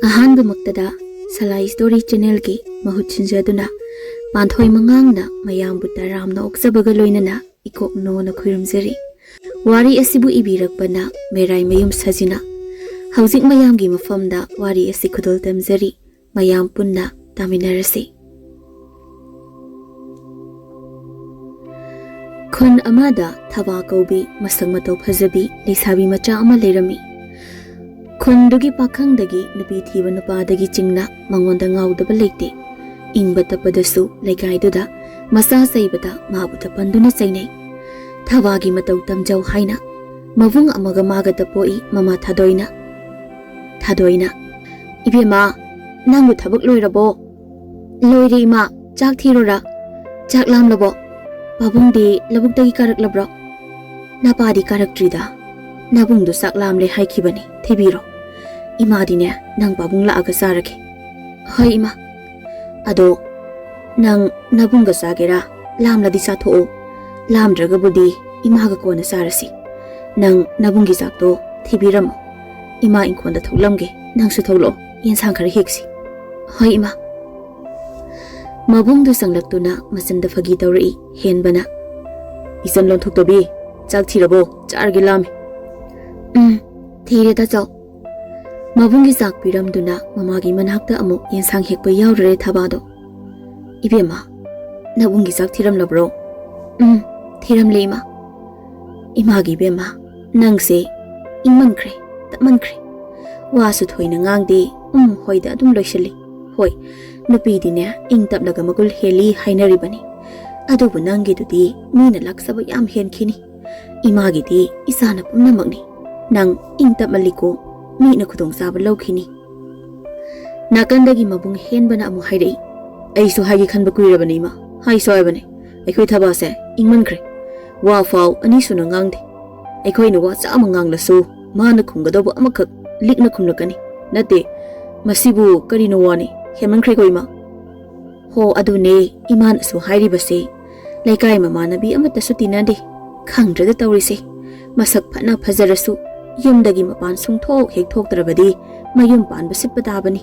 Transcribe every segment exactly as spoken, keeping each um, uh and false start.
ꯑꯍꯥꯟꯕꯃꯛꯇꯗ ꯁꯂꯥꯏ story ꯆꯦꯅꯦꯜꯒꯤ ꯃꯍꯨꯠ ꯁꯤꯟꯖꯗꯨꯅ ꯄꯥꯟꯊꯣꯏ ꯃꯉꯥꯡꯅ ꯃꯌꯥꯝꯕꯨ ꯇꯔꯥꯝꯅ ꯑꯣꯛꯆꯕꯒ ꯂꯣꯏꯅꯅ ꯏꯀꯣꯛꯅꯣꯅ ꯈꯨꯔꯨꯝꯖꯔꯤ꯫ ꯋꯥꯔꯤ ꯑꯁꯤꯕꯨ ꯏꯕꯤꯔꯛꯄꯅ ꯃꯦꯔꯥꯏꯃꯌꯨꯝ ꯁꯖꯤꯅ꯫ ꯍꯧꯖꯤꯛ ꯃꯌꯥꯝꯒꯤ ꯃꯐꯝꯗ ꯋꯥꯔꯤ ꯑꯁꯤ ꯈꯨꯗꯣꯜ ꯇꯝꯖꯔꯤ꯫ ꯃꯌꯥꯝ ꯄꯨꯟꯅ ꯇꯥꯃꯤꯟꯅꯔꯁꯤ꯫ ꯈꯨꯟ ꯑꯃꯗ ꯊꯕꯥ ꯀꯧꯕꯤ ꯃꯁꯛ ꯃꯇꯧ ꯐꯖꯕꯤ ꯂꯩꯁꯥꯕꯤ ꯃꯆꯥ ꯑꯃ ꯂꯩꯔꯝꯃꯤ꯫ ꯈꯨꯟꯗꯨꯒꯤ ꯄꯥꯈꯪꯗꯒꯤ ꯅꯨꯄꯤ ꯊꯤꯕ ꯅꯨꯄꯥꯗꯒꯤ ꯆꯤꯡꯅ ꯃꯉꯣꯟꯗ ꯉꯥꯎꯗꯕ ꯂꯩꯇꯦ꯫ ꯏꯪꯕ ꯇꯞꯄꯗꯁꯨ ꯂꯩꯀꯥꯏꯗꯨꯗ ꯃꯆꯥ ꯆꯩꯕꯗ ꯃꯥꯕꯨ ꯇꯞꯄꯟꯗꯨꯅ ꯆꯩꯅꯩ꯫ ꯊꯕꯥꯒꯤ ꯃꯇꯧ ꯇꯝꯖꯧ ꯍꯥꯏꯅ ꯃꯕꯨꯡ ꯑꯃꯒ ꯃꯥꯒꯗ ꯄꯣꯛꯏ ꯃꯃꯥ ꯊꯥꯗꯣꯏꯅ꯫ ꯊꯥꯗꯣꯏꯅ, "ꯏꯕꯦꯝꯃ, ꯅꯪꯕꯨ ꯊꯕꯛ ꯂꯣꯏꯔꯕꯣ?" "ꯂꯣꯏꯔꯦ ꯏꯃꯥ, ꯆꯥꯛ ꯊꯤꯔꯨꯔꯥ? ꯆꯥꯛ ꯂꯥꯝꯂꯕꯣ? ꯄꯥꯕꯨꯡꯗꯤ ꯂꯧꯕꯨꯛꯇꯒꯤ ꯀꯥꯔꯛꯂꯕ꯭ꯔꯣ?" "ꯅꯄꯥꯗꯤ ꯀꯥꯔꯛꯇ꯭ꯔꯤꯗ, ꯅꯕꯨꯡꯗꯨ ꯆꯥꯛ ꯂꯥꯝꯂꯦ ꯍꯥꯏꯈꯤꯕꯅꯤ, ꯊꯤꯕꯤꯔꯣ꯫ ꯏꯃꯥꯗꯤꯅꯦ, ꯅꯪ ꯄꯥꯕꯨꯡ ꯂꯥꯛꯑꯒ ꯆꯥꯔꯒꯦ꯫" "ꯍꯣꯏ ꯏꯃꯥ꯫" "ꯑꯗꯣ ꯅꯪ ꯅꯕꯨꯡꯒ ꯆꯥꯒꯦꯔꯥ? ꯂꯥꯝꯂꯗꯤ ꯆꯥꯊꯣꯛꯑꯣ, ꯂꯥꯝꯗ꯭ꯔꯒꯕꯨꯗꯤ ꯏꯃꯥꯒ ꯀꯣꯟꯅ ꯆꯥꯔꯁꯤ꯫ ꯅꯪ ꯅꯕꯨꯡꯒꯤ ꯆꯥꯛꯇꯣ ꯊꯤꯕꯤꯔꯝꯃꯣ꯫ ꯏꯃꯥ ꯏꯪꯈꯣꯜꯗ ꯊꯣꯛꯂꯝꯒꯦ, ꯅꯪꯁꯨ ꯊꯣꯛꯂꯛꯑꯣ, ꯌꯦꯟꯁꯥꯡ ꯈꯔ ꯍꯦꯛꯁꯤ꯫" "ꯍꯣꯏ ꯏꯃꯥ꯫" ꯃꯕꯨꯡꯗꯨ ꯆꯪꯂꯛꯇꯨꯅ ꯃꯆꯟꯗ ꯐꯥꯒꯤ ꯇꯧꯔꯛꯏ ꯍꯦꯟꯕꯅ꯫ "ꯏꯆꯟ ꯂꯣꯟꯊꯣꯛꯇꯕꯤ, ꯆꯥꯛ ꯊꯤꯔꯕꯣ? ꯆꯥꯔꯒꯦ, ꯂꯥꯝꯃꯤ꯫" "ꯎꯝ, ꯊꯤꯔꯦꯗ ꯆꯧ꯫" ꯃꯕꯨꯡꯒꯤ ꯆꯥꯛ ꯄꯤꯔꯝꯗꯨꯅ ꯃꯃꯥꯒꯤ ꯃꯅꯥꯛꯇ ꯑꯃꯨꯛ ꯌꯦꯟꯁꯥꯡ ꯍꯦꯛꯄ ꯌꯥꯎꯔꯨꯔꯦ ꯊꯕꯥꯗꯣ꯫ "ꯏꯕꯦꯝꯃ, ꯅꯕꯨꯡꯒꯤ ꯆꯥꯛ ꯊꯤꯔꯝꯂꯕ꯭ꯔꯣ?" "ꯎꯝ, ꯊꯤꯔꯝꯂꯦ ꯏꯃꯥ꯫" "ꯏꯃꯥꯒꯤ ꯏꯕꯦꯝꯃ, ꯅꯪꯁꯦ ꯏꯪꯃꯟꯈ꯭ꯔꯦ, ꯇꯞꯃꯟꯈ꯭ꯔꯦ꯫ ꯋꯥꯁꯨ ꯊꯣꯏꯅ ꯉꯥꯡꯗꯦ, ꯎꯝ ꯍꯣꯏꯗ ꯑꯗꯨꯝ ꯂꯣꯏꯁꯤꯜꯂꯤ꯫ ꯍꯣꯏ, ꯅꯨꯄꯤꯗꯤꯅꯦ ꯏꯪ ꯇꯞꯂꯒ ꯃꯒꯨꯟ ꯍꯦꯜꯂꯤ ꯍꯥꯏꯅꯔꯤꯕꯅꯤ꯫ ꯑꯗꯨꯕꯨ ꯅꯪꯒꯤꯗꯨꯗꯤ ꯃꯤꯅ ꯂꯥꯛꯆꯕ ꯌꯥꯝ ꯍꯦꯟꯈꯤꯅꯤ꯫ ꯏꯃꯥꯒꯤꯗꯤ ꯏꯆꯥꯅ ꯄꯨꯝꯅꯃꯛꯅꯤ꯫ ꯅꯪ ꯏꯪ ꯇꯞꯃꯜꯂꯤꯀꯣ, ꯃꯤꯅ ꯈꯨꯗꯣꯡꯆꯥꯕ ꯂꯧꯈꯤꯅꯤ꯫" ꯅꯥꯀꯟꯗꯒꯤ ꯃꯕꯨꯡ ꯍꯦꯟꯕꯅ ꯑꯃꯨꯛ ꯍꯥꯏꯔꯛꯏ, "ꯑꯩꯁꯨ ꯍꯥꯏꯒꯦ ꯈꯟꯕ ꯀꯨꯏꯔꯕꯅꯤ ꯏꯃꯥ, ꯍꯥꯏꯁꯨ ꯍꯥꯏꯕꯅꯤ, ꯑꯩꯈꯣꯏ ꯊꯕꯥꯁꯦ ꯏꯪꯃꯟꯈ꯭ꯔꯦ꯫ ꯋꯥ ꯐꯥꯎ ꯑꯅꯤ ꯁꯨꯅ ꯉꯥꯡꯗꯦ꯫ ꯑꯩꯈꯣꯏꯅ ꯋꯥ ꯆꯥꯝꯃ ꯉꯥꯡꯂꯁꯨ ꯃꯥꯅ ꯈꯨꯝꯒꯗꯧꯕ ꯑꯃꯈꯛ ꯂꯤꯛꯅ ꯈꯨꯝꯂꯛꯀꯅꯤ꯫ ꯅꯠꯇꯦ, ꯃꯁꯤꯕꯨ ꯀꯔꯤꯅꯣ ꯋꯥꯅꯤ, ꯍꯦꯟꯃꯟꯈ꯭ꯔꯦꯀꯣ ꯏꯃꯥ꯫" "ꯍꯣ, ꯑꯗꯨꯅꯦ ꯏꯃꯥꯅꯁꯨ ꯍꯥꯏꯔꯤꯕꯁꯦ꯫ ꯂꯩꯀꯥꯏ ꯃꯃꯥꯟꯅꯕꯤ ꯑꯃꯠꯇꯁꯨ ꯇꯤꯟꯅꯗꯦ꯫ ꯈꯪꯗ꯭ꯔꯦꯗ ꯇꯧꯔꯤꯁꯦ꯫ ꯃꯁꯛ ꯐꯅ ꯐꯖꯔꯁꯨ ꯌꯨꯝꯗꯒꯤ ꯃꯄꯥꯟ ꯁꯨꯡꯊꯣꯛ ꯍꯦꯛ ꯊꯣꯛꯇ꯭ꯔꯕꯗꯤ ꯃꯌꯨꯝ ꯄꯥꯟꯕ ꯁꯤꯠꯄ ꯇꯥꯕꯅꯤ꯫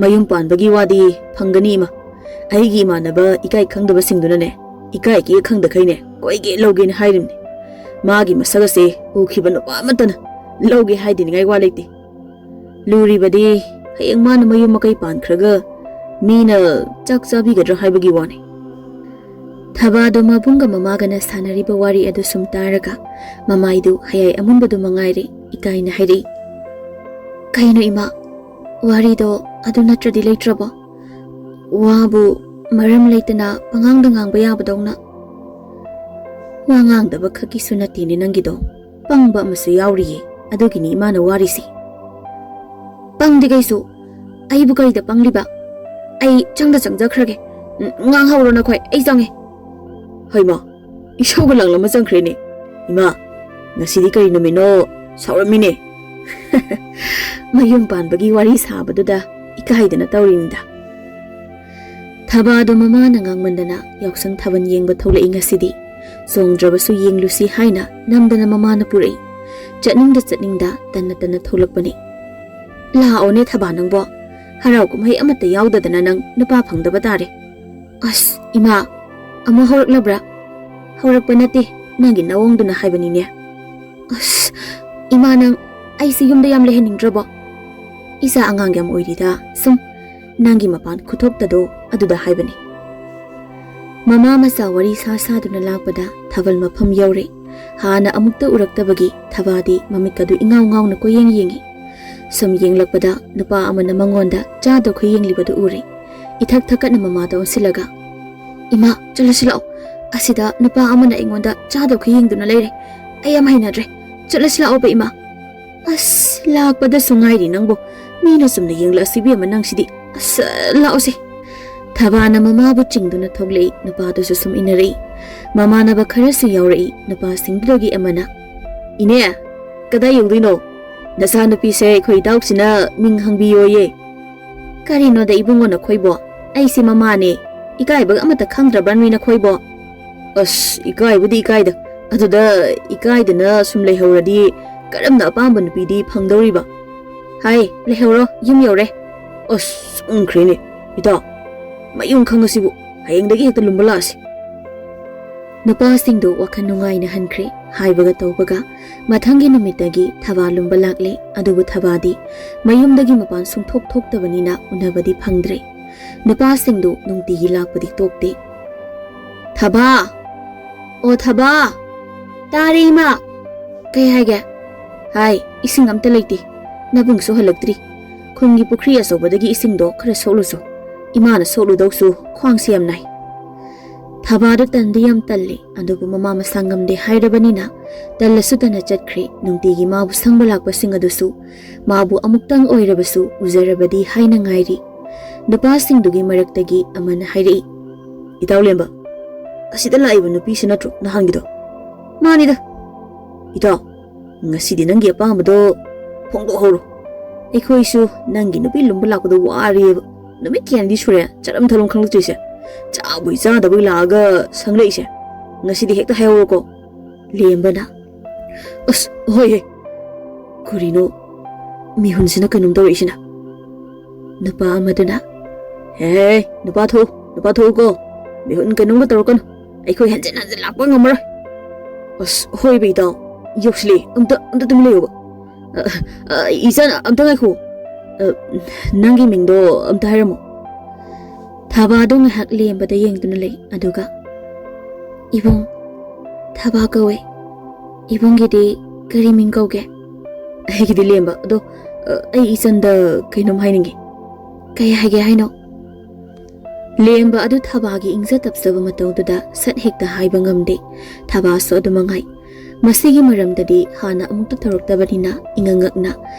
ꯃꯌꯨꯝ ꯄꯥꯟꯕꯒꯤ ꯋꯥꯗꯤ ꯐꯪꯒꯅꯤ ꯏꯃꯥ꯫ ꯑꯩꯒꯤ ꯏꯃꯥꯟꯅꯕ ꯏꯀꯥꯏ ꯈꯪꯗꯕꯁꯤꯡꯗꯨꯅꯅꯦ, ꯏꯀꯥꯏ ꯀꯤꯌꯦ ꯈꯪꯗꯈꯩꯅꯦ ꯀꯣꯏꯒꯦ ꯂꯧꯒꯦꯅ ꯍꯥꯏꯔꯤꯕꯅꯤ꯫ ꯃꯥꯒꯤ ꯃꯁꯛ ꯑꯁꯦ ꯎꯈꯤꯕ ꯅꯨꯄꯥ ꯑꯃꯠꯇꯅ ꯂꯧꯒꯦ ꯍꯥꯏꯗꯅꯤꯡꯉꯥꯏ ꯋꯥ ꯂꯩꯇꯦ꯫ ꯂꯨꯔꯤꯕꯗꯤ ꯍꯌꯦꯡ ꯃꯥꯅ ꯃꯌꯨꯝ ꯃꯀꯩ ꯄꯥꯟꯈ꯭ꯔꯒ ꯃꯤꯅ ꯆꯥꯛ ꯆꯥꯕꯤꯒꯗ꯭ꯔꯥ ꯍꯥꯏꯕꯒꯤ ꯋꯥꯅꯤ꯫ ꯊꯕꯥꯗꯣ ꯃꯕꯨꯡꯒ ꯃꯃꯥꯒꯅ ꯁꯥꯟꯅꯔꯤꯕ ꯋꯥꯔꯤ ꯑꯗꯨ ꯁꯨꯝ ꯇꯥꯔꯒ ꯃꯃꯥꯏꯗꯨ ꯍꯌꯥꯏ ꯑꯃꯨꯟꯕꯗꯨ ꯃꯉꯥꯏꯔꯦ ꯏꯀꯥꯏꯅ ꯍꯥꯏꯔꯛꯏ꯫ "ꯀꯩꯅꯣ ꯏꯃꯥ, ꯋꯥꯔꯤꯗꯣ ꯑꯗꯨ ꯅꯠꯇ꯭ꯔꯗꯤ ꯂꯩꯇ꯭ꯔꯕꯣ? ꯋꯥꯕꯨ ꯃꯔꯝ ꯂꯩꯇꯅ ꯄꯉꯥꯡꯗ ꯉꯥꯡꯕ ꯌꯥꯕꯗꯧꯅ?" "ꯋꯥ ꯉꯥꯡꯗꯕ ꯈꯛꯀꯤꯁꯨ ꯅꯠꯇꯦꯅꯦ ꯅꯪꯒꯤꯗꯣ, ꯄꯪꯕ ꯑꯃꯁꯨ ꯌꯥꯎꯔꯤꯌꯦ, ꯑꯗꯨꯒꯤꯅꯤ ꯏꯃꯥꯅ ꯋꯥꯔꯤꯁꯦ꯫" "ꯄꯪꯗꯦ ꯀꯩꯁꯨ꯫ ꯑꯩꯕꯨ ꯀꯔꯤꯗ ꯄꯪꯂꯤꯕ? ꯑꯩ ꯆꯪꯗ ꯆꯪꯖꯈ꯭ꯔꯒꯦ꯫ ꯎꯝ, ꯉꯥꯡꯍꯧꯔꯣ ꯅꯈꯣꯏ, ꯑꯩ ꯆꯪꯉꯦ꯫" ꯍꯩꯃꯥ, ꯏꯁꯧꯒ ꯂꯥꯡꯂꯝꯃ ꯆꯪꯈ꯭ꯔꯦꯅꯦ꯫ "ꯏꯃꯥ, ꯉꯁꯤꯗꯤ ꯀꯔꯤ ꯅꯨꯃꯤꯠꯅꯣ? ꯁꯥꯎꯔꯝꯃꯤꯅꯦ꯫" "ꯃꯌꯨꯝ ꯄꯥꯟꯕꯒꯤ ꯋꯥꯔꯤ ꯁꯥꯕꯗꯨꯗ ꯏꯀꯥꯏꯗꯅ ꯇꯧꯔꯤꯅꯤꯗ꯫" ꯊꯕꯥꯗꯣ ꯃꯃꯥꯅ ꯉꯥꯡꯃꯟꯗꯅ ꯌꯥꯎꯁꯪ ꯊꯥꯕꯜ ꯌꯦꯡꯕ ꯊꯣꯛꯂꯛꯏ ꯉꯁꯤꯗꯤ꯫ ꯆꯣꯡꯗ꯭ꯔꯕꯁꯨ ꯌꯦꯡꯂꯨꯁꯤ ꯍꯥꯏꯅ ꯅꯝꯗꯅ ꯃꯃꯥꯅ ꯄꯨꯔꯛꯏ꯫ ꯆꯠꯅꯤꯡꯗ ꯆꯠꯅꯤꯡꯗ ꯇꯟꯅ ꯇꯟꯅ ꯊꯣꯛꯂꯛꯄꯅꯤ꯫ "ꯂꯥꯛꯑꯣꯅꯦ ꯊꯕꯥ ꯅꯪꯕꯣ, ꯍꯔꯥꯎ ꯀꯨꯝꯍꯩ ꯑꯃꯠꯇ ꯌꯥꯎꯗꯗꯅ ꯅꯪ ꯅꯨꯄꯥ ꯐꯪꯗꯕ ꯇꯥꯔꯦ꯫" "ꯑꯁ ꯏꯃꯥ, ꯑꯃꯨꯛ ꯍꯧꯔꯛꯂꯕ꯭ꯔꯥ?" "ꯍꯧꯔꯛꯄ ꯅꯠꯇꯦ, ꯅꯪꯒꯤ ꯅꯋꯣꯡꯗꯨꯅ ꯍꯥꯏꯕꯅꯤꯅꯦ꯫" "ꯑꯁ ꯏꯃꯥ, ꯅꯪ ꯑꯩꯁꯤ ꯌꯨꯝꯗ ꯌꯥꯝ ꯂꯩꯍꯟꯅꯤꯡꯗ꯭ꯔꯕꯣ?" "ꯏꯆꯥ ꯑꯉꯥꯡ ꯌꯥꯝ ꯑꯣꯏꯔꯤꯗ, ꯁꯨꯝ ꯅꯪꯒꯤ ꯃꯄꯥꯟ ꯈꯨꯊꯣꯛꯇꯗꯣ ꯑꯗꯨꯗ ꯍꯥꯏꯕꯅꯤ꯫" ꯃꯃꯥ ꯃꯆꯥ ꯋꯥꯔꯤ ꯁꯥ ꯁꯥꯗꯨꯅ ꯂꯥꯛꯄꯗ ꯊꯥꯕꯜ ꯃꯐꯝ ꯌꯧꯔꯦ꯫ ꯍꯥꯟꯅ ꯑꯃꯨꯛꯇ ꯎꯔꯛꯇꯕꯒꯤ ꯊꯕꯥꯗꯤ ꯃꯃꯤꯠꯀꯗꯨ ꯏꯉꯥꯎ ꯉꯥꯎꯅ ꯀꯣꯏꯌꯦꯡ ꯌꯦꯡꯉꯤ꯫ ꯁꯨꯝ ꯌꯦꯡꯂꯛꯄꯗ ꯅꯨꯄꯥ ꯑꯃꯅ ꯃꯉꯣꯟꯗ ꯆꯥꯗ ꯈꯨꯌꯦꯡꯂꯤꯕꯗꯨ ꯎꯔꯦ꯫ ꯏꯊꯛ ꯊꯛꯀꯠꯅ ꯃꯃꯥꯗ ꯑꯣꯟꯁꯤꯜꯂꯒ, "ꯏꯃꯥ, ꯆꯠꯂꯁꯤ ꯂꯥꯛꯑꯣ꯫ ꯑꯁꯤꯗ ꯅꯨꯄꯥ ꯑꯃꯅ ꯑꯩꯉꯣꯟꯗ ꯆꯥꯗ ꯈꯨꯌꯦꯡꯗꯨꯅ ꯂꯩꯔꯦ꯫ ꯑꯩ ꯌꯥꯝ ꯍꯩꯅꯗ꯭ꯔꯦ꯫ ꯆꯠꯂꯁꯤ ꯂꯥꯛꯑꯣꯕ ꯏꯃꯥ꯫" "ꯑꯁ, ꯂꯥꯛꯄꯗꯁꯨ ꯉꯥꯏꯔꯤ ꯅꯪꯕꯨ꯫ ꯃꯤꯅ ꯆꯨꯝꯅ ꯌꯦꯡꯂꯛꯑꯁꯤ ꯏꯕꯦꯝꯃ ꯅꯪꯁꯤꯗꯤ꯫ ꯑꯁ, ꯂꯥꯛꯑꯣꯁꯦ꯫" ꯊꯕꯥꯅ ꯃꯃꯥꯕꯨ ꯆꯤꯡꯗꯨꯅ ꯊꯣꯛꯂꯛꯏ, ꯅꯨꯄꯥꯗꯨꯁꯨ ꯁꯨꯝ ꯏꯟꯅꯔꯛꯏ꯫ ꯃꯃꯥꯟꯅꯕ ꯈꯔꯁꯨ ꯌꯥꯎꯔꯛꯏ꯫ ꯅꯨꯄꯥꯁꯤꯡꯗꯨꯗꯒꯤ ꯑꯃꯅ, "ꯏꯅꯦ, ꯀꯗꯥꯏ ꯌꯧꯗꯣꯏꯅꯣ? ꯅꯆꯥꯅꯨꯄꯤꯁꯦ ꯑꯩꯈꯣꯏ ꯏꯇꯥꯎꯁꯤꯅ ꯃꯤꯡ ꯍꯪꯕꯤꯌꯣꯌꯦ꯫" "ꯀꯔꯤꯅꯣꯗ ꯏꯕꯨꯡꯉꯣ ꯅꯈꯣꯏꯕꯣ? ꯑꯩꯁꯦ ꯃꯃꯥꯅꯦ꯫ ꯏꯀꯥꯏꯕꯒ ꯑꯃꯠꯇ ꯈꯪꯗ꯭ꯔꯕ꯭ꯔꯥ ꯅꯣꯏ ꯅꯈꯣꯏꯕꯣ?" "ꯑꯁ, ꯏꯀꯥꯏꯕꯨꯗꯤ ꯏꯀꯥꯏꯗ꯫ ꯑꯗꯨꯗ ꯏꯀꯥꯏꯗꯅ ꯁꯨꯝ ꯂꯩꯍꯧꯔꯗꯤ ꯀꯔꯝꯅ ꯑꯄꯥꯝꯕ ꯅꯨꯄꯤꯗꯤ ꯐꯪꯗꯧꯔꯤꯕ? ꯍꯥꯏ, ꯂꯩꯍꯧꯔꯣ, ꯌꯨꯝ ꯌꯧꯔꯦ꯫ ꯑꯁ, ꯁꯣꯏꯈ꯭ꯔꯦꯅꯦ꯫ ꯏꯇꯥꯎ, ꯃꯌꯨꯝ ꯈꯪꯉꯁꯤꯕꯨ, ꯍꯌꯦꯡꯗꯒꯤ ꯍꯦꯛꯇ ꯂꯨꯝꯕ ꯂꯥꯛꯑꯁꯤ꯫ ꯅꯨꯄꯥꯁꯤꯡꯗꯨ ꯋꯥꯈꯜ ꯅꯨꯡꯉꯥꯏꯅ ꯍꯟꯈ꯭ꯔꯦ꯫ ꯍꯥꯏꯕꯒ ꯇꯧꯕꯒ ꯃꯊꯪꯒꯤ ꯅꯨꯃꯤꯠꯇꯒꯤ ꯊꯕꯥ ꯂꯨꯝꯕ ꯂꯥꯛꯂꯦ꯫ ꯑꯗꯨꯕꯨ ꯊꯕꯥꯗꯤ ꯃꯌꯨꯝꯗꯒꯤ ꯃꯄꯥꯟ ꯁꯨꯡꯊꯣꯛ ꯊꯣꯛꯇꯕꯅꯤꯅ ꯎꯅꯕꯗꯤ ꯐꯪꯗ꯭ꯔꯦ꯫ ꯅꯨꯄꯥꯁꯤꯡꯗꯨ ꯅꯨꯡꯇꯤꯒꯤ ꯂꯥꯛꯄꯗꯤ ꯇꯣꯛꯇꯦ꯫ "ꯊꯕꯥ! ꯑꯣ ꯊꯕꯥ! ꯇꯥꯔꯦ ꯏꯃꯥ!" "ꯀꯩ ꯍꯥꯏꯒꯦ?" "ꯍꯥꯏ, ꯏꯁꯤꯡ ꯑꯝꯇ ꯂꯩꯇꯦ꯫ ꯅꯕꯨꯡꯁꯨ ꯍꯜꯂꯛꯇ꯭ꯔꯤ꯫ ꯈꯨꯟꯒꯤ ꯄꯨꯈ꯭ꯔꯤ ꯑꯆꯧꯕꯗꯒꯤ ꯏꯁꯤꯡꯗꯣ ꯈꯔ ꯁꯣꯛꯂꯨꯁꯨ꯫ ꯏꯃꯥꯅ ꯁꯣꯛꯂꯨꯗꯧꯁꯨ ꯈ꯭ꯋꯥꯡꯁꯦ ꯌꯥꯝ ꯅꯥꯏ꯫" ꯊꯕꯥꯗꯨ ꯇꯟꯗꯤ ꯌꯥꯝ ꯇꯜꯂꯤ, ꯑꯗꯨꯕꯨ ꯃꯃꯥ ꯃꯁꯥ ꯉꯝꯗꯦ ꯍꯥꯏꯔꯕꯅꯤꯅ ꯇꯜꯂꯁꯨ ꯇꯟꯅ ꯆꯠꯈ꯭ꯔꯦ꯫ ꯅꯨꯡꯇꯤꯒꯤ ꯃꯥꯕꯨ ꯁꯪꯕ ꯂꯥꯛꯄꯁꯤꯡ ꯑꯗꯨꯁꯨ ꯃꯥꯕꯨ ꯑꯃꯨꯛꯇꯪ ꯑꯣꯏꯔꯕꯁꯨ ꯎꯖꯔꯕꯗꯤ ꯍꯥꯏꯅ ꯉꯥꯏꯔꯤ꯫ ꯅꯨꯄꯥꯁꯤꯡꯗꯨꯒꯤ ꯃꯔꯛꯇꯒꯤ ꯑꯃꯅ ꯍꯥꯏꯔꯛꯏ, "ꯏꯇꯥꯎ ꯂꯦꯝꯕ, ꯑꯁꯤꯗ ꯂꯥꯛꯏꯕ ꯅꯨꯄꯤꯁꯤ ꯅꯠꯇ꯭ꯔꯣ ꯅꯍꯥꯟꯒꯤꯗꯣ?" "ꯃꯥꯅꯤꯗ꯫" "ꯏꯇꯥꯎ, ꯉꯁꯤꯗꯤ ꯅꯪꯒꯤ ꯑꯄꯥꯝꯕꯗꯣ ꯐꯣꯡꯗꯣꯛꯍꯧꯔꯣ꯫ ꯑꯩꯈꯣꯏꯁꯨ ꯅꯪꯒꯤ ꯅꯨꯄꯤ ꯂꯨꯝꯕ ꯂꯥꯛꯄꯗꯣ ꯋꯥꯔꯦꯕ꯫ ꯅꯨꯃꯤꯠ ꯀꯌꯥꯅꯤꯗꯤ ꯁꯨꯔꯦ ꯆꯠꯂꯝ ꯊꯠꯂꯝ ꯈꯪꯂꯛꯇ꯭ꯔꯤꯁꯦ꯫ ꯆꯥꯕꯣꯏ ꯆꯥꯗꯕꯣꯏ ꯂꯥꯛꯑꯒ ꯁꯪꯂꯛꯏꯁꯦ꯫ ꯉꯁꯤꯗꯤ ꯍꯦꯛꯇ ꯍꯥꯏꯍꯧꯔꯣꯀꯣ꯫" ꯂꯦꯝꯕꯅ, "ꯑꯁ, ꯍꯣꯏꯍꯦ꯫ ꯀꯔꯤꯅꯣ ꯃꯤꯍꯨꯟꯁꯤꯅ ꯀꯩꯅꯣꯝ ꯇꯧꯔꯛꯏꯁꯤꯅ?" ꯅꯨꯄꯥ ꯑꯃꯗꯨꯅ, "ꯍꯦ, ꯅꯨꯄꯥ ꯊꯣꯛꯎ, ꯅꯨꯄꯥ ꯊꯣꯛꯎꯀꯣ꯫ ꯃꯤꯍꯨꯟ ꯀꯩꯅꯣꯝꯒ ꯇꯧꯔꯛꯀꯅꯨ꯫ ꯑꯩꯈꯣꯏ ꯍꯟꯖꯤꯟ ꯍꯟꯖꯤꯟ ꯂꯥꯛꯄ ꯉꯝꯃꯔꯣꯏ꯫" "ꯑꯁ, ꯍꯣꯏꯕ ꯏꯇꯥꯎ, ꯌꯧꯁꯤꯜꯂꯦ꯫ ꯑꯝꯇ, ꯑꯝꯇ ꯇꯨꯃꯤꯟ ꯂꯩꯌꯣꯕ꯫ ꯑ, ꯑ, ꯏꯆꯟ, ꯑꯝꯇ ꯉꯥꯏꯈꯣ꯫ ꯑ, ꯅꯪꯒꯤ ꯃꯤꯡꯗꯣ ꯑꯝꯇ ꯍꯥꯏꯔꯝꯃꯣ꯫" ꯊꯕꯥꯗꯣ ꯉꯥꯏꯍꯥꯛ ꯂꯦꯝꯕꯗ ꯌꯦꯡꯗꯨꯅ ꯂꯩ, ꯑꯗꯨꯒ, "ꯏꯕꯨꯡ, ꯊꯕꯥ ꯀꯧꯋꯦ꯫ ꯏꯕꯨꯡꯒꯤꯗꯤ ꯀꯔꯤ ꯃꯤꯡ ꯀꯧꯒꯦ?" "ꯑꯩꯒꯤꯗꯤ ꯂꯦꯝꯕ꯫ ꯑꯗꯣ, ꯑ, ꯑꯩ ꯏꯆꯟꯗ ꯀꯩꯅꯣꯝ ꯍꯥꯏꯅꯤꯡꯉꯤ꯫" "ꯀꯩ ꯍꯥꯏꯒꯦ ꯍꯥꯏꯅꯣ?" ꯂꯦꯝꯕ ꯑꯗꯨ ꯊꯕꯥꯒꯤ ꯏꯪꯖ ꯇꯞꯆꯕ ꯃꯇꯧꯗꯨꯗ ꯁꯠ ꯍꯦꯛꯇ ꯍꯥꯏꯕ ꯉꯝꯗꯦ꯫ ꯊꯕꯥꯁꯨ ꯑꯗꯨ ꯃꯉꯥꯏ꯫ ꯃꯁꯤꯒꯤ ꯃꯔꯝꯗꯗꯤ ꯍꯥꯟꯅ ꯑꯃꯨꯛꯇ ꯇꯧꯔꯛꯇꯕꯅꯤꯅ ꯏꯉꯛ ꯉꯛꯅ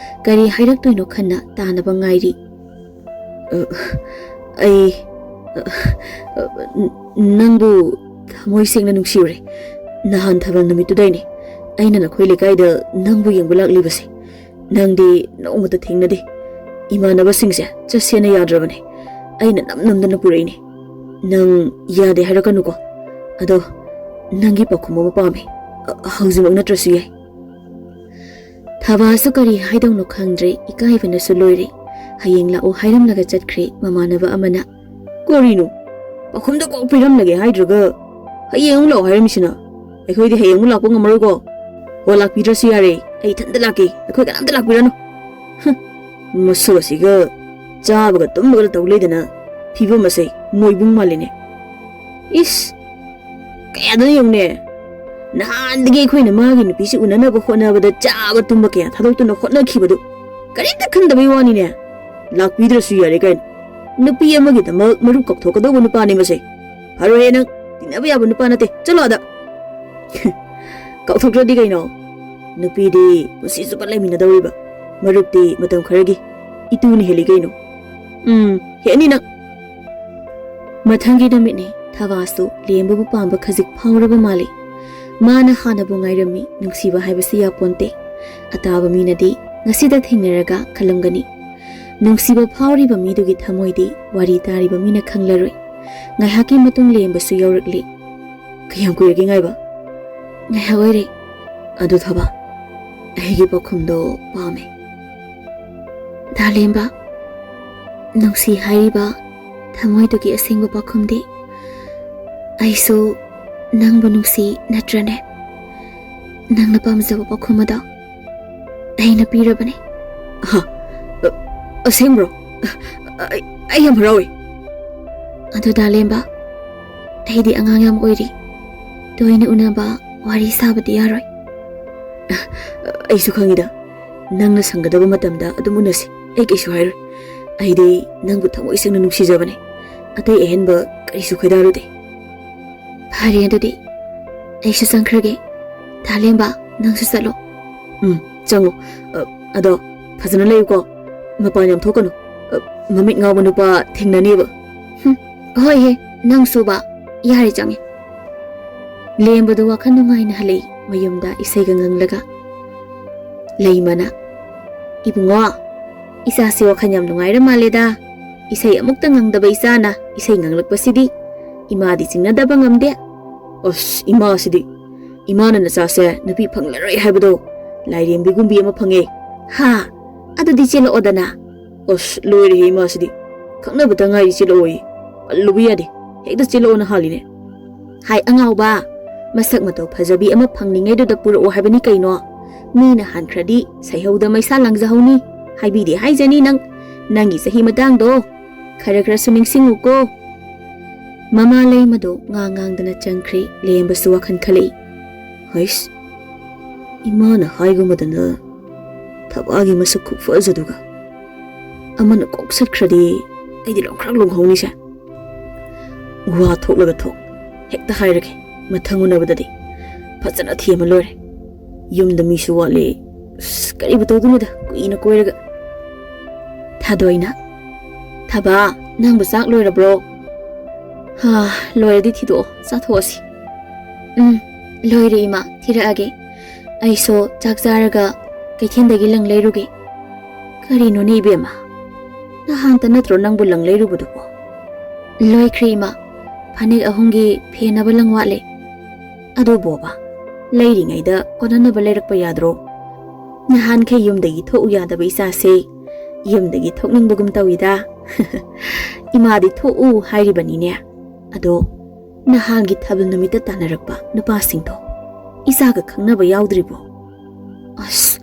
ꯀꯔꯤ ꯍꯥꯏꯔꯛꯇꯣꯏꯅꯣ ꯈꯟꯅ ꯇꯥꯅꯕ ꯉꯥꯏꯔꯤ꯫ "ꯑ, ꯑꯩ, ꯑ, ꯑ, ꯅꯪꯕꯨ ꯊꯃꯣꯏ ꯁꯦꯡꯅ ꯅꯨꯡꯁꯤꯔꯨꯔꯦ꯫ ꯅꯍꯥꯟ ꯊꯥꯕꯜ ꯅꯨꯃꯤꯠꯇꯨꯗꯩꯅꯦ ꯑꯩꯅ ꯅꯈꯣꯏ ꯂꯩꯀꯥꯏꯗ ꯅꯪꯕꯨ ꯌꯦꯡꯕ ꯂꯥꯛꯂꯤꯕꯁꯦ꯫ ꯅꯪꯗꯤ ꯅꯣꯡꯃꯇ ꯊꯦꯡꯅꯗꯦ꯫ ꯏꯃꯥꯟꯅꯕꯁꯤꯡꯁꯦ ꯆꯠꯁꯦꯅ ꯌꯥꯗ꯭ꯔꯕꯅꯦ꯫ ꯑꯩꯅ ꯅꯝ ꯅꯝꯗꯅ ꯄꯨꯔꯛꯏꯅꯦ꯫ ꯅꯪ ꯌꯥꯗꯦ ꯍꯥꯏꯔꯛꯀꯅꯨꯀꯣ꯫ ꯑꯗꯣ ꯅꯪꯒꯤ ꯄꯥꯎꯈꯨꯝ ꯑꯃ ꯄꯥꯝꯃꯦ꯫ ꯑ, ꯍꯧꯖꯤꯛꯃꯛ ꯅꯠꯇ꯭ꯔꯁꯨ ꯌꯥꯏ꯫" ꯊꯕꯥꯁꯨ ꯀꯔꯤ ꯍꯥꯏꯗꯧꯅꯣ ꯈꯪꯗ꯭ꯔꯦ, ꯏꯀꯥꯏꯕꯅꯁꯨ ꯂꯣꯏꯔꯦ꯫ ꯍꯌꯦꯡ ꯂꯥꯛꯑꯣ ꯍꯥꯏꯔꯝꯂꯒ ꯆꯠꯈ꯭ꯔꯦ ꯃꯃꯥꯟꯅꯕ ꯑꯃꯅ꯫ "ꯀꯔꯤꯅꯣ? ꯄꯥꯎꯈꯨꯝꯗ ꯀꯣꯛ ꯄꯤꯔꯝꯂꯒꯦ ꯍꯥꯏꯗ꯭ꯔꯒ ꯍꯌꯦꯡ ꯑꯃꯨꯛ ꯂꯥꯛꯑꯣ ꯍꯥꯏꯔꯝꯃꯤꯁꯤꯅ? ꯑꯩꯈꯣꯏꯗꯤ ꯍꯌꯦꯡ ꯑꯃꯨꯛ ꯂꯥꯛꯄ ꯉꯝꯃꯔꯣꯏꯀꯣ꯫ ꯍꯣ, ꯂꯥꯛꯄꯤꯗ꯭ꯔꯁꯨ ꯌꯥꯔꯦ, ꯑꯩ ꯏꯊꯟꯇ ꯂꯥꯛꯀꯦ, ꯑꯩꯈꯣꯏ ꯀꯅꯥꯝꯇ ꯂꯥꯛꯄꯤꯔꯅꯨ꯫" ꯍꯨꯝ, ꯃꯁꯛ ꯑꯁꯤꯒ ꯆꯥꯕꯒ ꯇꯨꯝꯕꯒ ꯇꯧ ꯂꯩꯗꯅ ꯐꯤꯕꯝ ꯑꯁꯦ ꯃꯣꯏꯕꯨꯡ ꯃꯥꯜꯂꯤꯅꯦ꯫ ꯏꯁ, ꯀꯌꯥꯗꯅꯣ ꯌꯦꯡꯉꯨꯅꯦ, ꯅꯍꯥꯟꯗꯒꯤ ꯑꯩꯈꯣꯏꯅ ꯃꯥꯒꯤ ꯅꯨꯄꯤꯁꯤ ꯎꯅꯅꯕ ꯍꯣꯠꯅꯕꯗ ꯆꯥꯕ ꯇꯨꯝꯕ ꯀꯌꯥ ꯊꯥꯗꯣꯛꯇꯨꯅ ꯍꯣꯠꯅꯈꯤꯕꯗꯨ ꯀꯔꯤꯝꯇ ꯈꯟꯗꯕꯩ ꯋꯥꯅꯤꯅꯦ꯫ ꯂꯥꯛꯄꯤꯗ꯭ꯔꯁꯨ ꯌꯥꯔꯦ ꯀꯥꯏꯅ꯫ ꯅꯨꯄꯤ ꯑꯃꯒꯤꯗꯃꯛ ꯃꯔꯨꯞ ꯀꯥꯎꯊꯣꯛꯀꯗꯧꯕ ꯅꯨꯄꯥꯅꯦ ꯃꯁꯦ꯫ ꯐꯔꯣꯏꯍꯦ ꯅꯪ, ꯇꯤꯟꯅꯕ ꯌꯥꯕ ꯅꯨꯄꯥ ꯅꯠꯇꯦ, ꯆꯠꯂꯣ ꯑꯗ꯫ ꯀꯥꯎꯊꯣꯛꯇ꯭ꯔꯗꯤ ꯀꯩꯅꯣ? ꯅꯨꯄꯤꯗꯤ ꯄꯨꯟꯁꯤ ꯆꯨꯞꯄ ꯂꯩꯃꯤꯟꯅꯗꯧꯔꯤꯕ, ꯃꯔꯨꯞꯇꯤ ꯃꯇꯝ ꯈꯔꯒꯤ꯫ ꯏꯇꯨꯅ ꯍꯦꯜꯂꯤ ꯀꯩꯅꯣ꯫ ꯎꯝ, ꯍꯦꯟꯅꯤ ꯅꯪ꯫ ꯃꯊꯪꯒꯤ ꯅꯨꯃꯤꯠꯅꯤ꯫ ꯊꯕꯥꯁꯨ ꯂꯦꯝꯕꯕꯨ ꯄꯥꯝꯕ ꯈꯖꯤꯛ ꯐꯥꯎꯔꯕ ꯃꯥꯜꯂꯤ꯫ ꯃꯥꯅ ꯍꯥꯟꯅꯕꯨ ꯉꯥꯏꯔꯝꯃꯤ, ꯅꯨꯡꯁꯤꯕ ꯍꯥꯏꯕꯁꯤ ꯌꯥꯄꯣꯟꯇꯦ꯫ ꯑꯇꯥꯕ ꯃꯤꯅꯗꯤ ꯉꯁꯤꯗ ꯊꯦꯡꯅꯔꯒ ꯈꯜꯂꯝꯒꯅꯤ, ꯅꯨꯡꯁꯤꯕ ꯐꯥꯎꯔꯤꯕ ꯃꯤꯗꯨꯒꯤ ꯊꯃꯣꯏꯗꯤ ꯋꯥꯔꯤ ꯇꯥꯔꯤꯕ ꯃꯤꯅ ꯈꯪꯂꯔꯣꯏ꯫ ꯉꯥꯏꯍꯥꯛꯀꯤ ꯃꯇꯨꯡ ꯂꯦꯝꯕꯁꯨ ꯌꯧꯔꯛꯂꯤ꯫ "ꯀꯌꯥꯝ ꯀꯨꯏꯔꯒꯦ ꯉꯥꯏꯕ?" "ꯉꯥꯏꯍꯥꯛ ꯑꯣꯏꯔꯦ꯫" "ꯑꯗꯨ ꯊꯕꯥ, ꯑꯩꯒꯤ ꯄꯥꯎꯈꯨꯝꯗꯣ ꯄꯥꯝꯃꯦ꯫" "ꯗꯥ ꯂꯦꯝꯕ, ꯅꯨꯡꯁꯤ ꯍꯥꯏꯔꯤꯕ ꯊꯃꯣꯏꯗꯨꯒꯤ ꯑꯁꯦꯡꯕ ꯄꯥꯎꯈꯨꯝꯗꯤ ꯑꯩꯁꯨ ꯅꯪꯕꯨ ꯅꯨꯡꯁꯤ ꯅꯠꯇ꯭ꯔꯅꯦ? ꯅꯪꯅ ꯄꯥꯝꯖꯕ ꯄꯥꯎꯈꯨꯝ ꯑꯗꯣ ꯑꯩꯅ ꯄꯤꯔꯕꯅꯦ꯫" "ꯍꯥ? ꯑ-, ꯑꯁꯦꯡꯕ꯭ꯔꯣ? ꯑ-, ꯑꯩ, ꯑꯩ ꯌꯥꯝ ꯍꯔꯥꯎꯏ꯫" "ꯑꯗꯨ ꯗꯥ ꯂꯦꯝꯕ, ꯑꯩꯗꯤ ꯑꯉꯥꯡ ꯌꯥꯝ ꯑꯣꯏꯔꯤ꯫ ꯇꯣꯏꯅ ꯎꯅꯕ, ꯋꯥꯔꯤ ꯁꯥꯕꯗꯤ ꯌꯥꯔꯣꯏ꯫" "ꯑ-, ꯑꯩꯁꯨ ꯈꯪꯉꯤꯗ꯫ ꯅꯪꯅ ꯁꯪꯒꯗꯕ ꯃꯇꯝꯗ ꯑꯗꯨꯝ ꯎꯅꯁꯤ꯫ ꯑꯩ ꯀꯩꯁꯨ ꯍꯥꯏꯔꯣꯏ꯫ ꯑꯩꯗꯤ ꯅꯪꯕꯨ ꯊꯃꯣꯏ ꯁꯦꯡꯅ ꯅꯨꯡꯁꯤꯖꯕꯅꯦ꯫ ꯑꯇꯩ ꯑꯍꯦꯟꯕ ꯀꯔꯤꯁꯨ ꯈꯣꯏꯗꯥꯔꯨꯗꯦ꯫" "ꯐꯔꯦ ꯑꯗꯨꯗꯤ, ꯑꯩꯁꯨ ꯆꯪꯈ꯭ꯔꯒꯦ꯫ ꯗꯥ ꯂꯦꯝꯕ, ꯅꯪꯁꯨ ꯆꯠꯂꯣ꯫" "ꯎꯝ, ꯆꯪꯉꯣ꯫ ꯑ, ꯑꯗꯣ ꯐꯖꯅ ꯂꯩꯌꯨꯀꯣ꯫ ꯃꯄꯥꯟ ꯌꯥꯝ ꯊꯣꯛꯀꯅꯨ꯫ ꯑ, ꯃꯃꯤꯠ ꯉꯥꯎꯕ ꯅꯨꯄꯥ ꯊꯦꯡꯅꯅꯦꯕ꯫" "ꯍꯨꯝ, ꯍꯣꯏ ꯍꯦ, ꯅꯪꯁꯨꯕ꯫ ꯌꯥꯔꯦ, ꯆꯪꯉꯦ꯫" ꯂꯦꯝꯕꯗꯨ ꯋꯥꯈꯜ ꯅꯨꯡꯉꯥꯏꯅ ꯍꯜꯂꯛꯏ, ꯃꯌꯨꯝꯗ ꯏꯁꯩꯒ ꯉꯪꯂꯒ꯫ ꯂꯩꯃꯅ, "ꯏꯕꯨꯡꯉꯣ, ꯏꯆꯥꯁꯤ ꯋꯥꯈꯜ ꯌꯥꯝ ꯅꯨꯡꯉꯥꯏꯔ ꯃꯥꯜꯂꯦꯗ꯫ ꯏꯁꯩ ꯑꯃꯨꯛꯇ ꯉꯪꯗꯕ ꯏꯆꯥꯅ ꯏꯁꯩ ꯉꯪꯂꯛꯄꯁꯤꯗꯤ ꯏꯃꯥꯗꯤ ꯆꯤꯡꯅꯗꯕ ꯉꯝꯗꯦ꯫" "ꯑꯁ, ꯏꯃꯥꯁꯤꯗꯤ꯫ ꯏꯃꯥꯅ ꯅꯆꯥꯁꯦ ꯅꯨꯄꯤ ꯐꯪꯂꯔꯣꯏ ꯍꯥꯏꯕꯗꯣ ꯂꯥꯏꯔꯦꯝꯕꯤꯒꯨꯝꯕꯤ ꯑꯃ ꯐꯪꯉꯦ꯫ ꯍꯥ? ꯑꯗꯨꯗꯤ ꯆꯦꯜꯂꯛꯑꯣꯗꯅ꯫ ꯑꯁ, ꯂꯣꯏꯔꯦꯍꯦ ꯏꯃꯥꯁꯤꯗꯤ꯫ ꯈꯪꯅꯕꯇ ꯉꯥꯏꯔꯤ ꯆꯦꯜꯂꯛꯑꯣꯌꯦ꯫ ꯄꯜꯂꯨꯕ ꯌꯥꯗꯦ꯫ ꯍꯦꯛꯇ ꯆꯦꯜꯂꯛꯑꯣꯅ ꯍꯥꯜꯂꯤꯅꯦ꯫ ꯍꯥꯏ ꯑꯉꯥꯎꯕ, ꯃꯁꯛ ꯃꯇꯧ ꯐꯖꯕꯤ ꯑꯃ ꯐꯪꯂꯤꯉꯩꯗꯨꯗ ꯄꯨꯔꯛꯑꯣ ꯍꯥꯏꯕꯅꯤ ꯀꯩꯅꯣ꯫ ꯃꯤꯅ ꯍꯟꯈ꯭ꯔꯗꯤ ꯁꯩꯍꯧꯗ ꯃꯩꯁꯥ ꯂꯥꯡꯖꯍꯧꯅꯤ꯫ ꯍꯥꯏꯕꯤꯗꯦ ꯍꯥꯏꯖꯅꯤ ꯅꯪ꯫ ꯅꯪꯒꯤ ꯆꯍꯤ ꯃꯇꯥꯡꯗꯣ ꯈꯔ ꯈꯔꯁꯨ ꯅꯤꯡꯁꯤꯡꯉꯨꯀꯣ꯫ ꯃꯃꯥ ꯂꯩꯃꯗꯣ ꯉꯥꯡ ꯉꯥꯡꯗꯅ ꯆꯪꯈ꯭ꯔꯦ꯫ ꯂꯦꯝꯕꯁꯨ ꯋꯥꯈꯜ ꯈꯜꯂꯛꯏ꯫ ꯍꯩꯁ, ꯏꯃꯥꯅ ꯍꯥꯏꯒꯨꯝꯕꯗꯅ ꯊꯕꯥꯒꯤ ꯃꯁꯛ ꯈꯨꯐꯖꯗꯨꯒ ꯑꯃꯅ ꯀꯣꯛ ꯁꯠꯈ꯭ꯔꯗꯤ ꯑꯩꯗꯤ ꯂꯣꯡꯈ꯭ꯔꯥꯛ ꯂꯣꯡꯍꯧꯅꯤꯁꯦ꯫ ꯋꯥ ꯊꯣꯛꯂꯒ ꯊꯣꯛ, ꯍꯦꯛꯇ ꯍꯥꯏꯔꯒꯦ꯫ ꯃꯊꯪ ꯎꯅꯕꯗꯗꯤ ꯐꯖꯅ ꯊꯦꯝꯃ ꯂꯣꯏꯔꯦ꯫ ꯌꯨꯝꯗ ꯃꯤꯁꯨ ꯋꯥꯠꯂꯤ꯫ ꯑꯁ, ꯀꯔꯤꯕꯨ ꯇꯧꯗꯣꯏꯅꯣꯗ, ꯀꯨꯏꯅ ꯀꯣꯏꯔꯒ꯫ ꯊꯥꯗꯣꯏꯅ, "ꯊꯕꯥ, ꯅꯪꯕꯨ ꯆꯥꯛ ꯂꯣꯏꯔꯕ꯭ꯔꯣ?" "ꯍꯥ, ꯂꯣꯏꯔꯗꯤ ꯊꯤꯗꯣꯛꯑꯣ, ꯆꯥꯊꯣꯛꯑꯁꯤ꯫" "ꯎꯝ, ꯂꯣꯏꯔꯦ ꯏꯃꯥ, ꯊꯤꯔꯛꯑꯒꯦ꯫ ꯑꯩꯁꯨ ꯆꯥꯛ ꯆꯥꯔꯒ ꯀꯩꯊꯦꯜꯗꯒꯤ ꯂꯪ ꯂꯩꯔꯨꯒꯦ꯫" "ꯀꯔꯤꯅꯣꯅꯦ ꯏꯕꯦꯝꯃ, ꯅꯍꯥꯟꯇ ꯅꯠꯇ꯭ꯔꯣ ꯅꯪꯕꯨ ꯂꯪ ꯂꯩꯔꯨꯕꯗꯨꯕꯣ?" "ꯂꯣꯏꯈ꯭ꯔꯦ ꯏꯃꯥ, ꯐꯅꯦꯛ ꯑꯍꯨꯝꯒꯤ ꯐꯦꯟꯅꯕ ꯂꯪ ꯋꯥꯠꯂꯦ꯫" "ꯑꯗꯨ ꯕꯣꯕꯥ, ꯂꯩꯔꯤꯉꯩꯗ ꯀꯣꯟꯅꯅꯕ ꯂꯩꯔꯛꯄ ꯌꯥꯗ꯭ꯔꯣ? ꯅꯍꯥꯟꯈꯩ ꯌꯨꯝꯗꯒꯤ ꯊꯣꯛꯎ ꯌꯥꯗꯕ ꯏꯆꯥꯁꯦ ꯌꯨꯝꯗꯒꯤ ꯊꯣꯛꯅꯤꯡꯕꯒꯨꯝ ꯇꯧꯏꯗ꯫" "ꯏꯃꯥꯗꯤ ꯊꯣꯛꯎ ꯍꯥꯏꯔꯤꯕꯅꯤꯅꯦ꯫ ꯑꯗꯣ ꯅꯍꯥꯟꯒꯤ ꯊꯥꯕꯜ ꯅꯨꯃꯤꯠꯇ ꯇꯥꯟꯅꯔꯛꯄ ꯅꯨꯄꯥꯁꯤꯡꯗꯣ ꯏꯆꯥꯒ ꯈꯪꯅꯕ ꯌꯥꯎꯗ꯭ꯔꯤꯕꯣ?" "ꯑꯁ,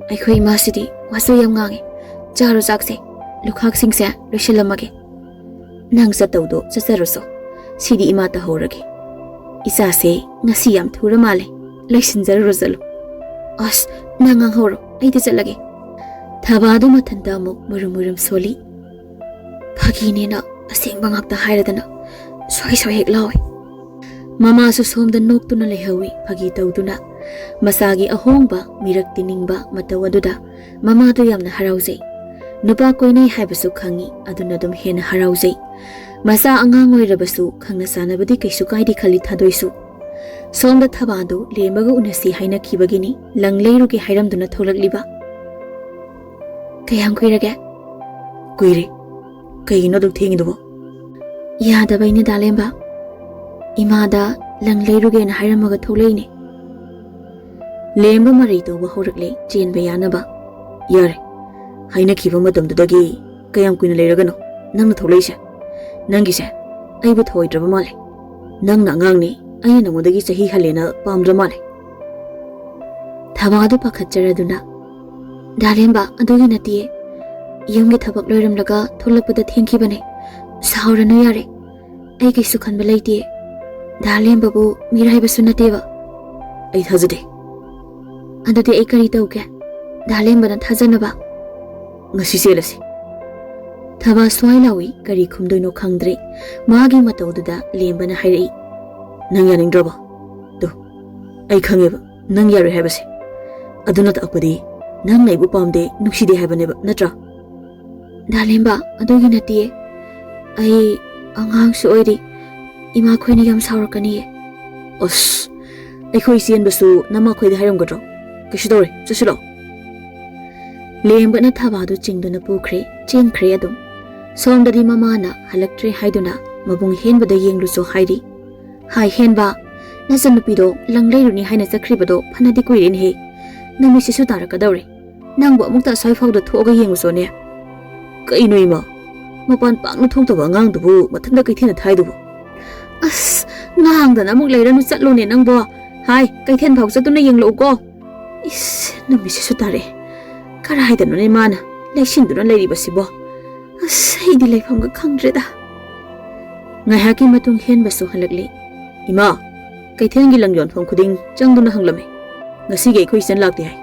ꯑꯩꯈꯣꯏ ꯏꯃꯥꯁꯤꯗꯤ ꯋꯥꯁꯨ ꯌꯥꯝ ꯉꯥꯡꯉꯦ꯫ ꯆꯥꯔꯣ ꯆꯥꯛꯁꯦ, ꯂꯨꯈꯥꯛꯁꯤꯡꯁꯦ ꯂꯣꯏꯁꯤꯜꯂꯝꯃꯒꯦ꯫ ꯅꯪ ꯆꯠꯇꯧꯗꯣ ꯆꯠꯆꯔꯨꯆꯣ꯫ ꯁꯤꯗꯤ ꯏꯃꯥ ꯇꯧꯍꯧꯔꯒꯦ꯫ ꯏꯆꯥꯁꯦ ꯉꯁꯤ ꯌꯥꯝ ꯊꯨꯔ ꯃꯥꯜꯂꯦ꯫ ꯂꯣꯏꯁꯤꯟꯖꯔꯨꯔꯣ ꯆꯠꯂꯣ꯫" "ꯑꯁ, ꯅꯪ ꯉꯥꯡꯍꯧꯔꯣ, ꯑꯩꯗꯤ ꯆꯠꯂꯒꯦ꯫" ꯊꯕꯥꯗꯨ ꯃꯊꯟꯇ ꯑꯃꯨꯛ ꯃꯨꯔꯨꯝ ꯃꯨꯔꯨꯝ ꯁꯣꯜꯂꯤ꯫ ꯐꯥꯒꯤꯅꯦꯅ ꯑꯁꯦꯡꯕ ꯉꯥꯛꯇ ꯍꯥꯏꯔꯗꯅ ꯁꯣꯏ ꯁꯣꯏ ꯍꯦꯛ ꯂꯥꯎꯏ꯫ ꯃꯃꯥꯁꯨ ꯁꯣꯝꯗ ꯅꯣꯛꯇꯨꯅ ꯂꯩꯍꯧꯏ, ꯐꯥꯒꯤ ꯇꯧꯗꯨꯅ꯫ ꯃꯆꯥꯒꯤ ꯑꯍꯣꯡꯕ ꯃꯤꯔꯛ ꯇꯤꯟꯅꯤꯡꯕ ꯃꯇꯧ ꯑꯗꯨꯗ ꯃꯃꯥꯗꯨ ꯌꯥꯝꯅ ꯍꯔꯥꯎꯖꯩ꯫ ꯅꯨꯄꯥ ꯀꯣꯏꯅꯩ ꯍꯥꯏꯕꯁꯨ ꯈꯪꯏ, ꯑꯗꯨꯅ ꯑꯗꯨꯝ ꯍꯦꯟꯅ ꯍꯔꯥꯎꯖꯩ꯫ ꯃꯆꯥ ꯑꯉꯥꯡ ꯑꯣꯏꯔꯕꯁꯨ ꯈꯪꯅ ꯆꯥꯟꯅꯕꯗꯤ ꯀꯩꯁꯨ ꯀꯥꯏꯗꯦ ꯈꯜꯂꯤ ꯊꯥꯗꯣꯏꯁꯨ꯫ ꯁꯣꯝꯗ ꯊꯕꯥꯗꯨ ꯂꯦꯝꯕꯒ ꯎꯅꯁꯤ ꯍꯥꯏꯅꯈꯤꯕꯒꯤꯅꯤ ꯂꯪ ꯂꯩꯔꯨꯒꯦ ꯍꯥꯏꯔꯝꯗꯨꯅ ꯊꯣꯛꯂꯛꯂꯤꯕ꯫ "ꯀꯌꯥꯝ ꯀꯨꯏꯔꯒꯦ?" "ꯀꯨꯏꯔꯦ꯫ ꯀꯩꯒꯤꯅꯣ ꯑꯗꯨꯛ ꯊꯦꯡꯉꯤꯗꯨꯕꯣ?" "ꯌꯥꯗꯕꯩꯅꯦ ꯗꯥ ꯂꯦꯝꯕ꯫ ꯏꯃꯥꯗ ꯂꯪ ꯂꯩꯔꯨꯒꯦꯅ ꯍꯥꯏꯔꯝꯃꯒ ꯊꯣꯛꯂꯛꯏꯅꯦ꯫" ꯂꯦꯝꯕ ꯃꯔꯩ ꯇꯧꯕ ꯍꯧꯔꯛꯂꯦ, ꯆꯦꯟꯕ ꯌꯥꯅꯕ꯫ "ꯌꯥꯔꯦ, ꯍꯥꯏꯅꯈꯤꯕ ꯃꯇꯝꯗꯨꯗꯒꯤ ꯀꯌꯥꯝ ꯀꯨꯏꯅ ꯂꯩꯔꯒꯅꯣ ꯅꯪꯅ ꯊꯣꯛꯂꯛꯏꯁꯦ? ꯅꯪꯒꯤꯁꯦ ꯑꯩꯕꯨ ꯊꯧꯑꯣꯏꯗ꯭ꯔꯕ ꯃꯥꯜꯂꯦ꯫ ꯅꯪꯅ ꯑꯉꯥꯡꯅꯤ, ꯑꯩꯅ ꯅꯉꯣꯟꯗꯒꯤ ꯆꯍꯤ ꯍꯜꯂꯦꯅ ꯄꯥꯝꯗ꯭ꯔ ꯃꯥꯜꯂꯦ?" ꯊꯕꯥꯗꯨ ꯄꯥꯈꯠꯆꯔꯗꯨꯅ, "ꯗꯥ ꯂꯦꯝꯕ, ꯑꯗꯨꯒꯤ ꯅꯠꯇꯤꯌꯦ꯫ ꯌꯨꯝꯒꯤ ꯊꯕꯛ ꯂꯣꯏꯔꯝꯂꯒ ꯊꯣꯛꯂꯛꯄꯗ ꯊꯦꯡꯈꯤꯕꯅꯦ꯫ ꯁꯥꯎꯔꯅꯨ ꯌꯥꯔꯦ꯫ ꯑꯩ ꯀꯩꯁꯨ ꯈꯟꯕ ꯂꯩꯇꯦ꯫ ꯗꯥ ꯂꯦꯝꯕꯕꯨ ꯃꯤꯔꯥꯏꯕꯁꯨ ꯅꯠꯇꯦꯕ꯫" "ꯑꯩ ꯊꯥꯖꯗꯦ꯫" "ꯑꯗꯨꯗꯤ ꯑꯩ ꯀꯔꯤ ꯇꯧꯒꯦ, ꯗꯥ ꯂꯦꯝꯕꯅ ꯊꯥꯖꯅꯕ?" "ꯉꯁꯤ ꯆꯦꯜꯂꯁꯤ꯫" ꯊꯕꯥ ꯁ꯭ꯋꯥꯏ ꯂꯥꯎꯏ, ꯀꯔꯤ ꯈꯨꯝꯗꯣꯏꯅꯣ ꯈꯪꯗ꯭ꯔꯦ꯫ ꯃꯥꯒꯤ ꯃꯇꯧꯗꯨꯗ ꯂꯦꯝꯕꯅ ꯍꯥꯏꯔꯛꯏ, "ꯅꯪ ꯌꯥꯅꯤꯡꯗ꯭ꯔꯕꯣ? ꯇꯨ, ꯑꯩ ꯈꯪꯉꯦꯕ ꯅꯪ ꯌꯥꯔꯣꯏ ꯍꯥꯏꯕꯁꯦ꯫ ꯑꯗꯨꯅ ꯇꯥꯛꯄꯗꯤ ꯅꯪꯅ ꯑꯩꯕꯨ ꯄꯥꯝꯗꯦ, ꯅꯨꯡꯁꯤꯗꯦ ꯍꯥꯏꯕꯅꯦꯕ, ꯅꯠꯇ꯭ꯔꯥ?" "ꯗꯥ ꯂꯦꯝꯕ, ꯑꯗꯨꯒꯤ ꯅꯠꯇꯤꯌꯦ꯫ ꯑꯩ ꯑꯉꯥꯡꯁꯨ ꯑꯣꯏꯔꯤ꯫ ꯏꯃꯥꯈꯣꯏꯅ ꯌꯥꯝ ꯁꯥꯎꯔꯛꯀꯅꯤꯌꯦ꯫" "ꯑꯁ, ꯑꯩꯈꯣꯏ ꯆꯦꯟꯕꯁꯨ ꯅꯃꯥꯈꯣꯏꯗ ꯍꯥꯏꯔꯝꯒꯗ꯭ꯔꯣ? ꯀꯩꯁꯨ ꯇꯧꯔꯣꯏ, ꯆꯠꯁꯤ ꯂꯥꯛꯑꯣ꯫" ꯂꯦꯝꯕꯅ ꯊꯕꯥꯗꯨ ꯆꯤꯡꯗꯨꯅ ꯄꯨꯈ꯭ꯔꯦ, ꯆꯦꯟꯈ꯭ꯔꯦ ꯑꯗꯨꯝ꯫ ꯁꯣꯝꯗꯗꯤ ꯃꯃꯥꯅ ꯍꯜꯂꯛꯇ꯭ꯔꯦ ꯍꯥꯏꯗꯨꯅ ꯃꯕꯨꯡ ꯍꯦꯟꯕꯗ ꯌꯦꯡꯂꯨꯆꯣ ꯍꯥꯏꯔꯤ꯫ "ꯍꯥꯏ ꯍꯦꯟꯕ, ꯅꯆꯟꯅꯨꯄꯤꯗꯣ ꯂꯪ ꯂꯩꯔꯨꯅꯤ ꯍꯥꯏꯅ ꯆꯠꯈ꯭ꯔꯤꯕꯗꯣ ꯐꯅꯗꯤ ꯀꯨꯏꯔꯦꯅꯦꯍꯦ꯫ ꯅꯨꯃꯤꯠꯁꯤꯁꯨ ꯇꯥꯔꯛꯀꯗꯧꯔꯦ꯫ ꯅꯪꯕꯨ ꯑꯃꯨꯛꯇ ꯑꯁ꯭ꯋꯥꯏ ꯐꯥꯎꯗ ꯊꯣꯛꯑꯒ ꯌꯦꯡꯉꯨꯆꯣꯅꯦ꯫ ꯀꯩꯅꯣ ꯏꯃꯥ? ꯃꯄꯥꯟ ꯄꯥꯛꯅ ꯊꯣꯛꯇꯕ ꯑꯉꯥꯡꯗꯨꯕꯨ ꯃꯊꯟꯇ ꯀꯩꯊꯦꯜꯗ ꯊꯥꯏꯗꯨꯕꯨ?" "ꯑꯁ, ꯉꯥꯡꯗꯅ ꯑꯃꯨꯛ ꯂꯩꯔꯅꯨ, ꯆꯠꯂꯣꯅꯦ ꯅꯪꯕꯣ꯫ ꯍꯥꯏ, ꯀꯩꯊꯦꯜ ꯐꯥꯎ ꯆꯠꯇꯨꯅ ꯌꯦꯡꯂꯛꯎꯀꯣ꯫" ꯏꯁ, ꯅꯨꯃꯤꯠꯁꯤꯁꯨ ꯇꯥꯔꯛꯑꯦ꯫ ꯀꯔꯥꯏꯗꯅꯣꯅꯦ ꯃꯥꯅ ꯂꯩꯁꯤꯟꯗꯨꯅ ꯂꯩꯔꯤꯕꯁꯤꯕꯣ? ꯑꯁ, ꯑꯩꯗꯤ ꯂꯩꯐꯝꯒ ꯈꯪꯗ꯭ꯔꯦꯗ꯫ ꯉꯥꯏꯍꯥꯛꯀꯤ ꯃꯇꯨꯡ ꯍꯦꯟꯕꯁꯨ ꯍꯜꯂꯛꯂꯦ꯫ "ꯏꯃꯥ, ꯀꯩꯊꯦꯜꯒꯤ ꯂꯪ ꯌꯣꯟꯐꯝ ꯈꯨꯗꯤꯡ ꯆꯪꯗꯨꯅ ꯍꯪꯂꯝꯃꯦ꯫ ꯉꯁꯤꯒꯤ ꯑꯩꯈꯣꯏ ꯏꯆꯟ ꯂꯥꯛꯇꯦ ꯍꯥꯏ꯫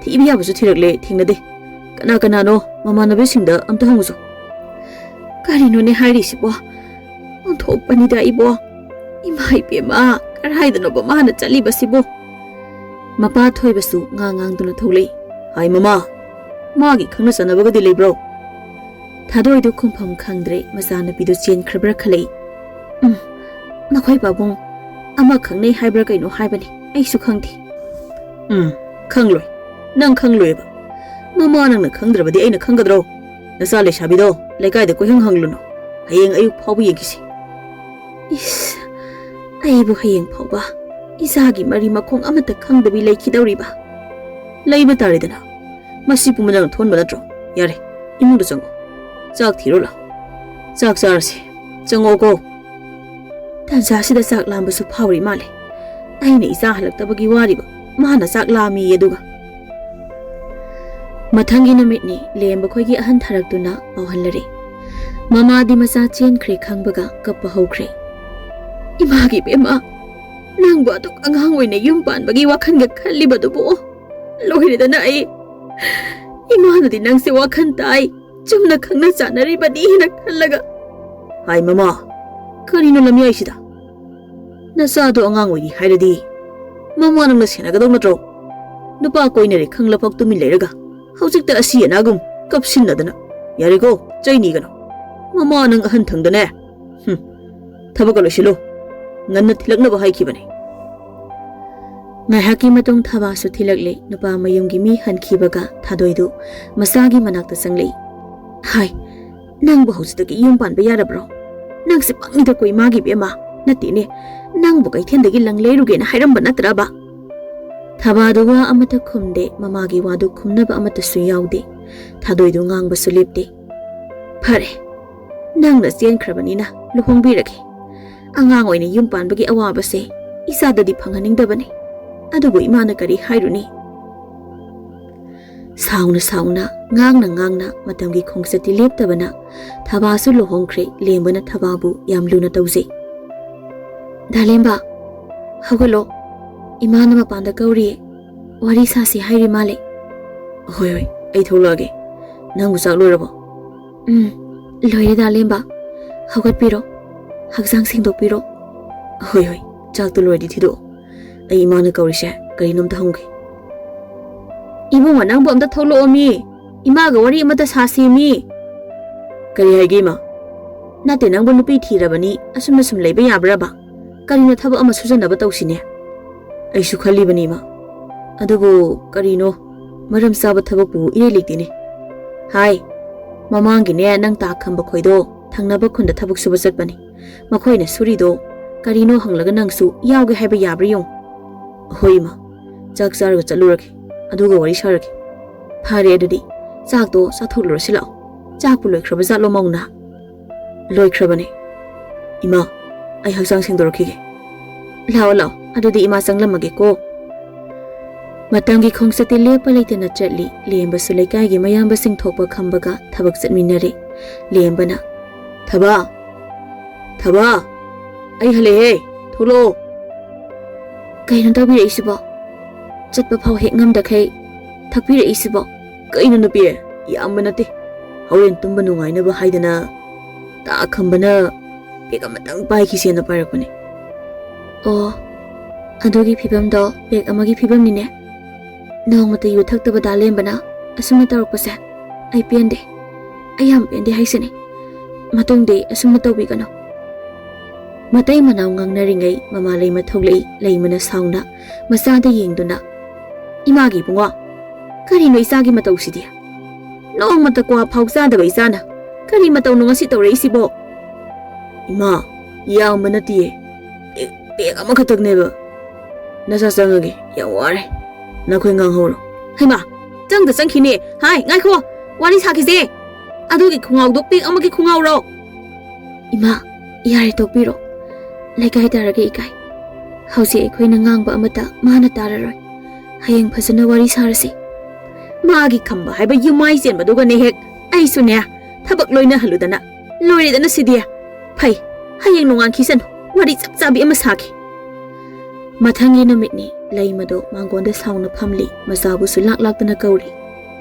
ꯊꯤꯕ ꯌꯥꯕꯁꯨ ꯊꯤꯔꯛꯂꯦ, ꯊꯦꯡꯅꯗꯦ꯫ ꯀꯅꯥ ꯀꯅꯥꯅꯣ ꯃꯃꯥꯟꯅꯕꯤꯁꯤꯡꯗ ꯑꯝꯇ ꯍꯪꯉꯨꯁꯨ꯫" "ꯀꯔꯤꯅꯣꯅꯦ ꯍꯥꯏꯔꯤꯁꯤꯕꯣ? ꯑꯣꯟꯊꯣꯛꯄꯅꯤꯗ ꯑꯩꯕꯣ꯫ ꯏꯃꯥ ꯏꯕꯦꯝꯃ, ꯀꯔꯥꯏꯗꯅꯣꯕ ꯃꯥꯅ ꯆꯠꯂꯤꯕꯁꯤꯕꯣ?" ꯃꯄꯥ ꯊꯣꯏꯕꯁꯨ ꯉꯥ ꯉꯥꯡꯗꯨꯅ ꯊꯣꯛꯂꯛꯏ꯫ "ꯍꯥꯏ ꯃꯃꯥ, ꯃꯥꯒꯤ ꯈꯪꯅ ꯆꯥꯟꯅꯕꯒꯗꯤ ꯂꯩꯕ꯭ꯔꯣ?" ꯊꯥꯗꯣꯏꯗꯨ ꯈꯨꯝꯐꯝ ꯈꯪꯗ꯭ꯔꯦ, ꯃꯆꯥꯅꯨꯄꯤꯗꯨ ꯆꯦꯟꯈ꯭ꯔꯕ꯭ꯔꯥ ꯈꯜꯂꯛꯏ꯫ "ꯎꯝ, ꯃꯈꯣꯏ ꯄꯥꯕꯨꯡ ꯑꯃ ꯈꯪꯅꯩ ꯍꯥꯏꯕ꯭ꯔꯥ ꯀꯩꯅꯣ ꯍꯥꯏꯕꯅꯤ, ꯑꯩꯁꯨ ꯈꯪꯗꯦ꯫" "ꯎꯝ, ꯈꯪꯂꯣꯏ꯫ ꯅꯪ ꯈꯪꯂꯣꯏꯕ꯫ ꯃꯃꯥ ꯅꯪꯅ ꯈꯪꯗ꯭ꯔꯕꯗꯤ ꯑꯩꯅ ꯈꯪꯒꯗ꯭ꯔꯣ? ꯅꯆꯥ ꯂꯩꯁꯥꯕꯤꯗꯣ ꯂꯩꯀꯥꯏꯗ ꯀꯣꯏꯍꯪ ꯍꯪꯂꯨꯅꯨ꯫ ꯍꯌꯦꯡ ꯑꯌꯨꯛ ꯐꯥꯎꯕ ꯌꯦꯡꯈꯤꯁꯤ꯫" "ꯏꯁ, ꯑꯩꯕꯨ ꯍꯌꯦꯡ ꯐꯥꯎꯕ ꯏꯆꯥꯒꯤ ꯃꯔꯤ ꯃꯈꯣꯡ ꯑꯃꯠꯇ ꯈꯪꯗꯕꯤ ꯂꯩꯈꯤꯗꯧꯔꯤꯕ? ꯂꯩꯕ ꯇꯥꯔꯦꯗꯅ꯫ ꯃꯁꯤ ꯄꯨꯝꯕ ꯅꯪꯅ ꯊꯣꯟꯕ ꯅꯠꯇ꯭ꯔꯣ? ꯌꯥꯔꯦ, ꯏꯃꯨꯡꯗ ꯆꯪꯉꯣ꯫ ꯆꯥꯛ ꯊꯤꯔꯣ ꯂꯥꯎ꯫ ꯆꯥꯛ ꯆꯥꯔꯁꯤ꯫ ꯆꯪꯉꯛꯑꯣꯀꯣ꯫ ꯇꯥꯟꯖꯥꯁꯤꯗ ꯆꯥꯛ ꯂꯥꯝꯕꯁꯨ ꯐꯥꯎꯔꯤ ꯃꯥꯜꯂꯦ꯫ ꯑꯩꯅ ꯏꯆꯥ ꯍꯜꯂꯛꯇꯕꯒꯤ ꯋꯥꯔꯤꯕ, ꯃꯥꯅ ꯆꯥꯛ ꯂꯥꯝꯃꯤ ꯑꯗꯨꯒ꯫ ꯃꯊꯪꯒꯤ ꯅꯨꯃꯤꯠꯅꯤ, ꯂꯦꯝꯕ ꯈꯣꯏꯒꯤ ꯑꯍꯟ ꯊꯥꯔꯛꯇꯨꯅ ꯄꯥꯎꯍꯜꯂꯔꯦ꯫ ꯃꯃꯥꯗꯤ ꯃꯆꯥ ꯆꯦꯟꯈ꯭ꯔꯦ ꯈꯪꯕꯒ ꯀꯞꯄ ꯍꯧꯈ꯭ꯔꯦ꯫ "ꯏꯃꯥꯒꯤ ꯕꯦꯝꯃ, ꯅꯪꯕꯨ ꯑꯗꯨꯛ ꯑꯉꯥꯡ ꯑꯣꯏꯅ ꯌꯨꯝ ꯄꯥꯟꯕꯒꯤ ꯋꯥꯈꯜꯒ ꯈꯜꯂꯤꯕꯗꯨꯕꯨ? ꯂꯣꯏꯔꯦꯗꯅ ꯑꯩ꯫ ꯏꯃꯥꯅꯗꯤ ꯅꯪꯁꯦ ꯋꯥꯈꯜ ꯇꯥꯏ, ꯆꯨꯝꯅ ꯈꯪꯅ ꯆꯥꯟꯅꯔꯤꯕꯅꯤꯅ ꯈꯜꯂꯒ"꯫ "ꯍꯥꯏ ꯃꯃꯥ, ꯀꯔꯤꯅꯣ ꯂꯝꯌꯥꯏꯁꯤꯗ? ꯅꯆꯥꯗꯣ ꯑꯉꯥꯡ ꯑꯣꯏꯔꯤ ꯍꯥꯏꯔꯗꯤ ꯃꯃꯥ ꯅꯪꯅ ꯁꯦꯟꯅꯒꯗꯧ ꯅꯠꯇ꯭ꯔꯣ? ꯅꯨꯄꯥ ꯀꯣꯏꯅꯔꯦ ꯈꯪꯂꯐꯥꯎ ꯇꯨꯃꯤꯟ ꯂꯩꯔꯒ ꯍꯧꯖꯤꯛꯇ ꯑꯁꯤ ꯑꯅꯥꯒꯨꯝ ꯀꯞꯁꯤꯟꯅꯗꯅ꯫ ꯌꯥꯔꯦꯀꯣ, ꯆꯩ ꯅꯤꯒꯅꯨ꯫ ꯃꯃꯥ ꯅꯪ ꯑꯍꯟ ꯊꯪꯗꯅꯦ꯫ ꯍꯨꯝ, ꯊꯕꯛꯀ ꯂꯣꯏꯁꯤꯜꯂꯨ꯫ ꯉꯟꯅ ꯊꯤꯜꯂꯛꯅꯕ ꯍꯥꯏꯈꯤꯕꯅꯦ"꯫ ꯉꯥꯏꯍꯥꯛꯀꯤ ꯃꯇꯨꯡ ꯊꯕꯥꯁꯨ ꯊꯤꯜꯂꯛꯂꯦ꯫ ꯅꯨꯄꯥ ꯃꯌꯨꯝꯒꯤ ꯃꯤ ꯍꯟꯈꯤꯕꯒ ꯊꯥꯗꯣꯏꯗꯨ ꯃꯆꯥꯒꯤ ꯃꯅꯥꯛꯇ ꯆꯪꯂꯛꯏ꯫ "ꯍꯥꯏ, ꯅꯪꯕꯨ ꯍꯧꯖꯤꯛꯇꯒꯤ ꯌꯨꯝ ꯄꯥꯟꯕ ꯌꯥꯔꯕ꯭ꯔꯣ? ꯅꯪꯁꯦ ꯄꯪꯉꯤꯗꯀꯣ ꯏꯃꯥꯒꯤ ꯕꯦꯝꯃ꯫ ꯅꯠꯇꯦꯅꯦ, ꯅꯪꯕꯨ ꯀꯩꯊꯦꯜꯗꯒꯤ ꯂꯪ ꯂꯩꯔꯨꯒꯦꯅ ꯍꯥꯏꯔꯝꯕ ꯅꯠꯇ꯭ꯔꯕ?" ꯊꯕꯥꯗꯨ ꯋꯥ ꯑꯃꯠꯇ ꯈꯨꯝꯗꯦ꯫ ꯃꯃꯥꯒꯤ ꯋꯥꯗꯨ ꯈꯨꯝꯅꯕ ꯑꯃꯠꯇꯁꯨ ꯌꯥꯎꯗꯦ꯫ ꯊꯥꯗꯣꯏꯗꯨ ꯉꯥꯡꯕꯁꯨ ꯂꯦꯞꯇꯦ꯫ "ꯐꯔꯦ, ꯅꯪꯅ ꯆꯦꯟꯈ꯭ꯔꯕꯅꯤꯅ ꯂꯨꯍꯣꯡꯕꯤꯔꯒꯦ꯫ ꯑꯉꯥꯡ ꯑꯣꯏꯅ ꯌꯨꯝ ꯄꯥꯟꯕꯒꯤ ꯑꯋꯥꯕꯁꯦ ꯏꯆꯥꯗꯗꯤ ꯐꯪꯍꯟꯅꯤꯡꯗꯕꯅꯤ꯫ ꯑꯗꯨꯕꯨ ꯏꯃꯥꯅ ꯀꯔꯤ ꯍꯥꯏꯔꯨꯅꯤ?" ꯁꯥꯎꯅ ꯁꯥꯎꯅ, ꯉꯥꯡꯅ ꯉꯥꯡꯅ ꯃꯇꯝꯒꯤ ꯈꯣꯡꯆꯠꯇꯤ ꯂꯦꯞꯇꯕꯅ ꯊꯕꯥꯁꯨ ꯂꯨꯍꯣꯡꯈ꯭ꯔꯦ꯫ ꯂꯦꯝꯕꯅ ꯊꯕꯥꯕꯨ ꯌꯥꯝ ꯂꯨꯅ ꯇꯧꯖꯩ꯫ "ꯗꯥ ꯂꯦꯝꯕ, ꯍꯧꯒꯠꯂꯣ꯫ ꯏꯃꯥꯅ ꯃꯄꯥꯟꯗ ꯀꯧꯔꯤꯌꯦ꯫ ꯋꯥꯔꯤ ꯁꯥꯁꯤ ꯍꯥꯏꯔꯤ ꯃꯥꯜꯂꯦ"꯫ "ꯍꯣꯏ, ꯍꯣꯏ, ꯑꯩ ꯊꯣꯛꯂꯛꯑꯒꯦ꯫ ꯅꯪꯕꯨ ꯆꯥꯛ ꯂꯣꯏꯔꯕꯣ?" "ꯎꯝ, ꯂꯣꯏꯔꯦ ꯗꯥ ꯂꯦꯝꯕ꯫ ꯍꯧꯒꯠꯄꯤꯔꯣ꯫ ꯍꯛꯆꯥꯡ ꯁꯦꯡꯗꯣꯛꯄꯤꯔꯣ"꯫ "ꯍꯣꯏ, ꯍꯣꯏ, ꯆꯥꯛꯇꯣ ꯂꯣꯏꯔꯗꯤ ꯊꯤꯗꯣꯛꯑꯣ꯫ ꯑꯩ ꯏꯃꯥꯅ ꯀꯧꯔꯤꯁꯦ ꯀꯔꯤꯅꯣꯝꯇ ꯍꯪꯒꯦ"꯫ "ꯏꯕꯨꯡꯉꯣ, ꯅꯪꯕꯨ ꯑꯝꯇ ꯊꯣꯛꯂꯛꯑꯣꯃꯤ꯫ ꯏꯃꯥꯒ ꯋꯥꯔꯤ ꯑꯃꯇ ꯁꯥꯁꯤꯃꯤ"꯫ "ꯀꯔꯤ ꯍꯥꯏꯒꯦ, ꯏꯃꯥ?" "ꯅꯠꯇꯦ, ꯅꯪꯕꯨ ꯅꯨꯄꯤ ꯊꯤꯔꯕꯅꯤ, ꯑꯁꯨꯝꯅ ꯁꯨꯝ ꯂꯩꯕ ꯌꯥꯕ꯭ꯔꯕ? ꯀꯔꯤꯅꯣ, ꯊꯕꯛ ꯑꯃ ꯁꯨꯖꯟꯅꯕ ꯇꯧꯁꯤꯅꯦ"꯫ "ꯑꯩꯁꯨ ꯈꯜꯂꯤꯕꯅꯤ, ꯏꯃꯥ꯫ ꯑꯗꯨꯕꯨ ꯀꯔꯤꯅꯣ, ꯃꯔꯝ ꯆꯥꯕ ꯊꯕꯛꯄꯨ ꯏꯔꯩ ꯂꯩꯇꯦꯅꯦ꯫ ꯍꯥꯏ, ꯃꯃꯥꯡꯒꯤꯅꯦ, ꯅꯪ ꯇꯥ ꯈꯝꯕ ꯈꯣꯏꯗꯣ ꯊꯪꯅꯕ ꯈꯨꯟꯗ ꯊꯕꯛ ꯁꯨꯕ ꯆꯠꯄꯅꯤ꯫ ꯃꯈꯣꯏꯅ ꯁꯨꯔꯤꯗꯣ ꯀꯔꯤꯅꯣ ꯍꯪꯂꯒ ꯅꯪꯁꯨ ꯌꯥꯎꯒꯦ ꯍꯥꯏꯕ ꯌꯥꯕ꯭ꯔꯥ ꯌꯦꯡꯉꯨ꯫ ꯍꯣꯏ ꯏꯃꯥ, ꯆꯥꯛ ꯆꯥꯔꯒ ꯆꯠꯂꯨꯔꯒꯦ, ꯑꯗꯨꯒ ꯋꯥꯔꯤ ꯁꯥꯔꯒꯦ꯫ ꯐꯔꯦ ꯑꯗꯨꯗꯤ, ꯆꯥꯛꯇꯣ ꯆꯥꯊꯣꯛꯂꯨꯔꯁꯤ ꯂꯥꯛꯑꯣ, ꯆꯥꯛꯄꯨ ꯂꯣꯏꯈ꯭ꯔꯕ ꯖꯥꯠꯂꯣ ꯃꯧꯅ? ꯂꯣꯏꯈ꯭ꯔꯕꯅꯦ꯫ ꯏꯃꯥ, ꯑꯩ ꯍꯛꯆꯥꯡ ꯁꯦꯡꯗꯣꯔꯛꯈꯤꯒꯦ꯫ ꯂꯥꯛꯑꯣ ꯂꯥꯛꯑꯣ, ꯑꯗꯨꯗꯤ ꯏꯃꯥ ꯆꯪꯂꯝꯃꯒꯦꯀꯣ꯫ ꯃꯇꯝꯒꯤ ꯈꯣꯡꯆꯠꯇꯤ ꯂꯦꯞꯄ ꯂꯩꯇꯅ ꯆꯠꯂꯤ꯫ ꯂꯦꯝꯕꯁꯨ ꯂꯩꯀꯥꯏꯒꯤ ꯃꯌꯥꯝꯕꯁꯤꯡ ꯊꯣꯛꯄ ꯈꯝꯕꯒ ꯊꯕꯛ ꯆꯠꯃꯤꯟꯅꯔꯦ꯫ ꯂꯦꯝꯕꯅ, "ꯊꯕ, ꯊꯕ, ꯑꯩ ꯍꯜꯂꯛꯑꯦ, ꯊꯣꯛꯂꯛꯑꯣ"꯫ ꯀꯩꯅꯣ ꯇꯧꯕꯤꯔꯛꯏꯁꯤꯕꯣ? ꯆꯠꯄ ꯐꯥꯎ ꯍꯦꯛ ꯉꯝꯗꯈꯩ ꯊꯛꯄꯤꯔꯛꯏꯁꯤꯕꯣ? ꯀꯩꯅꯣ ꯅꯨꯄꯤ, ꯌꯥꯝꯕ ꯅꯠꯇꯦ꯫ ꯍꯣꯔꯦꯟ ꯇꯨꯝꯕ ꯅꯨꯡꯉꯥꯏꯅꯕ ꯍꯥꯏꯗꯅ ꯇꯥ ꯈꯝꯕꯅ ꯄꯦꯛ ꯑꯃꯇꯪ ꯄꯥꯏꯈꯤꯁꯦꯅ ꯄꯥꯏꯔꯛꯄꯅꯦ꯫ ꯑꯣ, ꯑꯗꯨꯒꯤ ꯐꯤꯕꯝꯗꯣ ꯄꯦꯛ ꯑꯃꯒꯤ ꯐꯤꯕꯝꯅꯤꯅꯦ꯫ ꯅꯣꯡꯃꯇ ꯌꯨ ꯊꯛꯇꯕ ꯗꯥ ꯂꯦꯝꯕꯅ ꯑꯁꯨꯝꯅ ꯇꯧꯔꯛꯄꯁꯦ ꯑꯩ ꯄꯦꯟꯗꯦ꯫ ꯑꯩ ꯌꯥꯝ ꯄꯦꯟꯗꯦ ꯍꯥꯏꯁꯤꯅꯤ꯫ ꯃꯇꯨꯡꯗꯤ ꯑꯁꯨꯝꯅ ꯇꯧꯕꯤꯒꯅꯨ꯫ ꯃꯇꯩ ꯃꯅꯥꯎ ꯉꯥꯡꯅꯔꯤꯉꯩ ꯃꯃꯥ ꯂꯩꯃ ꯊꯣꯛꯂꯛꯏ꯫ ꯂꯩꯃꯅ ꯁꯥꯎꯅ ꯃꯆꯥꯗ ꯌꯦꯡꯗꯨꯅ, "ꯏꯃꯥꯒꯤ ꯏꯕꯨꯡꯉꯣ, ꯀꯔꯤꯅꯣ ꯏꯆꯥꯒꯤ ꯃꯇꯧꯁꯤꯗꯤ? ꯅꯣꯡꯃꯇ ꯀ꯭ꯋꯥ ꯐꯥꯎ ꯆꯥꯗꯕ ꯏꯆꯥꯅ ꯀꯔꯤ ꯃꯇꯧꯅꯣ ꯉꯁꯤ ꯇꯧꯔꯛꯏꯁꯤꯕꯣ?" "ꯏꯃꯥ, ꯌꯥꯝꯕ ꯅꯠꯇꯤꯌꯦ꯫ ꯄꯦꯛ, ꯄꯦꯛ ꯑꯃꯈꯛꯇꯪꯅꯦꯕ꯫ ꯅꯆꯥ ꯆꯪꯉꯒꯦ, ꯌꯥꯝ ꯋꯥꯔꯦ꯫ ꯅꯈꯣꯏ ꯉꯥꯡꯍꯧꯔꯣ꯫" "ꯍꯩꯃꯥ, ꯆꯪꯗ ꯆꯪꯈꯤꯅꯦ꯫ ꯍꯥꯏ, ꯉꯥꯏꯈꯣ, ꯋꯥꯔꯤ ꯁꯥꯈꯤꯁꯦ꯫ ꯑꯗꯨꯒꯤ ꯈꯣꯡꯉꯥꯎꯗꯣ ꯄꯦꯛ ꯑꯃꯒꯤ ꯈꯣꯡꯉꯥꯎꯔꯣ?" "ꯏꯃꯥ, ꯌꯥꯔꯦ, ꯇꯣꯛꯄꯤꯔꯣ꯫ ꯂꯩꯀꯥꯏ ꯇꯥꯔꯒ ꯏꯀꯥꯏ꯫ ꯍꯧꯖꯤꯛ ꯑꯩꯈꯣꯏꯅ ꯉꯥꯡꯕ ꯑꯃꯠꯇ ꯃꯥꯅ ꯇꯥꯔꯔꯣꯏ꯫ ꯍꯌꯦꯡ ꯐꯖꯅ ꯋꯥꯔꯤ ꯁꯥꯔꯁꯤ꯫" "ꯃꯥꯒꯤ ꯈꯝꯕ ꯍꯥꯏꯕ ꯌꯨꯝꯃꯥꯏ ꯆꯦꯟꯕꯗꯨꯒꯅꯦ ꯍꯦꯛ ꯑꯩꯁꯨꯅꯦ ꯊꯕꯛ ꯂꯣꯏꯅꯍꯜꯂꯨꯗꯅ꯫ ꯂꯣꯏꯔꯦꯗꯅ ꯁꯤꯗꯤ꯫ ꯐꯩ, ꯍꯌꯦꯡ ꯅꯣꯡꯉꯥꯟꯈꯤꯁꯅꯨ, ꯋꯥꯔꯤ ꯆꯞ ꯆꯥꯕꯤ ꯑꯃ ꯁꯥꯈꯤ꯫" ꯃꯊꯪꯒꯤ ꯅꯨꯃꯤꯠꯅꯤ꯫ ꯂꯩꯃꯗꯣ ꯃꯥꯡꯒꯣꯟꯗ ꯁꯥꯎꯅ ꯐꯝꯂꯤ꯫ ꯃꯆꯥꯕꯨꯁꯨ ꯂꯥꯛ ꯂꯥꯛꯇꯅ ꯀꯧꯔꯤ꯫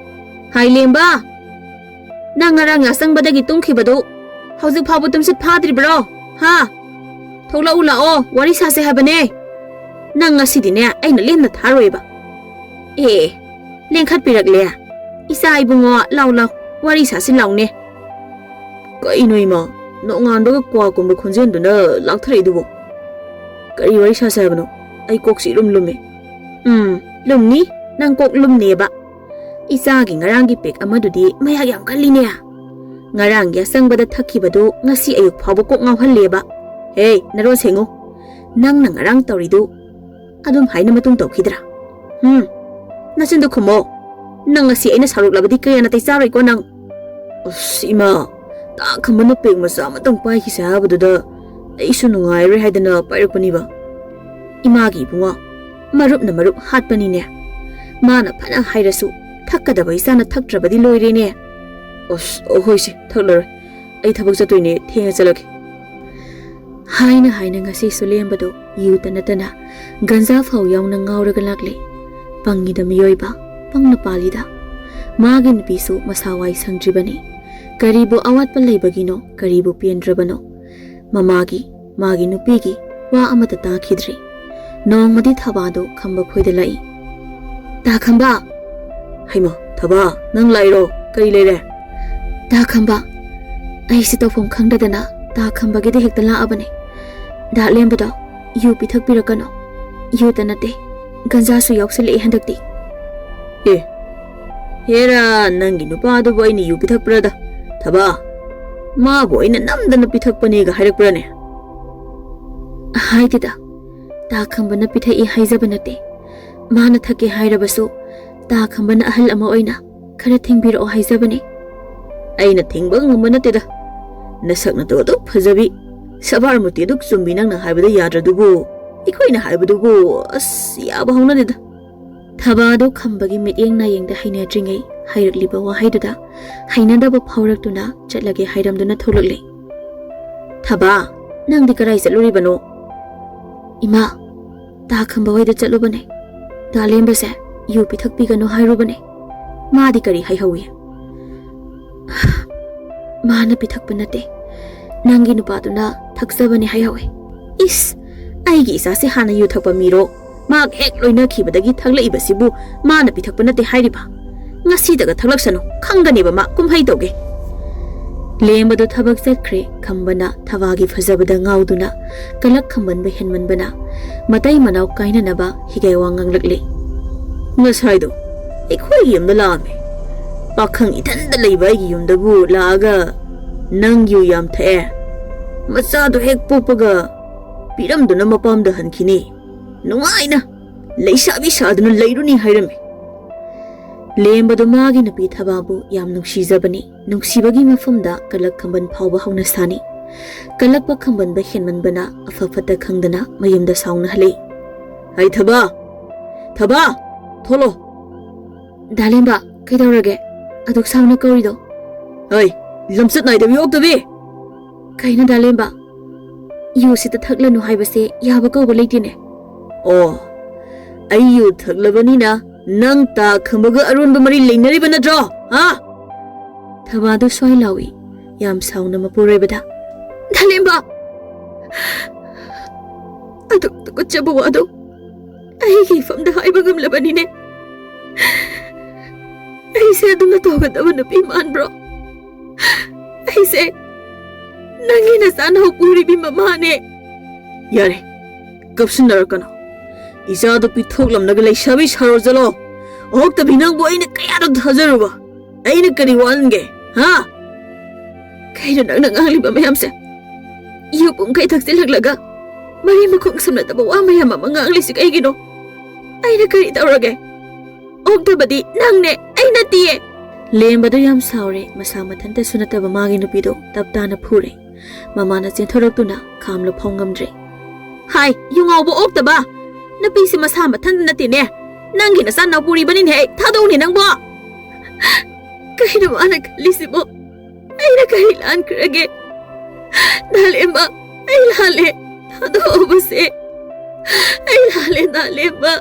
"ꯍꯥꯏ ꯂꯦꯝꯕ, ꯅꯪ ꯉꯔꯥꯡ ꯌꯥꯆꯪꯕꯗꯒꯤ ꯇꯨꯝꯈꯤꯕꯗꯨ ꯍꯧꯖꯤꯛ ꯐꯥꯎꯕ ꯇꯨꯝꯁꯤꯠ ꯐꯥꯗ꯭ꯔꯤꯕ꯭ꯔꯣ? ꯍꯥ? ꯊꯣꯛꯂꯛꯎ ꯂꯥꯛꯑꯣ, ꯋꯥꯔꯤ ꯁꯥꯁꯦ ꯍꯥꯏꯕꯅꯦ꯫ ꯅꯪ ꯉꯁꯤꯗꯤꯅꯦ ꯑꯩꯅ ꯂꯦꯝꯅ ꯊꯥꯔꯣꯏꯕ꯫" "ꯑꯦ, ꯂꯦꯡꯈꯠꯄꯤꯔꯛꯂꯦ꯫ ꯏꯆꯥ ꯏꯕꯨꯡꯉꯣ, ꯂꯥꯎ ꯂꯥꯎ, ꯋꯥꯔꯤ ꯁꯥꯁꯤ ꯂꯥꯎꯅꯦ꯫" "ꯀꯩꯅꯣ ꯏꯃꯥ, ꯅꯣꯡꯉꯥꯟꯕꯒ ꯀ꯭ꯋꯥꯀꯨꯝꯕ ꯈꯣꯟꯖꯦꯜꯗꯨꯅ ꯂꯥꯛꯊꯔꯛꯏꯗꯨꯕꯣ? ꯀꯔꯤ ꯋꯥꯔꯤ ꯁꯥꯁꯦ ꯍꯥꯏꯕꯅꯣ? ꯑꯩ ꯀꯣꯛꯁꯤ ꯏꯂꯨꯝ ꯂꯨꯝꯃꯦ꯫" "ꯎꯝ, ꯂꯨꯝꯅꯤ, ꯅꯪ ꯀꯣꯛ ꯂꯨꯝꯅꯦꯕ꯫ ꯏꯆꯥꯒꯤ ꯉꯔꯥꯡꯒꯤ ꯄꯦꯛ ꯑꯃꯗꯨꯗꯤ ꯃꯌꯥꯛ ꯌꯥꯝ ꯀꯜꯂꯤꯅꯦ꯫ ꯉꯔꯥꯡ ꯌꯥꯆꯪꯕꯗ ꯊꯛꯈꯤꯕꯗꯨ ꯉꯁꯤ ꯑꯌꯨꯛ ꯐꯥꯎꯕ ꯀꯣꯛ ꯉꯥꯎꯍꯜꯂꯦꯕ꯫ ꯍꯦ, ꯅꯔꯣꯟ ꯁꯦꯡꯉꯨ꯫ ꯅꯪꯅ ꯉꯔꯥꯡ ꯇꯧꯔꯤꯗꯨ ꯑꯗꯨꯝ ꯍꯥꯏꯅ ꯃꯇꯨꯡ ꯇꯧꯈꯤꯗ꯭ꯔꯥ? ꯎꯝ, ꯅꯆꯤꯟꯗꯣ ꯈꯨꯝꯃꯣ꯫ ꯅꯪ ꯉꯁꯤ ꯑꯩꯅ ꯁꯥꯎꯔꯛꯂꯕꯗꯤ ꯀꯌꯥ ꯅꯥꯇꯩ ꯆꯥꯔꯣꯏꯀꯣ ꯅꯪ꯫ ꯑꯁ, ꯏꯃꯥ, ꯇꯥ ꯈꯝꯕꯅ ꯄꯦꯛ ꯃꯆꯥ ꯑꯃꯇꯪ ꯄꯥꯏꯈꯤꯁꯦ ꯍꯥꯏꯕꯗꯨꯗ ꯑꯩꯁꯨ ꯅꯨꯡꯉꯥꯏꯔꯣꯏ ꯍꯥꯏꯗꯅ ꯄꯥꯏꯔꯛꯄꯅꯤꯕ꯫ ꯏꯃꯥꯒꯤ ꯏꯕꯨꯡꯉꯣ, ꯃꯔꯨꯞꯅ ꯃꯔꯨꯞ ꯍꯥꯠꯄꯅꯤꯅꯦ꯫ ꯃꯥꯅ ꯐꯅ ꯍꯥꯏꯔꯁꯨ ꯊꯛꯀꯗꯕ ꯏꯆꯥꯅ ꯊꯛꯇ꯭ꯔꯕꯗꯤ ꯂꯣꯏꯔꯦꯅꯦ꯫ ꯑꯁ, ꯑꯍꯣꯏꯁꯦ, ꯊꯛꯂꯔꯣꯏ꯫ ꯑꯩ ꯊꯕꯛ ꯆꯠꯇꯣꯏꯅꯦ, ꯊꯦꯡꯅ ꯆꯠꯂꯒꯦ꯫ ꯍꯥꯏꯅ ꯍꯥꯏꯅ ꯉꯁꯤꯁꯨ ꯂꯦꯝꯕꯗꯣ ꯌꯨꯇ ꯅꯠꯇꯅ ꯒꯟꯖꯥ ꯐꯥꯎ ꯌꯥꯎꯅ ꯉꯥꯎꯔꯒ ꯂꯥꯛꯂꯦ꯫ ꯄꯪꯉꯤꯗ ꯃꯤꯑꯣꯏꯕ, ꯄꯪꯅ ꯄꯥꯜꯂꯤꯗ꯫ ꯃꯥꯒꯤ ꯅꯨꯄꯤꯁꯨ ꯃꯁꯥ ꯋꯥꯏ ꯁꯪꯗ꯭ꯔꯤꯕꯅꯤ꯫ ꯀꯔꯤꯕꯨ ꯑꯋꯥꯠꯄ ꯂꯩꯕꯒꯤꯅꯣ, ꯀꯔꯤꯕꯨ ꯄꯦꯟꯗ꯭ꯔꯕꯅꯣ? ꯃꯃꯥꯒꯤ, ꯃꯥꯒꯤ ꯅꯨꯄꯤꯒꯤ ꯋꯥ ꯑꯃꯠꯇ ꯇꯥꯈꯤꯗ꯭ꯔꯤ꯫ ꯅꯣꯡꯃꯗꯤ ꯊꯕꯥꯗꯣ ꯈꯝꯕ ꯈꯣꯏꯗ ꯂꯥꯛꯏ꯫ "ꯇꯥ ꯈꯝꯕ!" "ꯍꯩꯃꯥ, ꯊꯕꯥ, ꯅꯪ ꯂꯥꯛꯏꯔꯣ? ꯀꯔꯤ ꯂꯩꯔꯦ?" "ꯇꯥ ꯈꯝꯕ, ꯑꯩꯁꯦ ꯇꯧꯐꯝ ꯈꯪꯗꯗꯅ ꯇꯥ ꯈꯝꯕꯒꯤꯗ ꯍꯦꯛꯇ ꯂꯥꯛꯑꯕꯅꯦ꯫ ꯗꯥ ꯂꯦꯝꯕꯗꯣ ꯌꯨ ꯄꯤꯊꯛꯄꯤꯔꯛꯀꯅꯣ꯫ ꯌꯨꯇ ꯅꯠꯇꯦ, ꯒꯟꯖꯥꯁꯨ ꯌꯥꯎꯁꯜꯂꯛꯑꯦ ꯍꯟꯗꯛꯇꯤ꯫" "ꯑꯦ, ꯍꯦꯔꯥ, ꯅꯪꯒꯤ ꯅꯨꯄꯥꯗꯨꯕꯨ ꯑꯩꯅ ꯌꯨ ꯄꯤꯊꯛꯄ꯭ꯔꯥꯗ? ꯊꯕꯥ, ꯃꯥꯕꯨ ꯑꯩꯅ ꯅꯝꯗꯅ ꯄꯤꯊꯛꯄꯅꯦꯒ ꯍꯥꯏꯔꯛꯄ꯭ꯔꯥꯅꯦ?" "ꯍꯥꯏꯗꯦꯗ, ꯇꯥ ꯈꯝꯕꯅ ꯄꯤꯊꯛꯏ ꯍꯥꯏꯖꯕ ꯅꯠꯇꯦ꯫ ꯃꯥꯅ ꯊꯛꯀꯦ ꯍꯥꯏꯔꯕꯁꯨ ꯇꯥ ꯈꯝꯕꯅ ꯑꯍꯜ ꯑꯃ ꯑꯣꯏꯅ ꯈꯔ ꯊꯦꯡꯕꯤꯔꯛꯑꯣ ꯍꯥꯏꯖꯕꯅꯦ꯫" "ꯑꯩꯅ ꯊꯤꯡꯕ ꯉꯝꯕ ꯅꯠꯇꯦꯗ꯫ ꯅꯁꯛ ꯅꯇꯧ ꯑꯗꯨꯛ ꯐꯖꯕꯤ, ꯁꯕꯥꯔꯃꯨꯇꯤ ꯑꯗꯨꯛ ꯆꯨꯝꯕꯤ ꯅꯪꯅ ꯍꯥꯏꯕꯗ ꯌꯥꯗ꯭ꯔꯗꯨꯕꯨ, ꯑꯩꯈꯣꯏꯅ ꯍꯥꯏꯕꯗꯨꯕꯨ, ꯑꯁ, ꯌꯥꯕ ꯍꯧꯅꯗꯦꯗ꯫" ꯊꯕꯥꯗꯣ ꯈꯝꯕꯒꯤ ꯃꯤꯠꯌꯦꯡ ꯅꯥꯌꯦꯡꯗ ꯍꯩꯅꯗ꯭ꯔꯤꯉꯩ ꯍꯥꯏꯔꯛꯂꯤꯕ ꯋꯥꯍꯩꯗꯨꯗ ꯍꯩꯅꯗꯕ ꯐꯥꯎꯔꯛꯇꯨꯅ ꯆꯠꯂꯒꯦ ꯍꯥꯏꯔꯝꯗꯨꯅ ꯊꯣꯛꯂꯛꯂꯦ꯫ "ꯊꯕꯥ, ꯅꯪꯗꯤ ꯀꯔꯥꯏ ꯆꯠꯂꯨꯔꯤꯕꯅꯣ?" "ꯏꯃꯥ, ꯇꯥ ꯈꯝꯕ ꯍꯣꯏꯗ ꯆꯠꯂꯨꯕꯅꯦ꯫ ꯗꯥ ꯂꯦꯝꯕꯁꯦ ꯌꯨ ꯄꯤꯊꯛꯄꯤꯒꯅꯨ ꯍꯥꯏꯔꯨꯕꯅꯦ꯫ ꯃꯥꯗꯤ ꯀꯔꯤ ꯍꯥꯏꯍꯧꯏ?" "ꯃꯥꯅ ꯄꯤꯊꯛꯄ ꯅꯠꯇꯦ, ꯅꯪꯒꯤ ꯅꯨꯄꯥꯗꯨꯅ ꯊꯛꯆꯕꯅꯦ ꯍꯥꯏꯍꯧꯋꯦ꯫" "ꯏꯁ, ꯑꯩꯒꯤ ꯏꯆꯥꯁꯦ ꯍꯥꯟꯅ ꯌꯨ ꯊꯛꯄ ꯃꯤꯔꯣ? ꯃꯥꯒ ꯍꯦꯛ ꯂꯣꯏꯅꯈꯤꯕꯗꯒꯤ ꯊꯛꯂꯛꯏꯕꯁꯤꯕꯨ ꯃꯥꯅ ꯄꯤꯊꯛꯄ ꯅꯠꯇꯦ ꯍꯥꯏꯔꯤꯕ? ꯉꯁꯤꯗꯒ ꯊꯛꯂꯛꯁꯅꯨ, ꯈꯪꯒꯅꯦꯕ ꯃꯥ, ꯀꯨꯝꯍꯩ ꯇꯧꯒꯦ꯫" ꯂꯦꯝꯕꯗꯣ ꯊꯕꯛ ꯆꯠꯈ꯭ꯔꯦ꯫ ꯈꯝꯕꯅ ꯊꯕꯥꯒꯤ ꯐꯖꯕꯗ ꯉꯥꯎꯗꯨꯅ ꯀꯂꯛ ꯈꯝꯕꯟꯕ ꯍꯦꯟꯃꯟꯕꯅ ꯃꯇꯩ ꯃꯅꯥꯎ ꯀꯥꯏꯅꯅꯕ ꯍꯤꯒꯥꯏ ꯋꯥ ꯉꯥꯡꯂꯛꯂꯦ꯫ "ꯉꯁꯥꯏꯗꯣ ꯑꯩꯈꯣꯏꯒꯤ ꯌꯨꯝꯗ ꯂꯥꯛꯑꯝꯃꯦ꯫ ꯄꯥꯈꯪ ꯏꯊꯟꯗ ꯂꯩꯕ ꯑꯩꯒꯤ ꯌꯨꯝꯗꯕꯨ ꯂꯥꯛꯑꯒ ꯅꯪ ꯌꯨ ꯌꯥꯝ ꯊꯛꯑꯦ, ꯃꯆꯥꯗꯣ ꯍꯦꯛ ꯄꯣꯛꯄꯒ ꯄꯤꯔꯝꯗꯨꯅ ꯃꯄꯥꯝꯗ ꯍꯟꯈꯤꯅꯤ꯫ ꯅꯨꯡꯉꯥꯏꯅ ꯂꯩꯁꯥꯕꯤ ꯁꯥꯗꯨꯅ ꯂꯩꯔꯨꯅꯤ ꯍꯥꯏꯔꯝꯃꯤ꯫ ꯂꯦꯝꯕꯗꯨ ꯃꯥꯒꯤ ꯅꯨꯄꯤ ꯊꯕꯥꯕꯨ ꯌꯥꯝ ꯅꯨꯡꯁꯤꯖꯕꯅꯤ꯫ ꯅꯨꯡꯁꯤꯕꯒꯤ ꯃꯐꯝꯗ ꯀꯂꯛ ꯈꯝꯕꯟ ꯐꯥꯎꯕ ꯍꯧꯅ ꯁꯥꯅꯤ꯫ ꯀꯂꯛꯄ ꯈꯝꯕꯟꯕ ꯍꯦꯟꯃꯟꯕꯅ ꯑꯐ ꯐꯠꯇ ꯈꯪꯗꯅ ꯃꯌꯨꯝꯗ ꯁꯥꯎꯅ ꯍꯜꯂꯛꯏ꯫ "ꯍꯩ ꯊꯕꯥ! ꯊꯕꯥ! ꯊꯣꯛꯂꯣ!" "ꯗꯥ ꯂꯦꯝꯕ, ꯀꯩꯗꯧꯔꯒꯦ? ꯑꯗꯨꯛ ꯁꯥꯎꯅ ꯀꯧꯔꯤꯗꯣ?" "ꯍꯩ, ꯂꯝꯆꯠ ꯅꯥꯏꯗꯕꯤ ꯑꯣꯛꯇꯕꯤ!" "ꯀꯩꯅꯣ ꯗꯥ ꯂꯦꯝꯕ? ꯌꯨꯁꯤꯗ ꯊꯛꯂꯅꯨ ꯍꯥꯏꯕꯁꯦ ꯌꯥꯕ ꯀꯧꯕ ꯂꯩꯇꯦꯅꯦ?" "ꯑꯣ, ꯑꯩ ꯌꯨ ꯊꯛꯂꯕꯅꯤꯅ ꯅꯪ ꯇꯥ ꯈꯝꯕꯒ ꯑꯔꯣꯟꯕ ꯃꯔꯤ ꯂꯩꯅꯔꯤꯕ ꯅꯠꯇ꯭ꯔꯣ? ꯍꯥ?" ꯊꯕꯥꯗꯨ ꯁ꯭ꯋꯥꯏ ꯂꯥꯎꯏ, ꯌꯥꯝ ꯁꯥꯎꯅ ꯃꯄꯨꯔꯣꯏꯕꯗ꯫ "ꯗꯥ ꯂꯦꯝꯕ! ꯑꯗꯨꯛ ꯇꯨꯀꯠꯆꯕ ꯋꯥꯗꯣ ꯑꯩꯒꯤ ꯏꯐꯝꯗ ꯍꯥꯏꯕ ꯉꯝꯂꯕꯅꯤꯅꯦ꯫ ꯑꯩꯁꯦ ꯑꯗꯨꯅ ꯇꯧꯒꯗꯕ ꯅꯨꯄꯤ ꯃꯥꯟꯕ꯭ꯔꯣ? ꯑꯩꯁꯦ ꯅꯪꯒꯤ ꯅꯆꯥꯅ ꯄꯨꯔꯤꯕꯤ ꯃꯃꯥꯅꯦ꯫" "ꯌꯥꯔꯦ, ꯀꯞꯁꯤꯟꯅꯔꯛꯀꯅꯣ꯫ ꯏꯆꯥꯗꯣ ꯄꯤꯊꯣꯛꯂꯝꯂꯒ ꯂꯩꯁꯥꯕꯤ ꯁꯥꯔꯣ ꯆꯠꯂꯣ꯫ ꯑꯣꯛꯇꯕꯤ ꯅꯪꯕꯨ ꯑꯩꯅ ꯀꯌꯥꯗ ꯊꯥꯖꯔꯨꯕ? ꯑꯩꯅ ꯀꯔꯤ ꯋꯥꯠꯂꯤꯒꯦ, ꯍꯥ?" "ꯀꯩꯅꯣ ꯅꯪꯅ ꯉꯥꯡꯂꯤꯕ ꯃꯌꯥꯝꯁꯦ? ꯌꯨ ꯄꯨꯡꯈꯩ ꯊꯛꯆꯤꯜꯂꯛꯂꯒ ꯃꯔꯤ ꯃꯈꯣꯡ ꯁꯝꯅꯗꯕ ꯋꯥ ꯃꯌꯥꯝ ꯑꯃ ꯉꯥꯡꯂꯤꯁꯤ ꯀꯩꯒꯤꯅꯣ? ꯑꯩꯅ ꯀꯔꯤ ꯇꯧꯔꯒꯦ? ꯑꯣꯛꯇꯕꯗꯤ ꯅꯪꯅꯦ, ꯑꯩ ꯅꯠꯇꯤꯌꯦ꯫" ꯂꯦꯝꯕꯗꯨ ꯌꯥꯝ ꯁꯥꯎꯔꯦ꯫ ꯃꯁꯥ ꯃꯊꯟꯇꯁꯨ ꯅꯠꯇꯕ ꯃꯥꯒꯤ ꯅꯨꯄꯤꯗꯣ ꯇꯞ ꯇꯥꯅ ꯐꯨꯔꯦ꯫ ꯃꯃꯥꯅ ꯆꯦꯟꯊꯣꯔꯛꯇꯨꯅ ꯈꯥꯝꯂ ꯐꯥꯎ ꯉꯝꯗ꯭ꯔꯦ꯫ "ꯍꯥꯏ, ꯌꯨ ꯉꯥꯎꯕ ꯑꯣꯛꯇꯕ! ꯅꯨꯄꯤꯁꯤ ꯃꯁꯥ ꯃꯊꯟꯇ ꯅꯠꯇꯦꯅꯦ꯫ ꯅꯪꯒꯤ ꯅꯆꯥ ꯅꯥꯎꯄꯨꯔꯤꯕꯅꯤꯅꯦ꯫ ꯑꯩ ꯊꯥꯗꯣꯛꯎꯅꯦ ꯅꯪꯕꯣ!" "ꯀꯩꯅꯣ ꯃꯥꯅ ꯈꯜꯂꯤꯁꯤꯕꯣ? ꯑꯩꯅ ꯀꯔꯤ ꯂꯥꯟꯈ꯭ꯔꯒꯦ? ꯗꯥ ꯂꯦꯝꯕ, ꯑꯩ ꯂꯥꯜꯂꯦ꯫ ꯊꯥꯗꯣꯛꯑꯣꯕꯁꯦ꯫ ꯑꯩ ꯂꯥꯜꯂꯦ, ꯗꯥ ꯂꯦꯝꯕ꯫"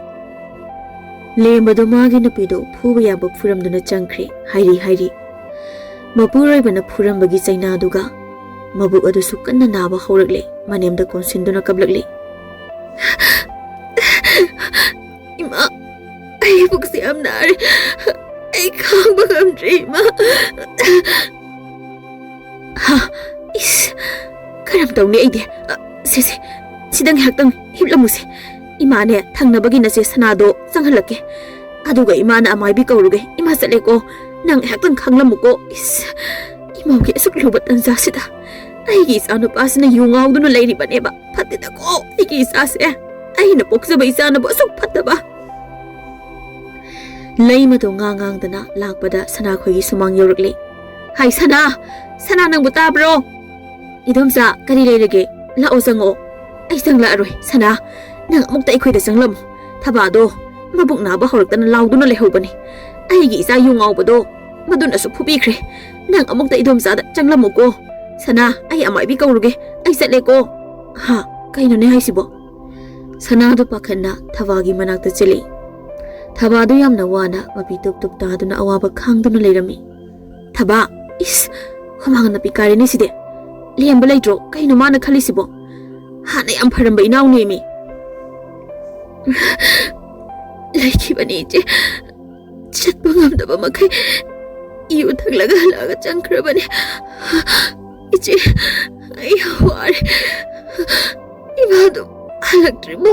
ꯂꯦꯝꯕꯗꯣ ꯃꯥꯒꯤ ꯅꯨꯄꯤꯗꯣ ꯐꯨꯕ ꯌꯥꯕ ꯐꯨꯔꯝꯗꯨꯅ ꯆꯪꯈ꯭ꯔꯦ꯫ ꯍꯥꯏꯔꯤ ꯍꯥꯏꯔꯤ꯫ ꯃꯄꯨꯔꯣꯏꯕꯅ ꯐꯨꯔꯝꯕꯒꯤ ꯆꯩꯅꯥꯗꯨꯒ ꯃꯕꯨꯛ ꯑꯗꯨꯁꯨ ꯀꯟꯅ ꯅꯥꯕ ꯍꯧꯔꯛꯂꯦ꯫ ꯃꯅꯦꯝꯗ ꯀꯣꯟꯁꯤꯟꯗꯨꯅ ꯀꯞꯂꯛꯂꯦ꯫ "ꯏꯃꯥ, ꯑꯩ ꯄꯨꯛꯁꯦ ꯌꯥꯝ ꯅꯥꯔꯦ꯫ ꯑꯩ ꯈꯥꯡꯕ ꯉꯝꯗ꯭ꯔꯦ, ꯏꯃꯥ꯫" "ꯍꯥ, ꯏꯁ, ꯀꯔꯝ ꯇꯧꯅꯤ ꯑꯩꯗꯤ? ꯑ, ꯁꯦ, ꯁꯦ, ꯁꯤꯗ ꯉꯥꯏꯍꯥꯛꯇꯪ ꯍꯤꯞꯂꯝꯃꯨꯁꯦ꯫ ꯏꯃꯥꯅꯦ, ꯊꯪꯅꯕꯒꯤ ꯅꯆꯦ ꯁꯅꯥꯗꯣ ꯆꯪꯍꯜꯂꯛꯀꯦ꯫ ꯑꯗꯨꯒ ꯏꯃꯥꯅ ꯑꯃꯥꯏꯕꯤ ꯀꯧꯔꯨꯒꯦ꯫ ꯏꯃꯥ ꯆꯠꯂꯦꯀꯣ꯫ ꯅꯪ ꯉꯥꯏꯍꯥꯛꯇꯪ ꯈꯥꯡꯂꯝꯃꯨꯀꯣ꯫" ꯏꯁ, ꯏꯃꯧꯒꯤ ꯑꯁꯨꯛ ꯂꯨꯕ ꯇꯟꯖꯥꯁꯤꯗ ꯑꯩꯒꯤ ꯏꯆꯥꯅꯨꯄꯥꯁꯤꯅ ꯌꯨ ꯉꯥꯎꯗꯨꯅ ꯂꯩꯔꯤꯕꯅꯦꯕ꯫ ꯐꯠꯇꯦꯗꯀꯣ ꯑꯩꯒꯤ ꯏꯆꯥꯁꯦ꯫ ꯑꯩꯅ ꯄꯣꯛꯆꯕ ꯏꯆꯥꯅꯕꯨ ꯑꯁꯨꯛ ꯐꯠꯇꯕ꯫ ꯂꯩꯃꯗꯣ ꯉꯥꯡ ꯉꯥꯡꯗꯅ ꯂꯥꯛꯄꯗ ꯁꯅꯥꯈꯣꯏꯒꯤ ꯁꯨꯃꯥꯡ ꯌꯧꯔꯛꯂꯦ꯫ "ꯍꯥꯏ ꯁꯅꯥ, ꯁꯅꯥ, ꯅꯪꯕꯨ ꯇꯥꯕ꯭ꯔꯣ? ꯏꯗꯣꯝꯆꯥ, ꯀꯔꯤ ꯂꯩꯔꯒꯦ? ꯂꯥꯛꯑꯣ, ꯆꯪꯉꯛꯑꯣ꯫ ꯑꯩ ꯆꯪꯂꯛꯑꯔꯣꯏ ꯁꯅꯥ꯫ ꯅꯪ ꯑꯃꯨꯛꯇ ꯑꯩꯈꯣꯏꯗ ꯆꯪꯂꯝꯃꯨ꯫ ꯊꯕꯥꯗꯣ ꯃꯕꯨꯛ ꯅꯥꯕ ꯍꯧꯔꯛꯇꯅ ꯂꯥꯎꯗꯨꯅ ꯂꯩꯍꯧꯕꯅꯤ꯫ ꯑꯩꯒꯤ ꯏꯆꯥ ꯌꯨ ꯉꯥꯎꯕꯗꯣ ꯃꯗꯨꯅꯁꯨ ꯐꯨꯕꯤꯈ꯭ꯔꯦ꯫ ꯅꯪ ꯑꯃꯨꯛꯇ ꯏꯗꯣꯝꯆꯥꯗ ꯆꯪꯂꯝꯃꯨꯀꯣ꯫ ꯁꯅꯥ, ꯑꯩ ꯑꯃꯥꯏꯕꯤ ꯀꯧꯔꯨꯒꯦ꯫ ꯑꯩ ꯆꯠꯂꯦꯀꯣ꯫" "ꯍꯥ? ꯀꯩꯅꯣꯅꯦ ꯍꯥꯏꯁꯤꯕꯣ?" ꯁꯅꯥꯗꯣ ꯄꯥꯈꯠꯅ ꯊꯕꯥꯒꯤ ꯃꯅꯥꯛꯇ ꯆꯦꯜꯂꯛꯏ꯫ ꯊꯕꯥꯗꯣ ꯌꯥꯝꯅ ꯋꯥꯅ ꯃꯄꯤ ꯇꯨꯞ ꯇꯨꯞ ꯇꯥꯗꯨꯅ ꯑꯋꯥꯕ ꯈꯥꯡꯗꯨꯅ ꯂꯩꯔꯝꯃꯤ꯫ "ꯊꯕꯥ, ꯏꯁ, ꯍꯨꯃꯥꯡ ꯅꯥꯄꯤ ꯀꯥꯔꯦꯅꯦ ꯁꯤꯗꯤ꯫ ꯂꯦꯝꯕ ꯂꯩꯇ꯭ꯔꯣ? ꯀꯩꯅꯣ ꯃꯥꯅ ꯈꯜꯂꯤꯁꯤꯕꯣ? ꯍꯥꯟꯅ ꯌꯥꯝ ꯐꯔꯝꯕ ꯏꯅꯥꯎꯅꯦꯃꯤ꯫" "ꯂꯩꯈꯤꯕꯅꯤ ꯏꯆꯦ꯫ ꯆꯠꯄ ꯉꯝꯗꯕ ꯃꯈꯩ ꯌꯨ ꯊꯛꯂꯒ ꯍꯜꯂꯛꯑꯒ ꯆꯪꯈ꯭ꯔꯕꯅꯤ꯫ ꯏꯆꯦ, ꯑꯩ ꯌꯥꯝ ꯋꯥꯔꯦ꯫ ꯏꯃꯥꯗꯣ ꯍꯜꯂꯛꯇ꯭ꯔꯤꯕꯣ?"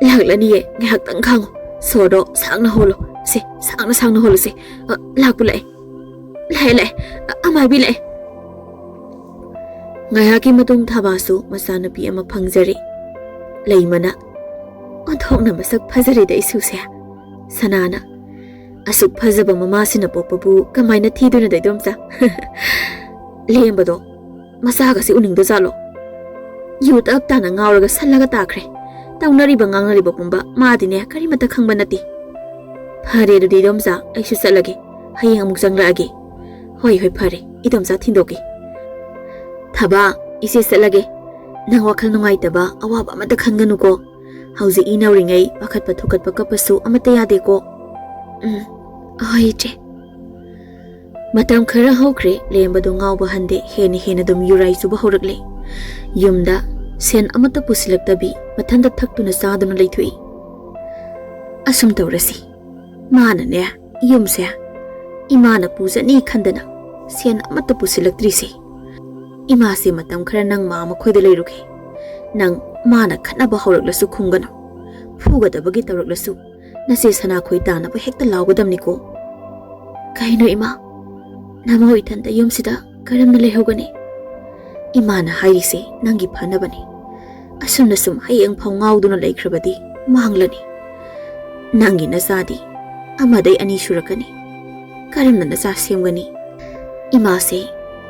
"ꯂꯥꯛꯂꯅꯤꯌꯦ, ꯉꯥꯏꯍꯥꯛꯇꯪ ꯈꯥꯡꯉꯨ꯫ ꯁꯣꯔꯗꯣ ꯁꯥꯡꯅ ꯍꯣꯜꯂꯨ꯫ ꯁꯦ, ꯁꯥꯡꯅ ꯁꯥꯡꯅ ꯍꯣꯜꯂꯨꯁꯦ꯫ ꯑ, ꯂꯥꯛꯄꯨ ꯂꯥꯛꯑꯦ꯫ ꯂꯥꯛꯑꯦ, ꯂꯥꯛꯑꯦ꯫ ꯑ, ꯑꯃꯥꯏꯕꯤ ꯂꯥꯛꯑꯦ꯫" ꯉꯥꯏꯍꯥꯛꯀꯤ ꯃꯇꯨꯡ ꯊꯕꯥꯁꯨ ꯃꯆꯥꯅꯨꯄꯤ ꯑꯃ ꯐꯪꯖꯔꯦ꯫ ꯂꯩꯃꯅ, "ꯑꯣꯟꯊꯣꯛꯅ ꯃꯁꯛ ꯐꯖꯔꯦꯗ ꯏꯁꯨꯁꯦ꯫" ꯁꯅꯥꯅ, "ꯑꯁꯨꯛ ꯐꯖꯕ ꯃꯃꯥꯁꯤꯅ ꯄꯣꯛꯄꯕꯨ ꯀꯃꯥꯏꯅ ꯊꯤꯗꯣꯏꯅꯣꯗ ꯏꯗꯣꯝꯆꯥ?" "ꯂꯦꯝꯕꯗꯣ ꯃꯆꯥꯒꯁꯤ ꯎꯅꯤꯡꯗꯖꯥꯠꯂꯣ? ꯌꯨ ꯇꯛ ꯇꯥꯅ ꯉꯥꯎꯔꯒ ꯁꯜꯂꯒ ꯇꯥꯈ꯭ꯔꯦ꯫ ꯇꯧꯅꯔꯤꯕ ꯉꯥꯡꯅꯔꯤꯕ ꯄꯨꯝꯕ ꯃꯥꯗꯤꯅꯦ ꯀꯔꯤꯃꯠꯇ ꯈꯪꯕ ꯅꯠꯇꯦ꯫" "ꯐꯔꯦ ꯑꯗꯨꯗꯤ ꯏꯗꯣꯝꯆꯥ, ꯑꯩꯁꯨ ꯆꯠꯂꯒꯦ꯫ ꯍꯌꯦꯡ ꯑꯃꯨꯛ ꯆꯪꯂꯛꯑꯒꯦ꯫" "ꯍꯣꯏ, ꯍꯣꯏ, ꯐꯔꯦ꯫ ꯏꯗꯣꯝꯆꯥ ꯊꯤꯟꯗꯣꯛꯀꯦ꯫" "ꯊꯕꯥ, ꯏꯆꯦ ꯆꯠꯂꯒꯦ꯫ ꯅꯪ ꯋꯥꯈꯜ ꯅꯨꯡꯉꯥꯏꯇꯕ, ꯑꯋꯥꯕ ꯑꯃꯠꯇ ꯈꯟꯒꯅꯨꯀꯣ꯫ ꯍꯧꯖꯤꯛ ꯏ ꯅꯧꯔꯤꯉꯩ ꯄꯥꯈꯠꯄ ꯊꯨꯀꯠꯄ ꯀꯞꯄꯁꯨ ꯑꯃꯠꯇ ꯌꯥꯗꯦꯀꯣ꯫" "ꯎꯝ, ꯍꯣꯏ ꯏꯆꯦ꯫" ꯃꯇꯝ ꯈꯔ ꯍꯧꯈ꯭ꯔꯦ, ꯂꯦꯝꯕꯗꯨ ꯉꯥꯎꯕ ꯍꯟꯗꯦ, ꯍꯦꯟꯅ ꯍꯦꯟꯅ ꯑꯗꯨꯝ ꯌꯨꯔꯥꯏ ꯆꯨꯕ ꯍꯧꯔꯛꯂꯦ꯫ ꯌꯨꯝꯗ ꯁꯦꯟ ꯑꯃꯠꯇ ꯄꯨꯁꯤꯜꯂꯛꯇꯕꯤ, ꯃꯊꯟꯇ ꯊꯛꯇꯨꯅ ꯆꯥꯗꯨꯅ ꯂꯩꯊꯣꯛꯏ꯫ "ꯑꯁꯨꯝ ꯇꯧꯔꯁꯤ, ꯃꯥꯅꯅꯦ, ꯌꯨꯝꯁꯦ ꯏꯃꯥꯅ ꯄꯨꯖꯅꯤ ꯈꯟꯗꯅ ꯁꯦꯟ ꯑꯃꯠꯇ ꯄꯨꯁꯤꯜꯂꯛꯇ꯭ꯔꯤꯁꯦ꯫ ꯏꯃꯥꯁꯦ ꯃꯇꯝ ꯈꯔ ꯅꯪ ꯃꯥ ꯃꯈꯣꯏꯗ ꯂꯩꯔꯨꯒꯦ꯫ ꯅꯪ ꯃꯥꯅ ꯈꯠꯅꯕ ꯍꯧꯔꯛꯂꯁꯨ ꯈꯨꯝꯒꯅꯨ꯫ ꯐꯨꯒꯗꯕꯒꯤ ꯇꯧꯔꯛꯂꯁꯨ ꯅꯆꯦ ꯁꯅꯥꯈꯣꯏ ꯇꯥꯅꯕ ꯍꯦꯛꯇ ꯂꯥꯎꯒꯗꯕꯅꯤꯀꯣ꯫" "ꯀꯩꯅꯣ ꯏꯃꯥ? ꯅꯃꯧ ꯏꯊꯟꯇ ꯌꯨꯝꯁꯤꯗ ꯀꯔꯝꯅ ꯂꯩꯍꯧꯒꯅꯤ? ꯏꯃꯥꯅ ꯍꯥꯏꯔꯤꯁꯦ ꯅꯪꯒꯤ ꯐꯅꯕꯅꯤ꯫ ꯑꯁꯨꯝꯅ ꯁꯨꯝ ꯍꯌꯦꯡ ꯐꯥꯎ ꯉꯥꯎꯗꯨꯅ ꯂꯩꯈ꯭ꯔꯕꯗꯤ ꯃꯥꯡꯂꯅꯤ꯫ ꯅꯪꯒꯤ ꯅꯆꯥꯗꯤ ꯑꯃꯗꯩ ꯑꯅꯤ ꯁꯨꯔꯛꯀꯅꯤ꯫ ꯀꯔꯝꯅ ꯅꯆꯥ ꯁꯦꯝꯒꯅꯤ? ꯏꯃꯥꯁꯦ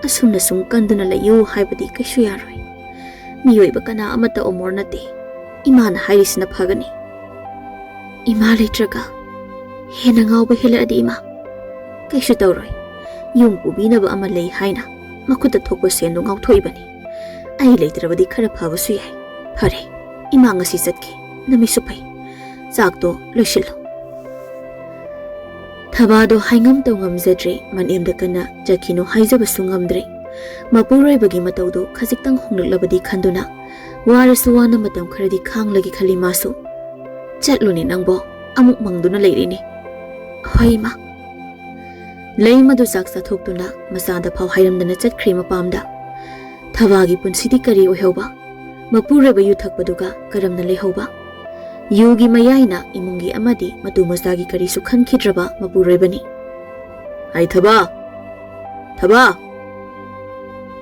ꯑꯁꯨꯝꯅ ꯁꯨꯝ ꯀꯟꯗꯨꯅ ꯂꯩꯌꯨ ꯍꯥꯏꯕꯗꯤ ꯀꯩꯁꯨ ꯌꯥꯔꯣꯏ꯫ ꯃꯤꯑꯣꯏꯕ ꯀꯅꯥ ꯑꯃꯠꯇ ꯑꯃꯣꯔ ꯅꯠꯇꯦ꯫ ꯏꯃꯥꯅ ꯍꯥꯏꯔꯤꯁꯤꯅ ꯐꯒꯅꯤ꯫ ꯏꯃꯥ ꯂꯩꯇ꯭ꯔꯒ ꯍꯦꯟꯅ ꯉꯥꯎꯕ ꯍꯦꯜꯂꯛꯑꯗꯤ ꯏꯃꯥ? ꯀꯩꯁꯨ ꯇꯧꯔꯣꯏ꯫ ꯌꯨꯝ ꯄꯨꯕꯤꯅꯕ ꯑꯃ ꯂꯩ ꯍꯥꯏꯅ ꯃꯈꯨꯠꯇ ꯊꯣꯛꯄ ꯁꯦꯟꯗꯣ ꯉꯥꯎꯊꯣꯛꯏꯕꯅꯤ꯫ ꯑꯩ ꯂꯩꯇ꯭ꯔꯕꯗꯤ ꯈꯔ ꯐꯕꯁꯨ ꯌꯥꯏ꯫ ꯐꯔꯦ, ꯏꯃꯥ ꯉꯁꯤ ꯆꯠꯈꯤ꯫ ꯅꯨꯃꯤꯠꯁꯨ ꯐꯩ꯫ ꯆꯥꯛꯇꯣ ꯂꯣꯏꯁꯤꯜꯂꯣ꯫ ꯊꯕꯥꯗꯣ ꯍꯥꯏꯉꯝ ꯇꯧꯉꯝꯖꯗ꯭ꯔꯦ꯫ ꯃꯅꯦꯝꯗ ꯀꯟꯅ ꯆꯠꯈꯤꯅꯨ ꯍꯥꯏꯖꯕꯁꯨ ꯉꯝꯗ꯭ꯔꯦ꯫ ꯃꯄꯨꯔꯣꯏꯕꯒꯤ ꯃꯇꯧꯗꯣ ꯈꯖꯤꯛꯇꯪ ꯍꯣꯡꯂꯛꯂꯕꯗꯤ ꯈꯟꯗꯨꯅ ꯋꯥꯔꯁꯨ ꯋꯥꯅ ꯃꯇꯝ ꯈꯔꯗꯤ ꯈꯥꯡꯂꯒꯦ ꯈꯜꯂꯤ ꯃꯥꯁꯨ꯫ "ꯆꯠꯂꯨꯅꯦ ꯅꯪꯕꯣ, ꯑꯃꯨꯛ ꯃꯪꯗꯨꯅ ꯂꯩꯔꯦꯅꯦ꯫" "ꯍꯣꯏ ꯏꯃꯥ꯫" ꯂꯩꯃꯗꯨ ꯆꯥꯛ ꯆꯥꯊꯣꯛꯇꯨꯅ ꯃꯆꯥꯗ ꯐꯥꯎ ꯍꯥꯏꯔꯝꯗꯅ ꯆꯠꯈ꯭ꯔꯦ ꯃꯄꯥꯝꯗ꯫ ꯊꯕꯥꯒꯤ ꯄꯨꯟꯁꯤꯗꯤ ꯀꯔꯤ ꯑꯣꯏꯍꯧꯕ? ꯃꯄꯨꯔꯣꯏꯕ ꯌꯨ ꯊꯛꯄꯗꯨꯒ ꯀꯔꯝꯅ ꯂꯩꯍꯧꯕ? ꯌꯨꯒꯤ ꯃꯌꯥꯏꯅ ꯏꯃꯨꯡꯒꯤ ꯑꯃꯗꯤ ꯃꯇꯨ ꯃꯆꯥꯒꯤ ꯀꯔꯤꯁꯨ ꯈꯟꯈꯤꯗ꯭ꯔꯕ ꯃꯄꯨꯔꯣꯏꯕꯅꯤ꯫ "ꯍꯥꯏ ꯊꯕꯥ! ꯊꯕꯥ!"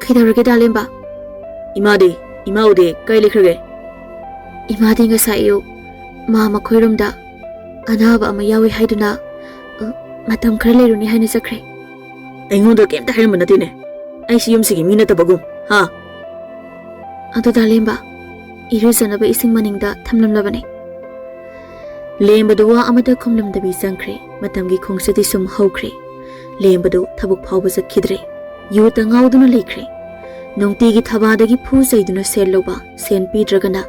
"ꯀꯩꯗꯧꯔꯒꯦ ꯗꯥ ꯂꯦꯝꯕ?" "ꯏꯃꯥꯗꯤ? ꯏꯃꯥ ꯎꯗꯦ, ꯀꯥꯏ ꯂꯩꯈ꯭ꯔꯒꯦ?" "ꯏꯃꯥꯗꯤ ꯉꯁꯥꯏ ꯑꯌꯨꯛ ꯃꯥ ꯃꯈꯣꯏꯔꯣꯝꯗ ꯑꯅꯥꯕ ꯑꯃ ꯌꯥꯎꯏ ꯍꯥꯏꯗꯨꯅ, ꯑ, ꯃꯇꯝ ꯈꯔ ꯂꯩꯔꯨꯅꯤ ꯍꯥꯏꯅ ꯆꯠꯈ꯭ꯔꯦ꯫" "ꯑꯩꯉꯣꯟꯗ ꯀꯩꯝꯇ ꯍꯥꯏꯔꯝꯕ ꯅꯠꯇꯦꯅꯦ꯫ ꯑꯩꯁꯤ ꯌꯨꯝꯁꯤꯒꯤ ꯃꯤ ꯅꯠꯇꯕꯒꯨꯝ, ꯍꯥ?" "ꯑꯗꯨ ꯗꯥ ꯂꯦꯝꯕ, ꯏꯔꯨꯖꯅꯕ ꯏꯁꯤꯡ ꯃꯅꯤꯡꯗ ꯊꯝꯂꯝꯂꯕꯅꯦ꯫" ꯂꯦꯝꯕꯗꯨ ꯋꯥ ꯑꯃꯠꯇ ꯈꯨꯝꯂꯝꯗꯕꯤ ꯆꯪꯈ꯭ꯔꯦ꯫ ꯃꯇꯝꯒꯤ ꯈꯣꯡꯆꯠꯇꯤ ꯁꯨꯝ ꯍꯧꯈ꯭ꯔꯦ꯫ ꯂꯦꯝꯕꯗꯨ ꯊꯕꯛ ꯐꯥꯎꯕ ꯆꯠꯈꯤꯗ꯭ꯔꯦ꯫ ꯌꯨꯇ ꯉꯥꯎꯗꯨꯅ ꯂꯩꯈ꯭ꯔꯦ꯫ ꯅꯨꯡꯇꯤꯒꯤ ꯊꯕꯥꯗꯒꯤ ꯐꯨ ꯆꯩꯗꯨꯅ ꯁꯦꯜ ꯂꯧꯕ, ꯁꯦꯟ ꯄꯤꯗ꯭ꯔꯒꯅ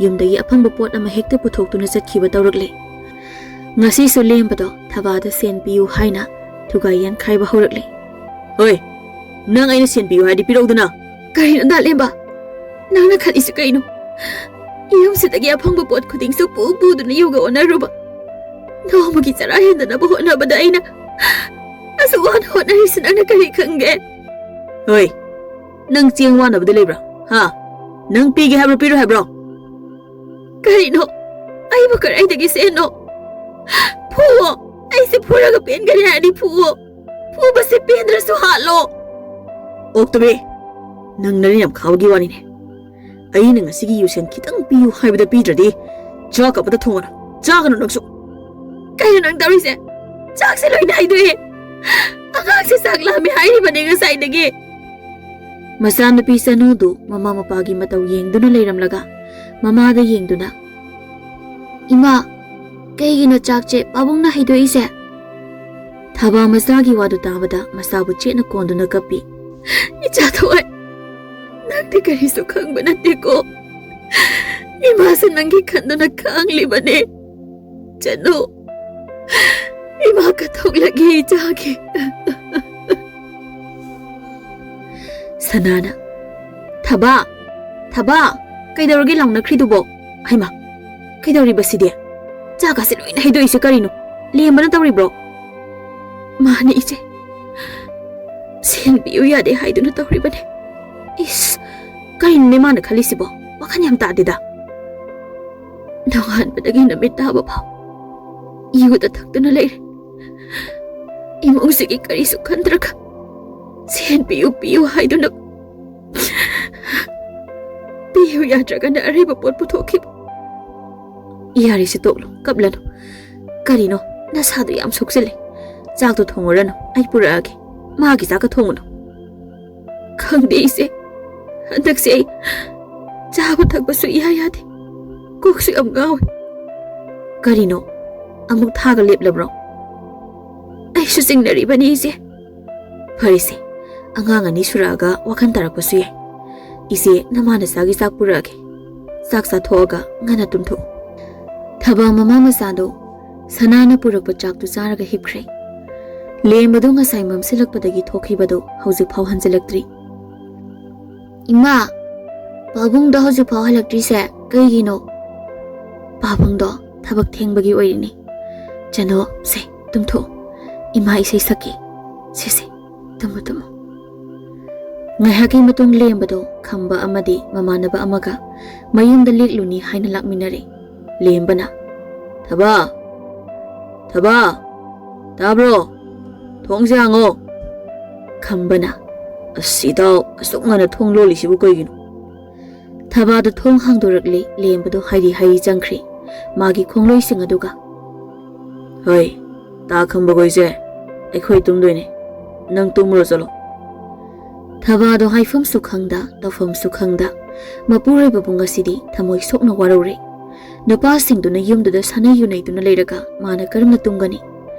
ꯌꯨꯝꯗꯒꯤ ꯑꯐꯪꯕ ꯄꯣꯠ ꯑꯃ ꯍꯦꯛꯇ ꯄꯨꯊꯣꯛꯇꯨꯅ ꯆꯠꯈꯤꯕ ꯇꯧꯔꯛꯂꯦ꯫ ꯉꯁꯤꯁꯨ ꯂꯦꯝꯕꯗꯣ ꯊꯕꯥꯗ ꯁꯦꯟ ꯄꯤꯌꯨ ꯍꯥꯏꯅ ꯊꯨꯒꯥꯏ ꯌꯥꯟꯈꯥꯏꯕ ꯍꯧꯔꯛꯂꯦ꯫ "ꯍꯣꯏ, ꯅꯪ ꯑꯩꯅ ꯁꯦꯟ ꯄꯤꯌꯨ ꯍꯥꯏꯔꯗꯤ ꯄꯤꯔꯧꯗꯅ꯫" "ꯀꯔꯤꯅꯣ ꯗꯥ ꯂꯦꯝꯕ? ꯅꯪꯅ ꯈꯜꯂꯤꯁꯤ ꯀꯩꯅꯣ? ꯌꯨꯝꯁꯤꯗꯒꯤ ꯑꯐꯪꯕ ꯄꯣꯠ ꯈꯨꯗꯤꯡꯁꯨ ꯄꯨ ꯄꯨꯗꯨꯅ ꯌꯨꯒ ꯑꯣꯟꯅꯔꯨꯕ꯫ ꯅꯣꯡꯃꯒꯤ ꯆꯔꯥ ꯍꯦꯟꯗꯅꯕ ꯍꯣꯠꯅꯕꯗ ꯑꯩꯅ ꯑꯁꯨꯛ ꯋꯥꯅ ꯍꯣꯠꯅꯔꯤꯁꯤ ꯅꯪꯅ ꯀꯔꯤ ꯈꯪꯒꯦ?" "ꯍꯣꯏ, ꯅꯪ ꯆꯦꯡ ꯋꯥꯅꯕꯗ ꯂꯩꯕ꯭ꯔꯥ? ꯍꯥ? ꯅꯪ ꯄꯤꯒꯦ ꯍꯥꯏꯕ꯭ꯔꯣ, ꯄꯤꯔꯣꯏ ꯍꯥꯏꯕ꯭ꯔꯣ?" "ꯀꯔꯤꯅꯣ? ꯑꯩꯕꯨ ꯀꯗꯥꯏꯗꯒꯤ ꯁꯦꯟꯅꯣ? ꯐꯨꯋꯣ! ꯑꯩꯁꯦ ꯐꯨꯔꯒ ꯄꯦꯟꯒꯅꯤ ꯍꯥꯏꯔꯗꯤ ꯐꯨꯋꯣ꯫ ꯐꯨꯕꯁꯦ ꯄꯦꯟꯗ꯭ꯔꯁꯨ ꯍꯥꯠꯂꯣ꯫ ꯑꯣꯛꯇꯕꯤ, ꯅꯪ ꯅꯔꯤ ꯌꯥꯝ ꯈꯥꯕꯒꯤ ꯋꯥꯅꯤꯅꯦ꯫ ꯑꯩꯅ ꯉꯁꯤꯒꯤ ꯌꯨꯁꯦꯟ ꯈꯤꯇꯪ ꯄꯤꯌꯨ ꯍꯥꯏꯕꯗ ꯄꯤꯗ꯭ꯔꯗꯤ ꯆꯥꯛ ꯑꯃꯇ ꯊꯣꯡꯉꯅꯨ, ꯆꯥꯒꯅꯨ ꯅꯪꯁꯨ꯫ ꯀꯩꯅꯣ ꯅꯪ ꯇꯧꯔꯤꯁꯦ? ꯆꯥꯛꯁꯦ ꯂꯣꯏꯅ ꯍꯩꯗꯣꯛꯑꯦ꯫ ꯑꯉꯥꯡꯁꯦ ꯆꯥꯛ ꯂꯥꯝꯃꯦ ꯍꯥꯏꯔꯤꯕꯅꯦ ꯉꯁꯥꯏꯗꯒꯤ꯫ ꯃꯆꯥꯅꯨꯄꯤ ꯆꯅꯨꯗꯨ ꯃꯃꯥ ꯃꯄꯥꯒꯤ ꯃꯇꯧ ꯌꯦꯡꯗꯨꯅ ꯂꯩꯔꯝꯂꯒ ꯃꯃꯥꯗ ꯌꯦꯡꯗꯨꯅ, "ꯏꯃꯥ, ꯀꯩꯒꯤꯅꯣ ꯆꯥꯛꯁꯦ ꯄꯥꯕꯨꯡꯅ ꯍꯩꯗꯣꯛꯏꯁꯦ?" ꯊꯕꯥ ꯃꯆꯥꯒꯤ ꯋꯥꯗꯨ ꯇꯥꯕꯗ ꯃꯆꯥꯕꯨ ꯆꯦꯠꯅ ꯀꯣꯟꯗꯨꯅ ꯀꯞꯄꯤ꯫ "ꯏꯆꯥ ꯊꯋꯥꯏ, ꯅꯪꯗꯤ ꯀꯔꯤꯁꯨ ꯈꯪꯕ ꯅꯠꯇꯦꯀꯣ꯫ ꯏꯃꯥꯁꯦ ꯅꯪꯒꯤ ꯈꯟꯗꯨꯅ ꯈꯥꯡꯂꯤꯕꯅꯦ꯫ ꯆꯠꯂꯨ, ꯏꯃꯥ ꯀꯠꯊꯣꯛꯂꯒꯦ ꯏꯆꯥꯒꯤ꯫" ꯁꯅꯥꯅ, "ꯊꯕꯥ, ꯊꯕꯥ, ꯀꯩꯗꯧꯔꯒꯦ ꯂꯥꯎꯅꯈ꯭ꯔꯤꯗꯨꯕꯣ? ꯍꯩꯃꯥ, ꯀꯩꯗꯧꯔꯤꯕ ꯁꯤꯗꯤ? ꯆꯥꯛꯀꯥꯁꯦ ꯂꯣꯏꯅ ꯍꯩꯗꯣꯛꯏꯁꯦ ꯀꯔꯤꯅꯣ? ꯂꯦꯝꯕꯅ ꯇꯧꯔꯤꯕ꯭ꯔꯣ?" "ꯃꯥꯅꯦ ꯏꯆꯦ, ꯁꯦꯟ ꯄꯤꯌꯨ ꯌꯥꯗꯦ ꯍꯥꯏꯗꯨꯅ ꯇꯧꯔꯤꯕꯅꯦ꯫" ꯏꯁ, ꯀꯔꯤꯅꯣꯅꯦ ꯃꯥꯅ ꯈꯜꯂꯤꯁꯤꯕꯣ? ꯋꯥꯈꯜ ꯌꯥꯝ ꯇꯥꯗꯦꯗ꯫ ꯅꯣꯡꯉꯥꯟꯕꯗꯒꯤ ꯅꯨꯃꯤꯠ ꯇꯥꯕ ꯐꯥꯎ ꯌꯨꯗ ꯊꯛꯇꯨꯅ ꯂꯩꯔꯦ꯫ ꯏꯃꯨꯡꯁꯤꯒꯤ ꯀꯔꯤꯁꯨ ꯈꯟꯗ꯭ꯔꯒ ꯁꯦꯟ ꯄꯤꯌꯨ ꯄꯤꯌꯨ ꯍꯥꯏꯗꯨꯅ ꯄꯤꯌꯨ ꯌꯥꯗ꯭ꯔꯒꯅ ꯑꯔꯩꯕ ꯄꯣꯠ ꯄꯨꯊꯣꯛꯈꯤꯕ꯫ "ꯌꯥꯔꯦꯁꯦ, ꯇꯣꯛꯂꯣ, ꯀꯞꯂꯅꯨ꯫ ꯀꯔꯤꯅꯣ, ꯅꯁꯥꯗꯣ ꯌꯥꯝ ꯁꯣꯛꯆꯜꯂꯦ꯫ ꯆꯥꯛꯇꯣ ꯊꯣꯡꯉꯨꯔꯅꯨ, ꯑꯩ ꯄꯨꯔꯛꯑꯒꯦ꯫ ꯃꯥꯒꯤ ꯆꯥꯛꯀ ꯊꯣꯡꯉꯨꯅꯨ꯫" "ꯈꯪꯗꯦ ꯏꯆꯦ, ꯍꯟꯗꯛꯁꯦ ꯑꯩ ꯆꯥꯕ ꯊꯛꯄꯁꯨ ꯏꯌꯥ ꯌꯥꯗꯦ, ꯀꯣꯛꯁꯨ ꯌꯥꯝ ꯉꯥꯎꯋꯦ꯫" "ꯀꯔꯤꯅꯣ, ꯑꯃꯨꯛ ꯊꯥꯒ ꯂꯦꯞꯂꯕ꯭ꯔꯣ?" "ꯑꯩꯁꯨ ꯆꯤꯡꯅꯔꯤꯕꯅꯤ ꯏꯆꯦ꯫" "ꯐꯔꯦꯁꯦ, ꯑꯉꯥꯡ ꯑꯅꯤ ꯁꯨꯔꯛꯑꯒ ꯋꯥꯈꯜ ꯇꯥꯔꯛꯄꯁꯨ ꯌꯥꯏ꯫ ꯏꯆꯦ, ꯅꯃꯥ ꯅꯆꯥꯒꯤ ꯆꯥꯛ ꯄꯨꯔꯛꯑꯒꯦ꯫ ꯆꯥꯛ ꯆꯥꯊꯣꯛꯑꯒ ꯉꯟꯅ ꯇꯨꯝꯊꯣꯛꯎ꯫" ꯊꯕꯥ ꯃꯃꯥ ꯃꯆꯥꯗꯣ ꯁꯅꯥꯅ ꯄꯨꯔꯛꯄ ꯆꯥꯛꯇꯨ ꯆꯥꯔꯒ ꯍꯤꯞꯈ꯭ꯔꯦ꯫ ꯂꯦꯝꯕꯗꯨ ꯉꯁꯥꯏ ꯃꯝꯁꯤꯜꯂꯛꯄꯗꯒꯤ ꯊꯣꯛꯈꯤꯕꯗꯨ ꯍꯧꯖꯤꯛꯐꯥꯎ ꯍꯟꯖꯤꯜꯂꯛꯇ꯭ꯔꯤ꯫ "ꯏꯃꯥ, ꯄꯥꯕꯨꯡꯗꯣ ꯍꯧꯖꯤꯛꯐꯥꯎ ꯍꯜꯂꯛꯇ꯭ꯔꯤꯁꯦ ꯀꯩꯒꯤꯅꯣ?" "ꯄꯥꯕꯨꯡꯗꯣ ꯊꯕꯛ ꯊꯦꯡꯕꯒꯤ ꯑꯣꯏꯔꯤꯅꯤ꯫ ꯆꯅꯣ, ꯁꯦ, ꯇꯨꯝꯊꯣꯛꯑꯣ꯫ ꯏꯃꯥ ꯏꯁꯩ ꯁꯛꯀꯦ꯫ ꯁꯦ, ꯁꯦ, ꯇꯨꯝꯃꯨ, ꯇꯨꯝꯃꯨ꯫" ꯉꯥꯏꯍꯥꯛꯀꯤ ꯃꯇꯨꯡ ꯂꯦꯝꯕꯗꯣ ꯈꯝꯕ ꯑꯃꯗꯤ ꯃꯃꯥꯟꯅꯕ ꯑꯃꯒ ꯃꯌꯨꯝꯗ ꯂꯦꯛꯂꯨꯅꯤ ꯍꯥꯏꯅ ꯂꯥꯛꯃꯤꯟꯅꯔꯦ꯫ ꯂꯦꯝꯕꯅ, "ꯊꯕꯥ, ꯊꯕꯥ, ꯇꯥꯕ꯭ꯔꯣ? "ꯊꯣꯡꯁꯦ ꯍꯥꯡꯉꯣ!" ꯈꯝꯕꯅ, "ꯑꯁ, ꯏꯇꯥꯎ, ꯑꯁꯨꯛ ꯉꯟꯅ ꯊꯣꯡ ꯂꯣꯜꯂꯤꯁꯤꯕꯨ ꯀꯩꯒꯤꯅꯣ?" ꯊꯕꯥꯗꯣ ꯊꯣꯡ ꯍꯥꯡꯗꯣꯔꯛꯂꯦ꯫ ꯂꯦꯝꯕꯗꯣ ꯍꯥꯏꯔꯤ ꯍꯥꯏꯔꯤ ꯆꯪꯈ꯭ꯔꯦ꯫ ꯃꯥꯒꯤ ꯈꯣꯡꯂꯣꯏꯁꯤꯡ ꯑꯗꯨꯒ, "ꯍꯣꯏ, ꯇꯥ ꯈꯝꯕ ꯈꯣꯏꯁꯦ, ꯑꯩꯈꯣꯏ ꯇꯨꯝꯗꯣꯏꯅꯦ꯫ ꯅꯪ ꯇꯨꯝꯃꯨꯔꯣ ꯆꯠꯂꯣ꯫" ꯊꯕꯥꯗꯣ ꯍꯥꯏꯐꯝꯁꯨ ꯈꯪꯗ, ꯇꯧꯐꯝꯁꯨ ꯈꯪꯗ, ꯃꯄꯨꯔꯣꯏꯕꯕꯨ ꯉꯁꯤꯗꯤ ꯊꯃꯣꯏ ꯁꯣꯛꯅ ꯋꯥꯔꯧꯔꯦ꯫ ꯅꯨꯄꯥꯁꯤꯡꯗꯨꯅ ꯌꯨꯝꯗꯨꯗ ꯁꯥꯟꯅꯩ ꯌꯨꯅꯩꯗꯨꯅ ꯂꯩꯔꯒ ꯃꯥꯅ ꯀꯔꯝꯅ ꯇꯨꯝꯒꯅꯤ?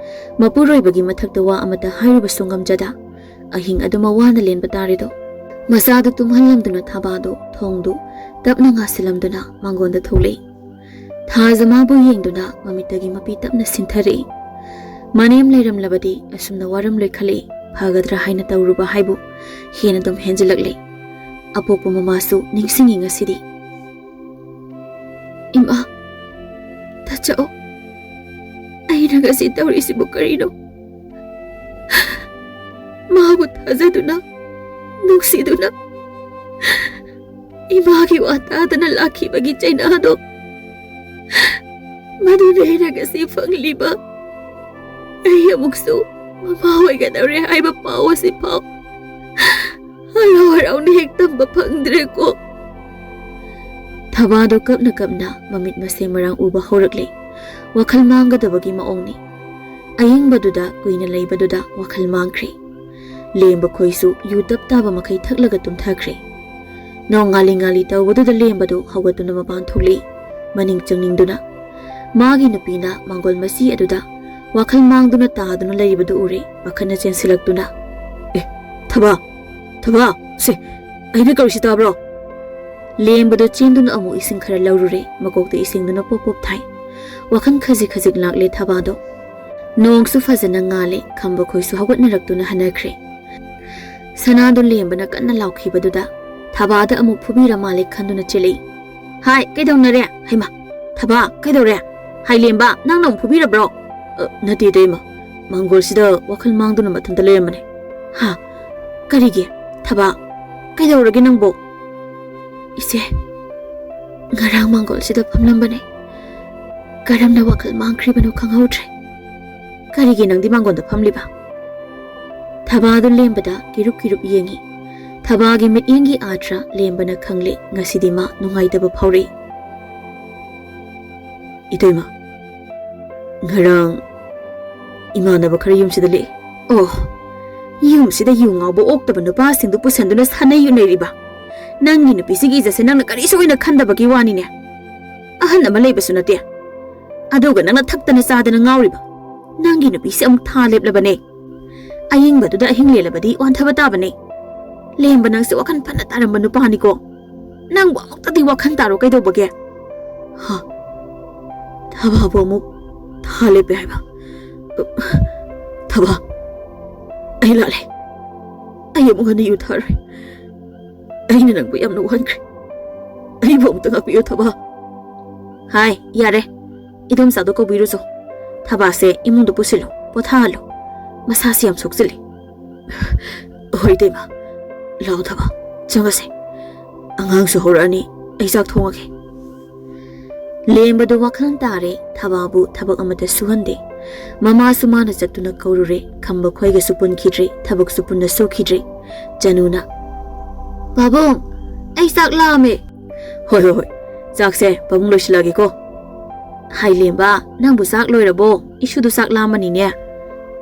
ꯃꯄꯨꯔꯣꯏꯕꯒꯤ ꯃꯊꯛꯇ ꯋꯥ ꯑꯃꯠꯇ ꯍꯥꯏꯔꯨꯕꯁꯨ ꯉꯝꯖꯗ, ꯑꯍꯤꯡ ꯑꯗꯨꯃ ꯋꯥꯅ ꯂꯦꯟꯕ ꯇꯥꯔꯦꯗꯣ꯫ ꯃꯆꯥꯗꯨ ꯇꯨꯝꯍꯜꯂꯝꯗꯨꯅ ꯊꯕꯥꯗꯨ ꯊꯣꯡꯗꯨ ꯇꯞꯅ ꯉꯥꯁꯤꯜꯂꯝꯗꯨꯅ ꯃꯥꯡꯒꯣꯟꯗ ꯊꯣꯛꯂꯛꯏ꯫ ꯊꯥꯖ ꯃꯥꯕꯨ ꯌꯦꯡꯗꯨꯅ ꯃꯃꯤꯠꯇꯒꯤ ꯃꯄꯤ ꯇꯞꯅ ꯁꯤꯟꯊꯔꯛꯏ꯫ ꯃꯅꯦꯝ ꯂꯩꯔꯝꯂꯕꯗꯤ ꯑꯁꯨꯝꯅ ꯋꯥꯔꯝꯂꯣꯏ ꯈꯜꯂꯛꯏ꯫ ꯐꯒꯗ꯭ꯔꯥ ꯍꯥꯏꯅ ꯇꯧꯔꯨꯕ ꯍꯥꯏꯕꯨ ꯍꯦꯟꯅ ꯑꯗꯨꯝ ꯍꯦꯟꯖꯤꯜꯂꯛꯂꯦ꯫ ꯑꯄꯣꯛꯄ ꯃꯃꯥꯁꯨ ꯅꯤꯡꯁꯤꯡꯉꯤ ꯉꯁꯤꯗꯤ꯫ "ꯏꯃꯥ, ꯇꯥꯆꯧ, ꯑꯩꯅ ꯉꯁꯤ ꯇꯧꯔꯤꯁꯤꯕꯨ ꯀꯔꯤꯅꯣ? ꯃꯥꯕꯨ ꯊꯥꯖꯗꯨꯅ, ꯅꯨꯡꯁꯤꯗꯨꯅ, ꯏꯃꯥꯒꯤ ꯋꯥ ꯇꯥꯗꯅ ꯂꯥꯛꯈꯤꯕꯒꯤ ꯆꯩꯅꯥꯗꯣ, ꯃꯗꯨꯅ ꯑꯩꯅ ꯉꯁꯤ ꯐꯪꯂꯤꯕ, ꯑꯩ ꯑꯃꯨꯛꯁꯨ ꯃꯃꯥ ꯑꯣꯏꯒꯗꯧꯔꯦ ꯍꯥꯏꯕ ꯄꯥꯎ ꯑꯁꯤ ꯐꯥꯎ ꯍꯔꯥꯎ ꯍꯔꯥꯎꯅ ꯍꯦꯛ ꯇꯝꯕ ꯐꯪꯗ꯭ꯔꯦꯀꯣ꯫" ꯊꯕꯥꯗꯣ ꯀꯞꯅ ꯀꯞꯅ ꯃꯃꯤꯠ ꯃꯁꯦ ꯃꯔꯥꯡ ꯎꯕ ꯍꯧꯔꯛꯂꯦ꯫ ꯋꯥꯈꯜ ꯃꯥꯡꯒꯗꯕꯒꯤ ꯃꯑꯣꯡꯅꯤ꯫ ꯑꯌꯤꯡꯕꯗꯨꯗ ꯀꯨꯏꯅ ꯂꯩꯕꯗꯨꯗ ꯋꯥꯈꯜ ꯃꯥꯡꯈ꯭ꯔꯦ꯫ ꯂꯦꯝꯕ ꯈꯣꯏꯁꯨ ꯌꯨ ꯇꯞ ꯇꯥꯕ ꯃꯈꯩ ꯊꯛꯂꯒ ꯇꯨꯝꯊꯈ꯭ꯔꯦ꯫ ꯅꯣꯡ ꯉꯥꯂꯤ ꯉꯥꯂꯤ ꯇꯧꯕꯗꯨꯗ ꯂꯦꯝꯕꯗꯨ ꯍꯧꯒꯠꯇꯨꯅ ꯃꯄꯥꯟ ꯊꯣꯛꯂꯛꯏ, ꯃꯅꯤꯡ ꯆꯪꯅꯤꯡꯗꯨꯅ꯫ ꯃꯥꯒꯤ ꯅꯨꯄꯤꯅ ꯃꯥꯡꯒꯣꯜ ꯃꯆꯤ ꯑꯗꯨꯗ ꯋꯥꯈꯜ ꯃꯥꯡꯗꯨꯅ ꯇꯥꯗꯨꯅ ꯂꯩꯔꯤꯕꯗꯨ ꯎꯔꯦ꯫ ꯄꯥꯈꯠꯅ ꯆꯦꯟꯁꯤꯜꯂꯛꯇꯨꯅ, "ꯑꯦ, ꯊꯕꯥ, ꯊꯕꯥ, ꯁꯦ, ꯑꯩꯅ ꯀꯧꯔꯤꯁꯤ ꯇꯥꯕ꯭ꯔꯣ?" ꯂꯦꯝꯕꯗꯣ ꯆꯦꯟꯗꯨꯅ ꯑꯃꯨꯛ ꯏꯁꯤꯡ ꯈꯔ ꯂꯧꯔꯨꯔꯦ꯫ ꯃꯀꯣꯛꯇ ꯏꯁꯤꯡꯗꯨꯅ ꯄꯣꯞ ꯄꯣꯞ ꯊꯥꯏ꯫ ꯋꯥꯈꯜ ꯈꯖꯤꯛ ꯈꯖꯤꯛ ꯂꯥꯛꯂꯦ ꯊꯕꯥꯗꯣ꯫ ꯅꯣꯡꯁꯨ ꯐꯖꯅ ꯉꯥꯜꯂꯦ꯫ ꯈꯝꯕ ꯈꯣꯏꯁꯨ ꯍꯧꯒꯠꯅꯔꯛꯇꯨꯅ ꯍꯟꯅꯈ꯭ꯔꯦ꯫ ꯁꯅꯥꯗꯣ ꯂꯦꯝꯕꯅ ꯀꯟꯅ ꯂꯥꯎꯈꯤꯕꯗꯨꯗ ꯊꯕꯥꯗ ꯑꯃꯨꯛ ꯐꯨꯕꯤꯔ ꯃꯥꯜꯂꯦ ꯈꯟꯗꯨꯅ ꯆꯦꯜꯂꯛꯏ꯫ "ꯍꯥꯏ, ꯀꯩꯗꯧꯅꯔꯦ? ꯍꯩꯃꯥ, ꯊꯕꯥ, ꯀꯩꯗꯧꯔꯦ? ꯍꯥꯏ ꯂꯦꯝꯕ, ꯅꯪꯅ ꯑꯃꯨꯛ ꯐꯨꯕꯤꯔꯕ꯭ꯔꯣ?" "ꯑ, ꯅꯠꯇꯦ ꯏꯇꯩꯃ, ꯃꯥꯡꯒꯣꯜꯁꯤꯗ ꯋꯥꯈꯜ ꯃꯥꯡꯗꯨꯅ ꯃꯊꯟꯇ ꯂꯩꯔꯝꯕꯅꯦ꯫" "ꯍꯥ? ꯀꯔꯤꯒꯤ? ꯊꯕꯥ, ꯀꯩꯗꯧꯔꯒꯦ ꯅꯪꯕꯣ?" "ꯏꯆꯦ, ꯉꯔꯥꯡ ꯃꯥꯡꯒꯣꯜꯁꯤꯗ ꯐꯝꯂꯝꯕꯅꯦ꯫ ꯀꯔꯝꯅ ꯋꯥꯈꯜ ꯃꯥꯡꯈ꯭ꯔꯤꯕꯅꯣ ꯈꯪꯍꯧꯗ꯭ꯔꯦ꯫" "ꯀꯔꯤꯒꯤ ꯅꯪꯗꯤ ꯃꯥꯡꯒꯣꯜꯗ ꯐꯝꯂꯤꯕ?" ꯊꯕꯥꯗꯨ ꯂꯦꯝꯕꯗ ꯀꯤꯔꯨꯞ ꯀꯤꯔꯨꯞ ꯌꯦꯡꯉꯤ꯫ ꯊꯕꯥꯒꯤ ꯃꯤꯠꯌꯦꯡꯒꯤ ꯑꯥꯊ꯭ꯔ ꯂꯦꯝꯕꯅ ꯈꯪꯂꯦ꯫ ꯉꯁꯤꯗꯤ ꯃꯥ ꯅꯨꯡꯉꯥꯏꯇꯕ ꯐꯥꯎꯔꯛꯏ꯫ "ꯏꯇꯩꯃ, ꯉꯔꯥꯡ ꯏꯃꯥꯟꯅꯕ ꯈꯔ ꯌꯨꯝꯁꯤꯗ ꯂꯦꯛꯑꯦ꯫" "ꯑꯣ, ꯌꯨꯝꯁꯤꯗ ꯌꯨ ꯉꯥꯎꯕ ꯑꯣꯛꯇꯕ ꯅꯨꯄꯥꯁꯤꯡꯗꯨ ꯄꯨꯁꯟꯗꯨꯅ ꯁꯥꯟꯅꯩ ꯌꯨꯅꯩꯔꯤꯕ? ꯅꯪꯒꯤ ꯅꯨꯄꯤꯁꯤꯒꯤ ꯏꯖꯠꯁꯦ ꯅꯪꯅ ꯀꯔꯤꯁꯨ ꯑꯣꯏꯅ ꯈꯟꯗꯕꯒꯤ ꯋꯥꯅꯤꯅꯦ꯫ ꯑꯍꯟ ꯑꯃ ꯂꯩꯕꯁꯨ ꯅꯠꯇꯦ, ꯑꯗꯨꯒ ꯅꯪꯅ ꯊꯛꯇꯅ ꯆꯥꯗꯅ ꯉꯥꯎꯔꯤꯕ꯫ ꯅꯪꯒꯤ ꯅꯨꯄꯤꯁꯦ ꯑꯃꯨꯛ ꯊꯥ ꯂꯦꯞꯂꯕꯅꯦ꯫ ꯑꯌꯤꯡꯕꯗꯨꯗ ꯑꯍꯤꯡ ꯂꯦꯜꯂꯕꯗꯤ ꯋꯥꯟꯊꯕ ꯇꯥꯕꯅꯦ꯫ ꯂꯦꯝꯕ, ꯅꯪꯁꯦ ꯋꯥꯈꯜ ꯐꯅ ꯇꯥꯔꯝꯕ ꯅꯨꯄꯥꯅꯤꯀꯣ꯫ ꯅꯪꯕꯨ ꯑꯃꯨꯛꯇꯗꯤ ꯋꯥꯈꯜ ꯇꯥꯔꯣ ꯀꯩꯗꯧꯕꯒꯦ?" "ꯍꯥ? ꯊꯕꯥꯕꯨ ꯑꯃꯨꯛ ꯊꯥ ꯂꯦꯞꯄꯦ ꯍꯥꯏꯕ? ꯊꯕꯥ, ꯑꯩ ꯂꯥꯜꯂꯦ꯫ ꯑꯩ ꯑꯃꯨꯛ ꯍꯟꯅ ꯌꯨ ꯊꯛꯑꯔꯣꯏ꯫ ꯑꯩꯅ ꯅꯪꯕꯨ ꯌꯥꯝꯅ ꯋꯥꯍꯟꯈ꯭ꯔꯦ꯫ ꯑꯩꯕꯨ ꯑꯃꯨꯛꯇ ꯉꯥꯛꯄꯤꯌꯨ, ꯊꯕꯥ꯫" "ꯍꯥꯏ, ꯌꯥꯔꯦ꯫ ꯏꯗꯣꯝꯆꯥꯗꯣ ꯀꯧꯕꯤꯔꯨꯆꯣ꯫ ꯊꯕꯥꯁꯦ ꯏꯃꯨꯡꯗ ꯄꯨꯁꯤꯜꯂꯨ, ꯄꯣꯊꯥꯍꯜꯂꯨ꯫ ꯃꯁꯥꯁꯤ ꯌꯥꯝ ꯁꯣꯛꯆꯤꯜꯂꯦ꯫" "ꯍꯣꯏ, ꯏꯇꯩꯃ꯫ ꯂꯥꯛꯑꯣ, ꯊꯕꯥ, ꯆꯪꯉꯁꯦ꯫ ꯑꯉꯥꯡꯁꯨ ꯍꯧꯔꯛꯑꯅꯤ, ꯑꯩ ꯆꯥꯛ ꯊꯣꯡꯉꯒꯦ꯫" ꯂꯦꯝꯕꯗꯨ ꯋꯥꯈꯜ ꯇꯥꯔꯦ꯫ ꯊꯕꯥꯕꯨ ꯊꯕꯛ ꯑꯃꯠꯇ ꯁꯨꯍꯟꯗꯦ꯫ ꯃꯃꯥꯁꯨ ꯃꯥꯅ ꯆꯠꯇꯨꯅ ꯀꯧꯔꯨꯔꯦ꯫ ꯈꯝꯕ ꯈꯣꯏꯒꯁꯨ ꯄꯨꯟꯈꯤꯗ꯭ꯔꯦ, ꯊꯕꯛꯁꯨ ꯄꯨꯟꯅ ꯁꯨꯈꯤꯗ꯭ꯔꯦ꯫ ꯆꯅꯨꯅ, "ꯄꯥꯕꯨꯡ, ꯑꯩ ꯆꯥꯛ ꯂꯥꯝꯃꯦ꯫" "ꯍꯣꯏ, ꯍꯣꯏ, ꯍꯣꯏ꯫ ꯆꯥꯛꯁꯦ ꯄꯥꯕꯨꯡ ꯂꯣꯏꯁꯤꯜꯂꯛꯑꯒꯦꯀꯣ꯫" "ꯍꯥꯏ ꯂꯦꯝꯕ, ꯅꯪꯕꯨ ꯆꯥꯛ ꯂꯣꯏꯔꯕꯣ? ꯏꯁꯨꯗꯨ ꯆꯥꯛ ꯂꯥꯝꯃꯅꯤꯅꯦ꯫"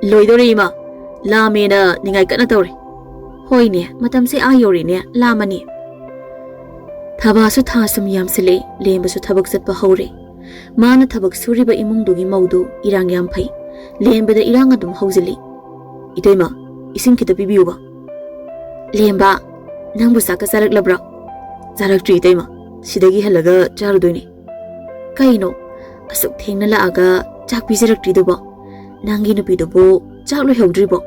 "ꯂꯣꯏꯗꯧꯔꯦ, ꯏꯃꯥ꯫ ꯂꯥꯝꯃꯦꯅ ꯅꯤꯡꯉꯥꯏ ꯀꯟꯅ ꯇꯧꯔꯦ꯫" "ꯍꯣꯏꯅꯦ, ꯃꯇꯝꯁꯦ ꯑꯥ ꯌꯧꯔꯦꯅꯦ, ꯂꯥꯝꯃꯅꯤ꯫" ꯊꯕꯥꯁꯨ ꯊꯥ ꯁꯨꯝ ꯌꯥꯝꯁꯤꯜꯂꯛꯏ꯫ ꯂꯦꯝꯕꯁꯨ ꯊꯕꯛ ꯆꯠꯄ ꯍꯧꯔꯦ꯫ ꯃꯥꯅ ꯊꯕꯛ ꯁꯨꯔꯤꯕ ꯏꯃꯨꯡꯗꯨꯒꯤ ꯃꯧꯗꯨ ꯏꯔꯥꯡ ꯌꯥꯝ ꯐꯩ꯫ ꯂꯦꯝꯕꯗ ꯏꯔꯥꯡ ꯑꯗꯨꯝ ꯍꯧꯖꯤꯜꯂꯤ꯫ "ꯏꯇꯩꯃ, ꯏꯁꯤꯡ ꯈꯤꯇ ꯄꯤꯕꯤꯌꯨꯕ꯫" "ꯂꯦꯝꯕ, ꯅꯪꯕꯨ ꯆꯥꯛꯀ ꯆꯥꯔꯛꯂꯕ꯭ꯔꯣ?" "ꯆꯥꯔꯛꯇ꯭ꯔꯤ, ꯏꯇꯩꯃ꯫ ꯁꯤꯗꯒꯤ ꯍꯜꯂꯒ ꯆꯥꯔꯨꯗꯣꯏꯅꯦ꯫" "ꯀꯩꯅꯣ, ꯑꯁꯨꯛ ꯊꯦꯡꯅ ꯂꯥꯛꯑꯒ ꯆꯥꯛ ꯄꯤꯖꯔꯛꯇ꯭ꯔꯤꯗꯨꯕꯣ? ꯅꯪꯒꯤ ꯅꯨꯄꯤꯗꯨꯕꯨ ꯆꯥꯛ ꯂꯣꯏꯍꯧꯗ꯭ꯔꯤꯕꯣ?"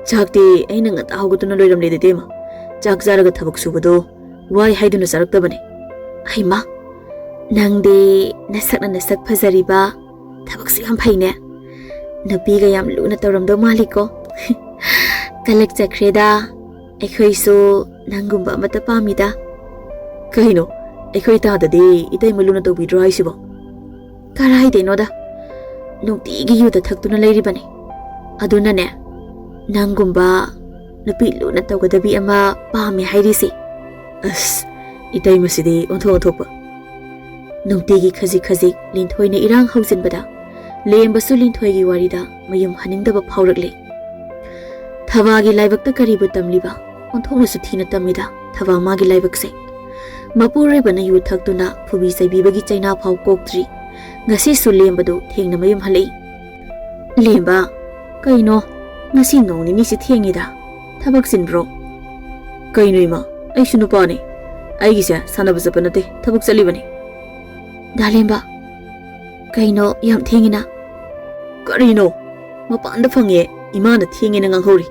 "ꯆꯥꯛꯇꯤ ꯑꯩꯅ ꯉꯟꯇꯥ ꯍꯧꯒꯠꯇꯨꯅ ꯂꯣꯏꯔꯝꯂꯦꯗ, ꯏꯇꯩꯃ꯫ ꯆꯥꯛ ꯆꯥꯔꯒ ꯊꯕꯛ ꯁꯨꯕꯗꯣ ꯋꯥꯏ ꯍꯥꯏꯗꯨꯅ ꯆꯥꯔꯛꯇꯕꯅꯦ꯫" "ꯍꯩꯃꯥ, ꯅꯪꯗꯤ ꯅꯁꯛꯅ ꯅꯁꯛ ꯐꯖꯔꯤꯕ, ꯊꯕꯛꯁꯨ ꯌꯥꯝ ꯐꯩꯅꯦ꯫ ꯅꯨꯄꯤꯒ ꯌꯥꯝ ꯂꯨꯅ ꯇꯧꯔꯝꯗꯧ ꯃꯥꯜꯂꯤꯀꯣ꯫" "ꯀꯂꯛꯆꯈ꯭ꯔꯦꯗ, ꯑꯩꯈꯣꯏꯁꯨ ꯅꯪꯒꯨꯝꯕ ꯑꯃꯠꯇ ꯄꯥꯝꯃꯤꯗ꯫" "ꯀꯩꯅꯣ, ꯑꯩꯈꯣꯏ ꯇꯥꯗꯗꯤ ꯏꯇꯩꯃ ꯂꯨꯅ ꯇꯧꯕꯤꯗ꯭ꯔꯣ ꯍꯥꯏꯁꯤꯕꯣ?" "ꯀꯔꯥꯏꯗꯩꯅꯣꯗ, ꯅꯨꯡꯇꯤꯒꯤ ꯌꯨꯗ ꯊꯛꯇꯨꯅ ꯂꯩꯔꯤꯕꯅꯤ꯫ ꯑꯗꯨꯅꯅꯦ, ꯅꯪꯒꯨꯝꯕ ꯅꯨꯄꯤ ꯂꯨꯅ ꯇꯧꯒꯗꯕꯤ ꯑꯃ ꯄꯥꯝꯃꯦ ꯍꯥꯏꯔꯤꯁꯦ꯫ ꯑꯁ, ꯏꯇꯩꯃꯁꯤꯗꯤ ꯑꯣꯟꯊꯣꯛ ꯑꯣꯟꯊꯣꯛꯄ꯫ ꯅꯨꯡꯇꯤꯒꯤ ꯈꯖꯤꯛ ꯈꯖꯤꯛ ꯂꯤꯟꯊꯣꯏꯅ ꯏꯔꯥꯡ ꯍꯧꯖꯤꯟꯕꯗ ꯂꯦꯝꯕꯁꯨ ꯂꯤꯟꯊꯣꯏꯒꯤ ꯋꯥꯔꯤꯗ ꯃꯌꯨꯝ ꯍꯟꯅꯤꯡꯗꯕ ꯐꯥꯎꯔꯛꯂꯦ꯫ ꯊꯕꯥꯒꯤ ꯂꯥꯏꯕꯛꯇ ꯀꯔꯤꯕꯨ ꯇꯝꯂꯤꯕ? ꯑꯣꯟꯊꯣꯛꯅꯁꯨ ꯊꯤꯅ ꯇꯝꯃꯤꯗ ꯊꯕꯥ ꯃꯥꯒꯤ ꯂꯥꯏꯕꯛꯁꯦ꯫ ꯃꯄꯨꯔꯣꯏꯕꯅ ꯌꯨ ꯊꯛꯇꯨꯅ ꯐꯨꯕꯤ ꯆꯩꯕꯤꯕꯒꯤ ꯆꯩꯅꯥ ꯐꯥꯎ ꯀꯣꯛꯇ꯭ꯔꯤ꯫ ꯉꯁꯤꯁꯨ ꯂꯦꯝꯕꯗꯨ ꯊꯦꯡꯅ ꯃꯌꯨꯝ ꯍꯜꯂꯛꯏ꯫ ꯂꯦꯝꯕ, ꯀꯩꯅꯣ? ꯉꯁꯤ ꯅꯣꯡ ꯅꯤꯅꯤꯁꯤ ꯊꯦꯡꯉꯤꯗ꯫ ꯊꯕꯛ ꯆꯤꯟꯕ꯭ꯔꯣ? ꯀꯩꯅꯣ ꯏꯃꯥ? ꯑꯩꯁꯨ ꯅꯨꯄꯥꯅꯤ꯫ ꯑꯩꯒꯤꯁꯦ ꯁꯥꯟꯅꯕ ꯆꯠꯄ ꯅꯠꯇꯦ, ꯊꯕꯛ ꯆꯠꯂꯤꯕꯅꯤ꯫ ꯗꯥ ꯂꯦꯝꯕ, ꯀꯩꯅꯣ ꯌꯥꯝ ꯊꯦꯡꯉꯤꯅ? ꯀꯔꯤꯅꯣ? ꯃꯄꯥꯟꯗ ꯐꯪꯉꯦ, ꯏꯃꯥꯅ ꯊꯦꯡꯉꯦꯅ ꯉꯥꯡꯍꯧꯔꯤ꯫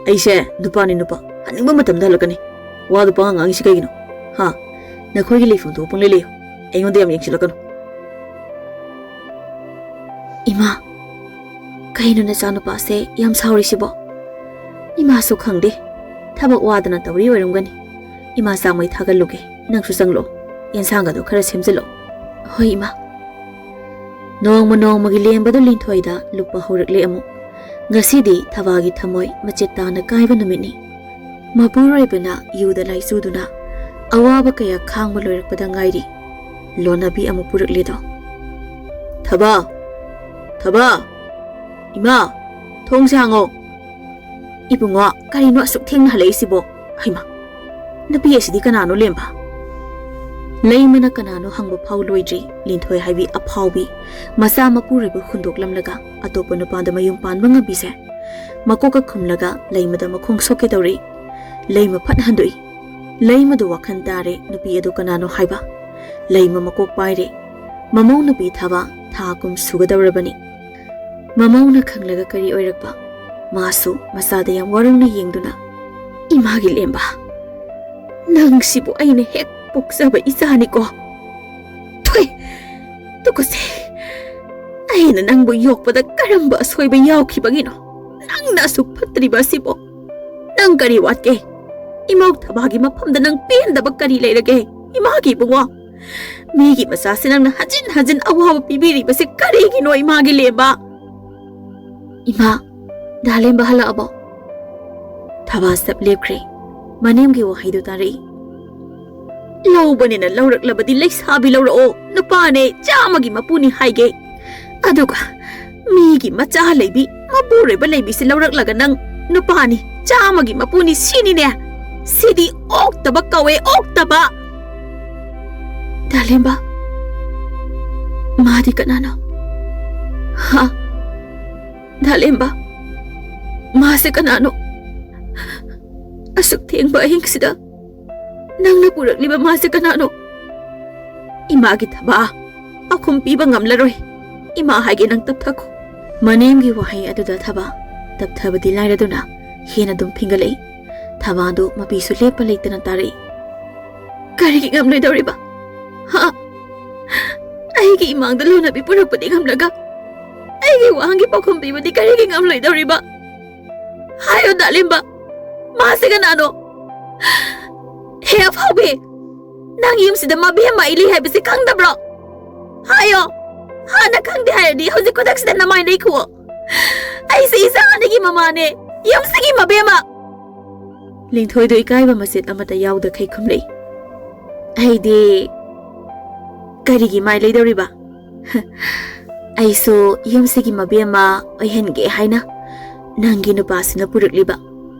ꯑꯩꯁꯦ ꯅꯨꯄꯥꯅꯤ ꯅꯨꯄꯥ, ꯍꯟꯅꯤꯡꯕ ꯃꯇꯝꯗ ꯍꯜꯂꯛꯀꯅꯤ꯫ ꯋꯥꯗꯣ ꯄꯉꯥꯡ ꯉꯥꯡꯉꯤꯁꯤ ꯀꯩꯒꯤꯅꯣ? ꯍꯥ? ꯅꯈꯣꯏꯒꯤ ꯂꯩꯐꯝ ꯊꯣꯛꯄ ꯄꯪꯂꯩ ꯂꯩꯌꯨ꯫ ꯑꯩꯉꯣꯟꯗ ꯌꯥꯝ ꯌꯦꯡꯁꯤꯜꯂꯛꯀꯅꯨ꯫ ꯏꯃꯥ, ꯀꯩꯅꯣ ꯅꯆꯥꯅꯨꯄꯥꯁꯦ ꯌꯥꯝ ꯁꯥꯎꯔꯤꯁꯤꯕꯣ? ꯏꯃꯥꯁꯨ ꯈꯪꯗꯦ, ꯊꯕꯛ ꯋꯥꯗꯅ ꯇꯧꯔꯤ ꯑꯣꯏꯔꯝꯒꯅꯤ꯫ ꯏꯃꯥ ꯆꯥꯛ ꯃꯩ ꯊꯥꯒꯠꯂꯨꯒꯦ, ꯅꯪꯁꯨ ꯆꯪꯂꯛꯑꯣ, ꯌꯦꯟꯁꯥꯡꯒꯗꯣ ꯈꯔ ꯁꯦꯝꯖꯤꯜꯂꯛꯑꯣ꯫ ꯍꯣꯏ ꯏꯃꯥ꯫ ꯅꯣꯡꯃ ꯅꯣꯡꯃꯒꯤ ꯂꯦꯝꯕꯗꯨ ꯂꯤꯟꯊꯣꯏꯗ ꯂꯨꯞꯄ ꯍꯧꯔꯛꯂꯦ ꯑꯃꯨꯛ꯫ ꯉꯁꯤꯗꯤ ꯊꯕꯥꯒꯤ ꯊꯃꯣꯏ ꯃꯆꯦꯠ ꯇꯥꯅ ꯀꯥꯏꯕ ꯅꯨꯃꯤꯠꯅꯤ꯫ ꯃꯄꯨꯔꯣꯏꯕꯅ ꯌꯨꯗ ꯂꯥꯏꯆꯨꯗꯨꯅ ꯑꯋꯥꯕ ꯀꯌꯥ ꯈꯥꯡꯕ ꯂꯣꯏꯔꯛꯄꯗ ꯉꯥꯏꯔꯤ꯫ ꯂꯣꯟꯅꯕꯤ ꯑꯃꯨꯛ ꯄꯨꯔꯛꯂꯦꯗꯣ꯫ ꯊꯕꯥ! ꯊꯕꯥ! ꯏꯃꯥ! ꯊꯣꯡꯁꯦ ꯍꯥꯡꯉꯣ! ꯏꯕꯨꯡꯉꯣ, ꯀꯔꯤꯅꯣ ꯑꯁꯨꯛ ꯊꯦꯡꯅ ꯍꯜꯂꯛꯏꯁꯤꯕꯣ? ꯍꯩꯃꯥ! ꯅꯨꯄꯤ ꯑꯁꯤꯗꯤ ꯀꯅꯥꯅꯣ ꯂꯦꯝꯕ? ꯂꯩꯃꯅ ꯀꯅꯥꯅꯣ ꯍꯪꯕ ꯐꯥꯎ ꯂꯣꯏꯗ꯭ꯔꯤ, ꯂꯤꯟꯊꯣꯏ ꯍꯥꯏꯕꯤ ꯑꯐꯥꯎꯕꯤ ꯃꯆꯥ ꯃꯄꯨꯔꯣꯏꯕ ꯍꯨꯟꯗꯣꯛꯂꯝꯂꯒ ꯑꯇꯣꯞꯄ ꯅꯨꯄꯥꯗ ꯃꯌꯨꯝ ꯄꯥꯟꯕ ꯉꯝꯕꯤꯁꯦ꯫ ꯃꯀꯣꯛꯀ ꯈꯨꯝꯂꯒ ꯂꯩꯃꯗ ꯃꯈꯣꯡ ꯁꯣꯛꯀꯦ ꯇꯧꯔꯤ꯫ ꯂꯩꯃ ꯐꯠ ꯍꯟꯗꯣꯛꯏ꯫ ꯂꯩꯃꯗꯨ ꯋꯥꯈꯜ ꯇꯥꯔꯦ ꯅꯨꯄꯤ ꯑꯗꯨ ꯀꯅꯥꯅꯣ ꯍꯥꯏꯕ꯫ ꯂꯩꯃ ꯃꯀꯣꯛ ꯄꯥꯏꯔꯦ꯫ ꯃꯃꯧ ꯅꯨꯄꯤ ꯊꯕꯥ ꯊꯥ ꯀꯨꯝ ꯁꯨꯒꯗꯧꯔꯕꯅꯤ꯫ ꯃꯃꯧꯅ ꯈꯪꯂꯒ ꯀꯔꯤ ꯑꯣꯏꯔꯛꯄ? ꯃꯥꯁꯨ ꯃꯆꯥꯗ ꯌꯥꯝ ꯋꯥꯔꯧꯅ ꯌꯦꯡꯗꯨꯅ, "ꯏꯃꯥꯒꯤ ꯂꯦꯝꯕ, ꯅꯪꯁꯤꯕꯨ ꯑꯩꯅ ꯍꯦꯛ ꯄꯣꯛꯆꯕ ꯏꯆꯥꯅꯤꯀꯣ꯫ ꯊꯨꯏ! ꯇꯨꯀꯠꯆꯩ! ꯑꯩꯅ ꯅꯪꯕꯨ ꯌꯣꯛꯄꯗ ꯀꯔꯝꯕ ꯑꯁꯣꯏꯕ ꯌꯥꯎꯈꯤꯕꯒꯤꯅꯣ? ꯅꯪꯅ ꯑꯁꯨꯛ ꯐꯠꯇ꯭ꯔꯤꯕ ꯑꯁꯤꯕꯣ? ꯅꯪ ꯀꯔꯤ ꯋꯥꯠꯀꯦ? ꯏꯃꯧ ꯊꯕꯥꯒꯤ ꯃꯐꯝꯗ ꯅꯪ ꯄꯦꯟꯗꯕ ꯀꯔꯤ ꯂꯩꯔꯒꯦ? ꯏꯃꯥꯒꯤ ꯏꯕꯨꯡꯉꯣ, ꯃꯤꯒꯤ ꯃꯆꯥꯁꯦ ꯅꯪꯅ ꯍꯟꯖꯤꯟ ꯍꯟꯖꯤꯟ ꯑꯋꯥꯕ ꯄꯤꯕꯤꯔꯤꯕꯁꯦ ꯀꯔꯤꯒꯤꯅꯣ, ꯏꯃꯥꯒꯤ ꯂꯦꯝꯕ?" "ꯏꯃꯥ, "ꯗꯥꯂꯦꯝꯕ ꯍꯜꯂꯛꯑꯕꯣ?" ꯊꯕꯥ ꯆꯞ ꯂꯦꯞꯈ꯭ꯔꯦ꯫ ꯃꯅꯦꯝꯒꯤ ꯋꯥꯍꯩꯗꯨ ꯇꯥꯔꯛꯏ꯫ "ꯂꯧꯕꯅꯤꯅ ꯂꯧꯔꯛꯂꯕꯗꯤ ꯂꯩꯁꯥꯕꯤ ꯂꯧꯔꯛꯑꯣ꯫ ꯅꯨꯄꯥꯅꯦ ꯆꯥꯝꯃꯒꯤ ꯃꯄꯨꯅꯤ ꯍꯥꯏꯒꯦ꯫ ꯑꯗꯨꯒ ꯃꯤꯒꯤ ꯃꯆꯥ ꯂꯩꯕꯤ, ꯃꯄꯨꯔꯣꯏꯕ ꯂꯩꯕꯤꯁꯤ ꯂꯧꯔꯛꯂꯒ ꯅꯪ ꯅꯨꯄꯥꯅꯤ ꯆꯥꯝꯃꯒꯤ ꯃꯄꯨꯅꯤ ꯁꯤꯅꯤꯅꯦ꯫ ꯁꯤꯗꯤ ꯑꯣꯛꯇꯕ ꯀꯧꯋꯦ, ꯑꯣꯛꯇꯕ!" "ꯗꯥꯂꯦꯝꯕ, ꯃꯥꯗꯤ ꯀꯅꯥꯅꯣ? ꯍꯥ? ꯗꯥꯂꯦꯝꯕ, ꯃꯥꯁꯦ ꯀꯅꯥꯅꯣ? ꯑꯁꯨꯛ ꯊꯦꯡꯕ ꯑꯍꯤꯡꯁꯤꯗ ꯅꯪꯅ ꯄꯨꯔꯛꯂꯤꯕ ꯃꯥꯁꯦ ꯀꯅꯥꯅꯣ? ꯏꯃꯥꯒꯤ ꯊꯕꯥ, ꯄꯥꯎꯈꯨꯝ ꯄꯤꯕ ꯉꯝꯂꯔꯣꯏ꯫ ꯏꯃꯥ ꯍꯥꯏꯒꯦ, ꯅꯪ ꯇꯞꯊꯈꯣ꯫" ꯃꯅꯦꯝꯒꯤ ꯋꯥꯍꯩ ꯑꯗꯨꯗ ꯊꯕꯥ ꯇꯞꯊꯕꯗꯤ ꯂꯥꯏꯔꯗꯨꯅ ꯍꯦꯟꯅ ꯑꯗꯨꯝ ꯐꯤꯡꯒꯠꯂꯛꯏ꯫ ꯊꯕꯥꯗꯨ ꯃꯄꯤꯁꯨ ꯂꯦꯞꯄ ꯂꯩꯇꯅ ꯇꯥꯔꯛꯏ꯫ "ꯀꯔꯤꯒꯤ ꯉꯝꯂꯣꯏꯗꯧꯔꯤꯕ? ꯍꯥ? ꯑꯩꯒꯤ ꯏꯃꯥꯡꯗ ꯂꯧꯅꯕꯤ ꯄꯨꯔꯛꯄꯗꯤ ꯉꯝꯂꯒ ꯑꯩꯒꯤ ꯋꯥꯍꯪꯒꯤ ꯄꯥꯎꯈꯨꯝ ꯄꯤꯕꯗꯤ ꯀꯔꯤꯒꯤ ꯉꯝꯂꯣꯏꯗꯧꯔꯤꯕ? ꯍꯥꯏꯌꯣ ꯗꯥꯂꯦꯝꯕ, ꯃꯥꯁꯦ ꯀꯅꯥꯅꯣ? ꯍꯦ ꯑꯐꯥꯎꯕꯤ, ꯅꯪ ꯌꯨꯝꯁꯤꯗ ꯃꯕꯦꯝꯃ ꯑꯩ ꯂꯩ ꯍꯥꯏꯕꯁꯤ ꯈꯪꯗꯕ꯭ꯔꯣ? ꯍꯥꯏꯌꯣ꯫ ꯍꯥꯟꯅ ꯈꯪꯗꯦ ꯍꯥꯏꯔꯗꯤ ꯍꯧꯖꯤꯛ ꯈꯨꯗꯛꯁꯤꯗ ꯅꯃꯥꯏ ꯂꯩꯈꯨꯑꯣ꯫ ꯑꯩꯁꯦ ꯏꯆꯥ ꯑꯅꯤꯒꯤ ꯃꯃꯥꯅꯦ, ꯌꯨꯝꯁꯤꯒꯤ ꯃꯕꯦꯝꯃ꯫" ꯂꯤꯡꯊꯣꯏꯗꯣ ꯏꯀꯥꯏꯕ ꯃꯆꯦꯠ ꯑꯃꯠꯇ ꯌꯥꯎꯗꯈꯩ ꯈꯨꯝꯂꯛꯏ꯫ "ꯑꯩꯗꯤ ꯀꯔꯤꯒꯤ ꯃꯥꯏ ꯂꯩꯗꯧꯔꯤꯕ? ꯑꯩꯁꯨ ꯌꯨꯝꯁꯤꯒꯤ ꯃꯕꯦꯝꯃ ꯑꯣꯏꯍꯟꯒꯦ ꯍꯥꯏꯅ ꯅꯪꯒꯤ ꯅꯨꯄꯥꯁꯤꯅ ꯄꯨꯔꯛꯂꯤꯕ꯫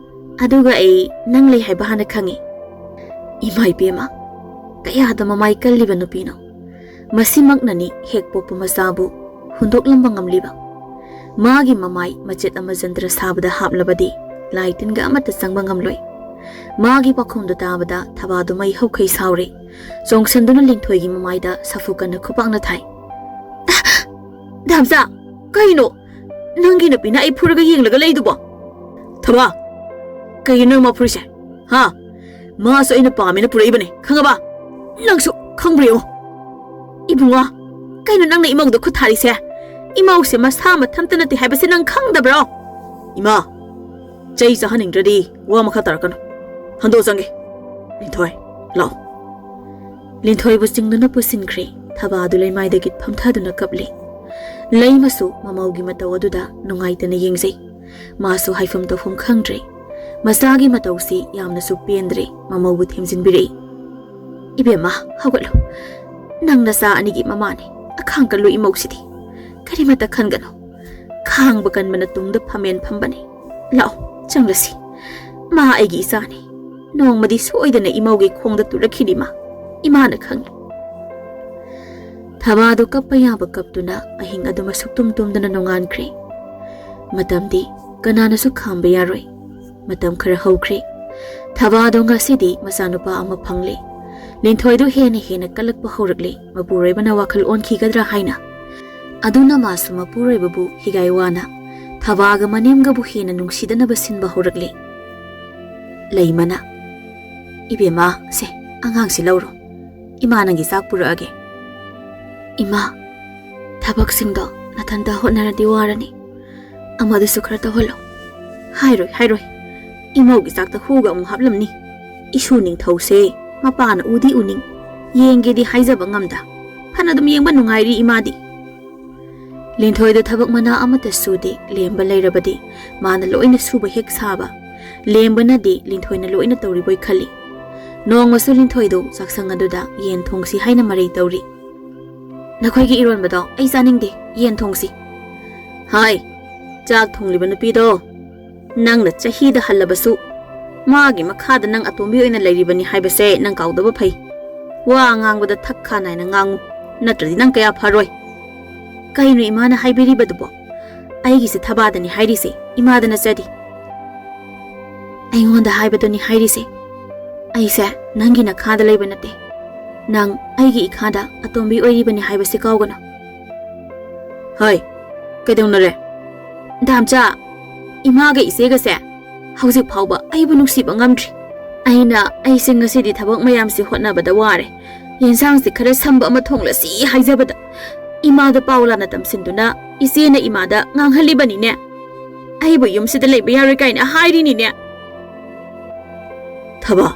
ꯑꯗꯨꯒ ꯑꯩ ꯅꯪ ꯂꯩ ꯍꯥꯏꯕ ꯍꯥꯟꯅ ꯈꯪꯉꯤ꯫" ꯏꯃꯥ ꯏꯕꯦꯝꯃ, ꯀꯌꯥꯗ ꯃꯃꯥꯏ ꯀꯜꯂꯤꯕ ꯅꯨꯄꯤꯅꯣ! ꯃꯁꯤꯃꯛꯅꯅꯤ ꯍꯦꯛ ꯄꯣꯛꯄ ꯃꯆꯥꯕꯨ ꯍꯨꯟꯗꯣꯛꯂꯝꯕ ꯉꯝꯂꯤꯕ꯫ ꯃꯥꯒꯤ ꯃꯃꯥꯏ ꯃꯆꯦꯠ ꯑꯃ ꯖꯟꯇ꯭ꯔ ꯁꯥꯕꯗ ꯍꯥꯞꯂꯕꯗꯤ ꯂꯥꯏ ꯇꯤꯟꯒ ꯑꯃꯠꯇ ꯆꯪꯕ ꯉꯝꯂꯣꯏ꯫ ꯃꯥꯒꯤ ꯄꯥꯎꯈꯨꯝꯗꯨ ꯇꯥꯕꯗ ꯊꯕꯥꯗꯨ ꯃꯩ ꯍꯧꯈꯩ ꯁꯥꯎꯔꯦ꯫ ꯆꯣꯡꯁꯟꯗꯨꯅ ꯂꯤꯡꯊꯣꯏꯒꯤ ꯃꯃꯥꯏꯗ ꯁꯥꯐꯨ ꯀꯟꯅ ꯈꯨꯄꯥꯛꯅ ꯊꯥꯏ꯫ "ꯗꯥꯝꯆꯥ, ꯀꯩꯅꯣ? ꯅꯪꯒꯤ ꯅꯨꯄꯤꯅ ꯑꯩ ꯐꯨꯔꯒ ꯌꯦꯡꯂꯒ ꯂꯩꯗꯨꯕꯣ?" "ꯊꯕꯥ, ꯀꯩꯒꯤꯅꯣ ꯅꯪ ꯃꯥ ꯐꯨꯔꯤꯁꯦ? ꯍꯥ? ꯃꯥꯁꯨ ꯑꯩꯅ ꯄꯥꯝꯃꯦꯅ ꯄꯨꯔꯛꯏꯕꯅꯦ, ꯈꯪꯉꯕ? ꯅꯪꯁꯨ ꯈꯪꯕ꯭ꯔꯥ ꯌꯦꯡꯉꯣ꯫" "ꯏꯕꯨꯡꯉꯣ, ꯀꯩꯅꯣ ꯅꯪꯅ ꯏꯃꯧꯗ ꯈꯨꯠ ꯊꯥꯔꯤꯁꯦ? ꯏꯃꯧꯁꯦ ꯃꯁꯥ ꯃꯊꯟꯇ ꯅꯠꯇꯦ ꯍꯥꯏꯕꯁꯦ ꯅꯪ ꯈꯪꯗꯕ꯭ꯔꯣ?" "ꯏꯃꯥ, ꯆꯩ ꯆꯥꯍꯟꯅꯤꯡꯗ꯭ꯔꯗꯤ ꯋꯥ ꯃꯈꯥ ꯇꯥꯔꯛꯀꯅꯨ꯫ ꯍꯟꯗꯣꯛꯑ ꯆꯪꯒꯦ꯫ ꯂꯤꯟꯊꯣꯏ, ꯂꯥꯛꯑꯣ꯫" ꯂꯤꯟꯊꯣꯏꯕꯨ ꯆꯤꯡꯗꯨꯅ ꯄꯨꯁꯤꯟꯈ꯭ꯔꯦ꯫ ꯊꯕꯥꯗꯨ ꯂꯩꯃꯥꯏꯗꯒꯤ ꯐꯝꯊꯗꯨꯅ ꯀꯞꯂꯤ꯫ ꯂꯩꯃꯁꯨ ꯃꯃꯧꯒꯤ ꯃꯇꯧ ꯑꯗꯨꯗ ꯅꯨꯡꯉꯥꯏꯇꯅ ꯌꯦꯡꯖꯩ꯫ ꯃꯥꯁꯨ ꯍꯥꯏꯐꯝ ꯇꯧꯐꯝ ꯈꯪꯗ꯭ꯔꯦ꯫ ꯃꯆꯥꯒꯤ ꯃꯇꯧꯁꯤ ꯌꯥꯝꯅꯁꯨ ꯄꯦꯟꯗ꯭ꯔꯦ꯫ ꯃꯃꯧꯕꯨ ꯊꯦꯝꯖꯤꯟꯕꯤꯔꯛꯏ꯫ "ꯏꯕꯦꯝꯃ, ꯍꯧꯒꯠꯂꯨ꯫ ꯅꯪ ꯅꯆꯥ ꯑꯅꯤꯒꯤ ꯃꯃꯥꯅꯤ꯫ ꯑꯈꯥꯡ ꯀꯜꯂꯨ ꯏꯃꯧꯁꯤꯗꯤ꯫ ꯀꯔꯤꯃꯠꯇ ꯈꯟꯒꯅꯨ꯫ ꯈꯥꯡꯕ ꯀꯟꯕꯅ ꯇꯨꯡꯗ ꯐꯝꯃꯦꯟ ꯐꯝꯕꯅꯤ꯫ ꯂꯥꯛꯑꯣ, ꯆꯪꯂꯁꯤ꯫ ꯃꯥ ꯑꯩꯒꯤ ꯏꯆꯥꯅꯤ꯫ ꯅꯣꯡꯃꯗꯤ ꯁꯣꯏꯗꯅ ꯏꯃꯧꯒꯤ ꯈꯣꯡꯗ ꯇꯨꯔꯛꯈꯤꯅꯤ ꯃꯥ꯫ ꯏꯃꯥꯅ ꯈꯪꯏ꯫" ꯊꯕꯥꯗꯨ ꯀꯞꯄ ꯌꯥꯕ ꯀꯞꯇꯨꯅ ꯑꯍꯤꯡ ꯑꯗꯨꯃ ꯁꯨꯛꯇꯨꯝ ꯇꯨꯝꯗꯅ ꯅꯣꯡꯉꯥꯟꯈ꯭ꯔꯦ꯫ ꯃꯇꯝꯗꯤ ꯀꯅꯥꯅꯁꯨ ꯈꯥꯝꯕ ꯌꯥꯔꯣꯏ꯫ ꯃꯇꯝ ꯈꯔ ꯍꯧꯈ꯭ꯔꯦ꯫ ꯊꯕꯥꯗꯣ ꯉꯁꯤꯗꯤ ꯃꯆꯥꯅꯨꯄꯥ ꯑꯃ ꯐꯪꯂꯦ꯫ ꯂꯤꯟꯊꯣꯏꯗꯣ ꯍꯦꯟꯅ ꯍꯦꯟꯅ ꯀꯜꯂꯛꯄ ꯍꯧꯔꯛꯂꯦ꯫ ꯃꯄꯨꯔꯣꯏꯕꯅ ꯋꯥꯈꯜ ꯑꯣꯟꯈꯤꯒꯗ꯭ꯔꯥ ꯍꯥꯏꯅ꯫ ꯑꯗꯨꯅ ꯃꯥꯁꯨ ꯃꯄꯨꯔꯣꯏꯕꯕꯨ ꯍꯤꯒꯥꯏ ꯋꯥꯅ ꯊꯕꯥꯒ ꯃꯅꯦꯝꯒꯕꯨ ꯍꯦꯟꯅ ꯅꯨꯡꯁꯤꯗꯅꯕ ꯁꯤꯟꯕ ꯍꯧꯔꯛꯂꯦ꯫ ꯂꯩꯃꯅ, "ꯏꯕꯦꯝꯃ, ꯁꯦ, ꯑꯉꯥꯡꯁꯤ ꯂꯧꯔꯣ꯫ ꯏꯃꯥ ꯅꯪꯒꯤ ꯆꯥꯛ ꯄꯨꯔꯛꯑꯒꯦ꯫" "ꯏꯃꯥ, ꯊꯕꯛꯁꯤꯡꯗꯣ ꯅꯊꯟꯇ ꯍꯣꯠꯅꯔꯗꯤ ꯋꯥꯔꯅꯤ꯫ ꯑꯃꯗꯨꯁꯨ ꯈꯔ ꯇꯧꯍꯜꯂꯣ꯫" "ꯍꯥꯏꯔꯣꯏ, ꯍꯥꯏꯔꯣꯏ꯫ ꯏꯃꯧꯒꯤ ꯆꯥꯛꯇ ꯍꯨꯒ ꯑꯃꯨꯛ ꯍꯥꯞꯂꯝꯅꯤ꯫ ꯏꯁꯨ ꯅꯤꯡꯊꯧꯁꯦ ꯃꯄꯥꯅ ꯎꯗꯤ ꯎꯅꯤꯡ, ꯌꯦꯡꯒꯦꯗꯤ ꯍꯥꯏꯖꯕ ꯉꯝꯗ꯫ ꯐꯅ ꯑꯗꯨꯝ ꯌꯦꯡꯕ ꯅꯨꯡꯉꯥꯏꯔꯤ ꯏꯃꯥꯗꯤ꯫" ꯂꯤꯟꯊꯣꯏꯗ ꯊꯕꯛ ꯃꯅꯥ ꯑꯃꯠꯇ ꯁꯨꯗꯦ꯫ ꯂꯦꯝꯕ ꯂꯩꯔꯕꯗꯤ ꯃꯥꯅ ꯂꯣꯏꯅ ꯁꯨꯕ ꯍꯦꯛ ꯁꯥꯕ꯫ ꯂꯦꯝꯕꯅꯗꯤ ꯂꯤꯟꯊꯣꯏꯅ ꯂꯣꯏꯅ ꯇꯧꯔꯤꯕꯣꯏ ꯈꯜꯂꯤ꯫ ꯅꯣꯡꯃꯁꯨ ꯂꯤꯟꯊꯣꯏꯗꯨ ꯆꯥꯛꯁꯪ ꯑꯗꯨꯗ ꯌꯦꯟ ꯊꯣꯡꯁꯤ ꯍꯥꯏꯅ ꯃꯔꯩ ꯇꯧꯔꯤ꯫ "ꯅꯈꯣꯏꯒꯤ ꯏꯔꯣꯟꯕꯗꯣ ꯑꯩ ꯆꯥꯅꯤꯡꯗꯦ, ꯌꯦꯟ ꯊꯣꯡꯁꯤ꯫" "ꯍꯥꯏ, ꯆꯥꯛ ꯊꯣꯡꯂꯤꯕ ꯅꯨꯄꯤꯗꯣ, ꯅꯪꯅ ꯆꯍꯤꯗ ꯍꯜꯂꯕꯁꯨ ꯃꯥꯒꯤ ꯃꯈꯥꯗ ꯅꯪ ꯑꯇꯣꯝꯕꯤ ꯑꯣꯏꯅ ꯂꯩꯔꯤꯕꯅꯤ ꯍꯥꯏꯕꯁꯦ ꯅꯪ ꯀꯥꯎꯗꯕ ꯐꯩ꯫ ꯋꯥ ꯉꯥꯡꯕꯗ ꯊꯛ ꯈꯥ ꯅꯥꯏꯅ ꯉꯥꯡꯉꯨ, ꯅꯠꯇ꯭ꯔꯗꯤ ꯅꯪ ꯀꯌꯥ ꯐꯔꯣꯏ꯫" "ꯀꯩꯅꯣ ꯏꯃꯥꯅ ꯍꯥꯏꯕꯤꯔꯤꯕꯗꯨꯕꯣ? ꯑꯩꯒꯤꯁꯦ ꯊꯕꯥꯗꯅꯤ ꯍꯥꯏꯔꯤꯁꯦ, ꯏꯃꯥꯗ ꯅꯠꯆꯗꯦ꯫" "ꯑꯩꯉꯣꯟꯗ ꯍꯥꯏꯕꯗꯨꯅꯤ ꯍꯥꯏꯔꯤꯁꯦ꯫ ꯑꯩꯁꯦ ꯅꯪꯒꯤ ꯅꯈꯥꯗ ꯂꯩꯕ ꯅꯠꯇꯦ꯫ ꯅꯪ ꯑꯩꯒꯤ ꯏꯈꯥꯗ ꯑꯇꯣꯝꯕꯤ ꯑꯣꯏꯔꯤꯕꯅꯤ ꯍꯥꯏꯕꯁꯤ ꯀꯥꯎꯒꯅꯨ꯫" "ꯍꯣꯏ, ꯀꯩꯗꯧꯅꯔꯦ?" "ꯗꯥꯝꯆꯥ, ꯏꯃꯥꯒ ꯏꯆꯦꯒꯁꯦ ꯍꯧꯖꯤꯛ ꯐꯥꯎꯕ ꯑꯩꯕꯨ ꯅꯨꯡꯁꯤꯕ ꯉꯝꯗ꯭ꯔꯤ꯫ ꯑꯩꯅ ꯑꯩꯁꯦ ꯉꯁꯤꯗꯤ ꯊꯕꯛ ꯃꯌꯥꯝꯁꯤ ꯍꯣꯠꯅꯕꯗ ꯋꯥꯔꯦ, ꯌꯦꯟꯁꯥꯡꯁꯤ ꯈꯔ ꯁꯝꯕ ꯑꯃ ꯊꯣꯡꯂꯁꯤ ꯍꯥꯏꯖꯕꯗ ꯏꯃꯥꯗ ꯄꯥꯎ ꯂꯥꯟꯅ ꯇꯝꯁꯤꯟꯗꯨꯅ ꯏꯆꯦꯅ ꯏꯃꯥꯗ ꯉꯥꯡꯍꯜꯂꯤꯕꯅꯤꯅꯦ꯫ ꯑꯩꯕꯨ ꯌꯨꯝꯁꯤꯗ ꯂꯩꯕ ꯌꯥꯔꯣꯏ ꯀꯥꯏꯅ ꯍꯥꯏꯔꯤꯅꯤꯅꯦ꯫" "ꯊꯕꯥ,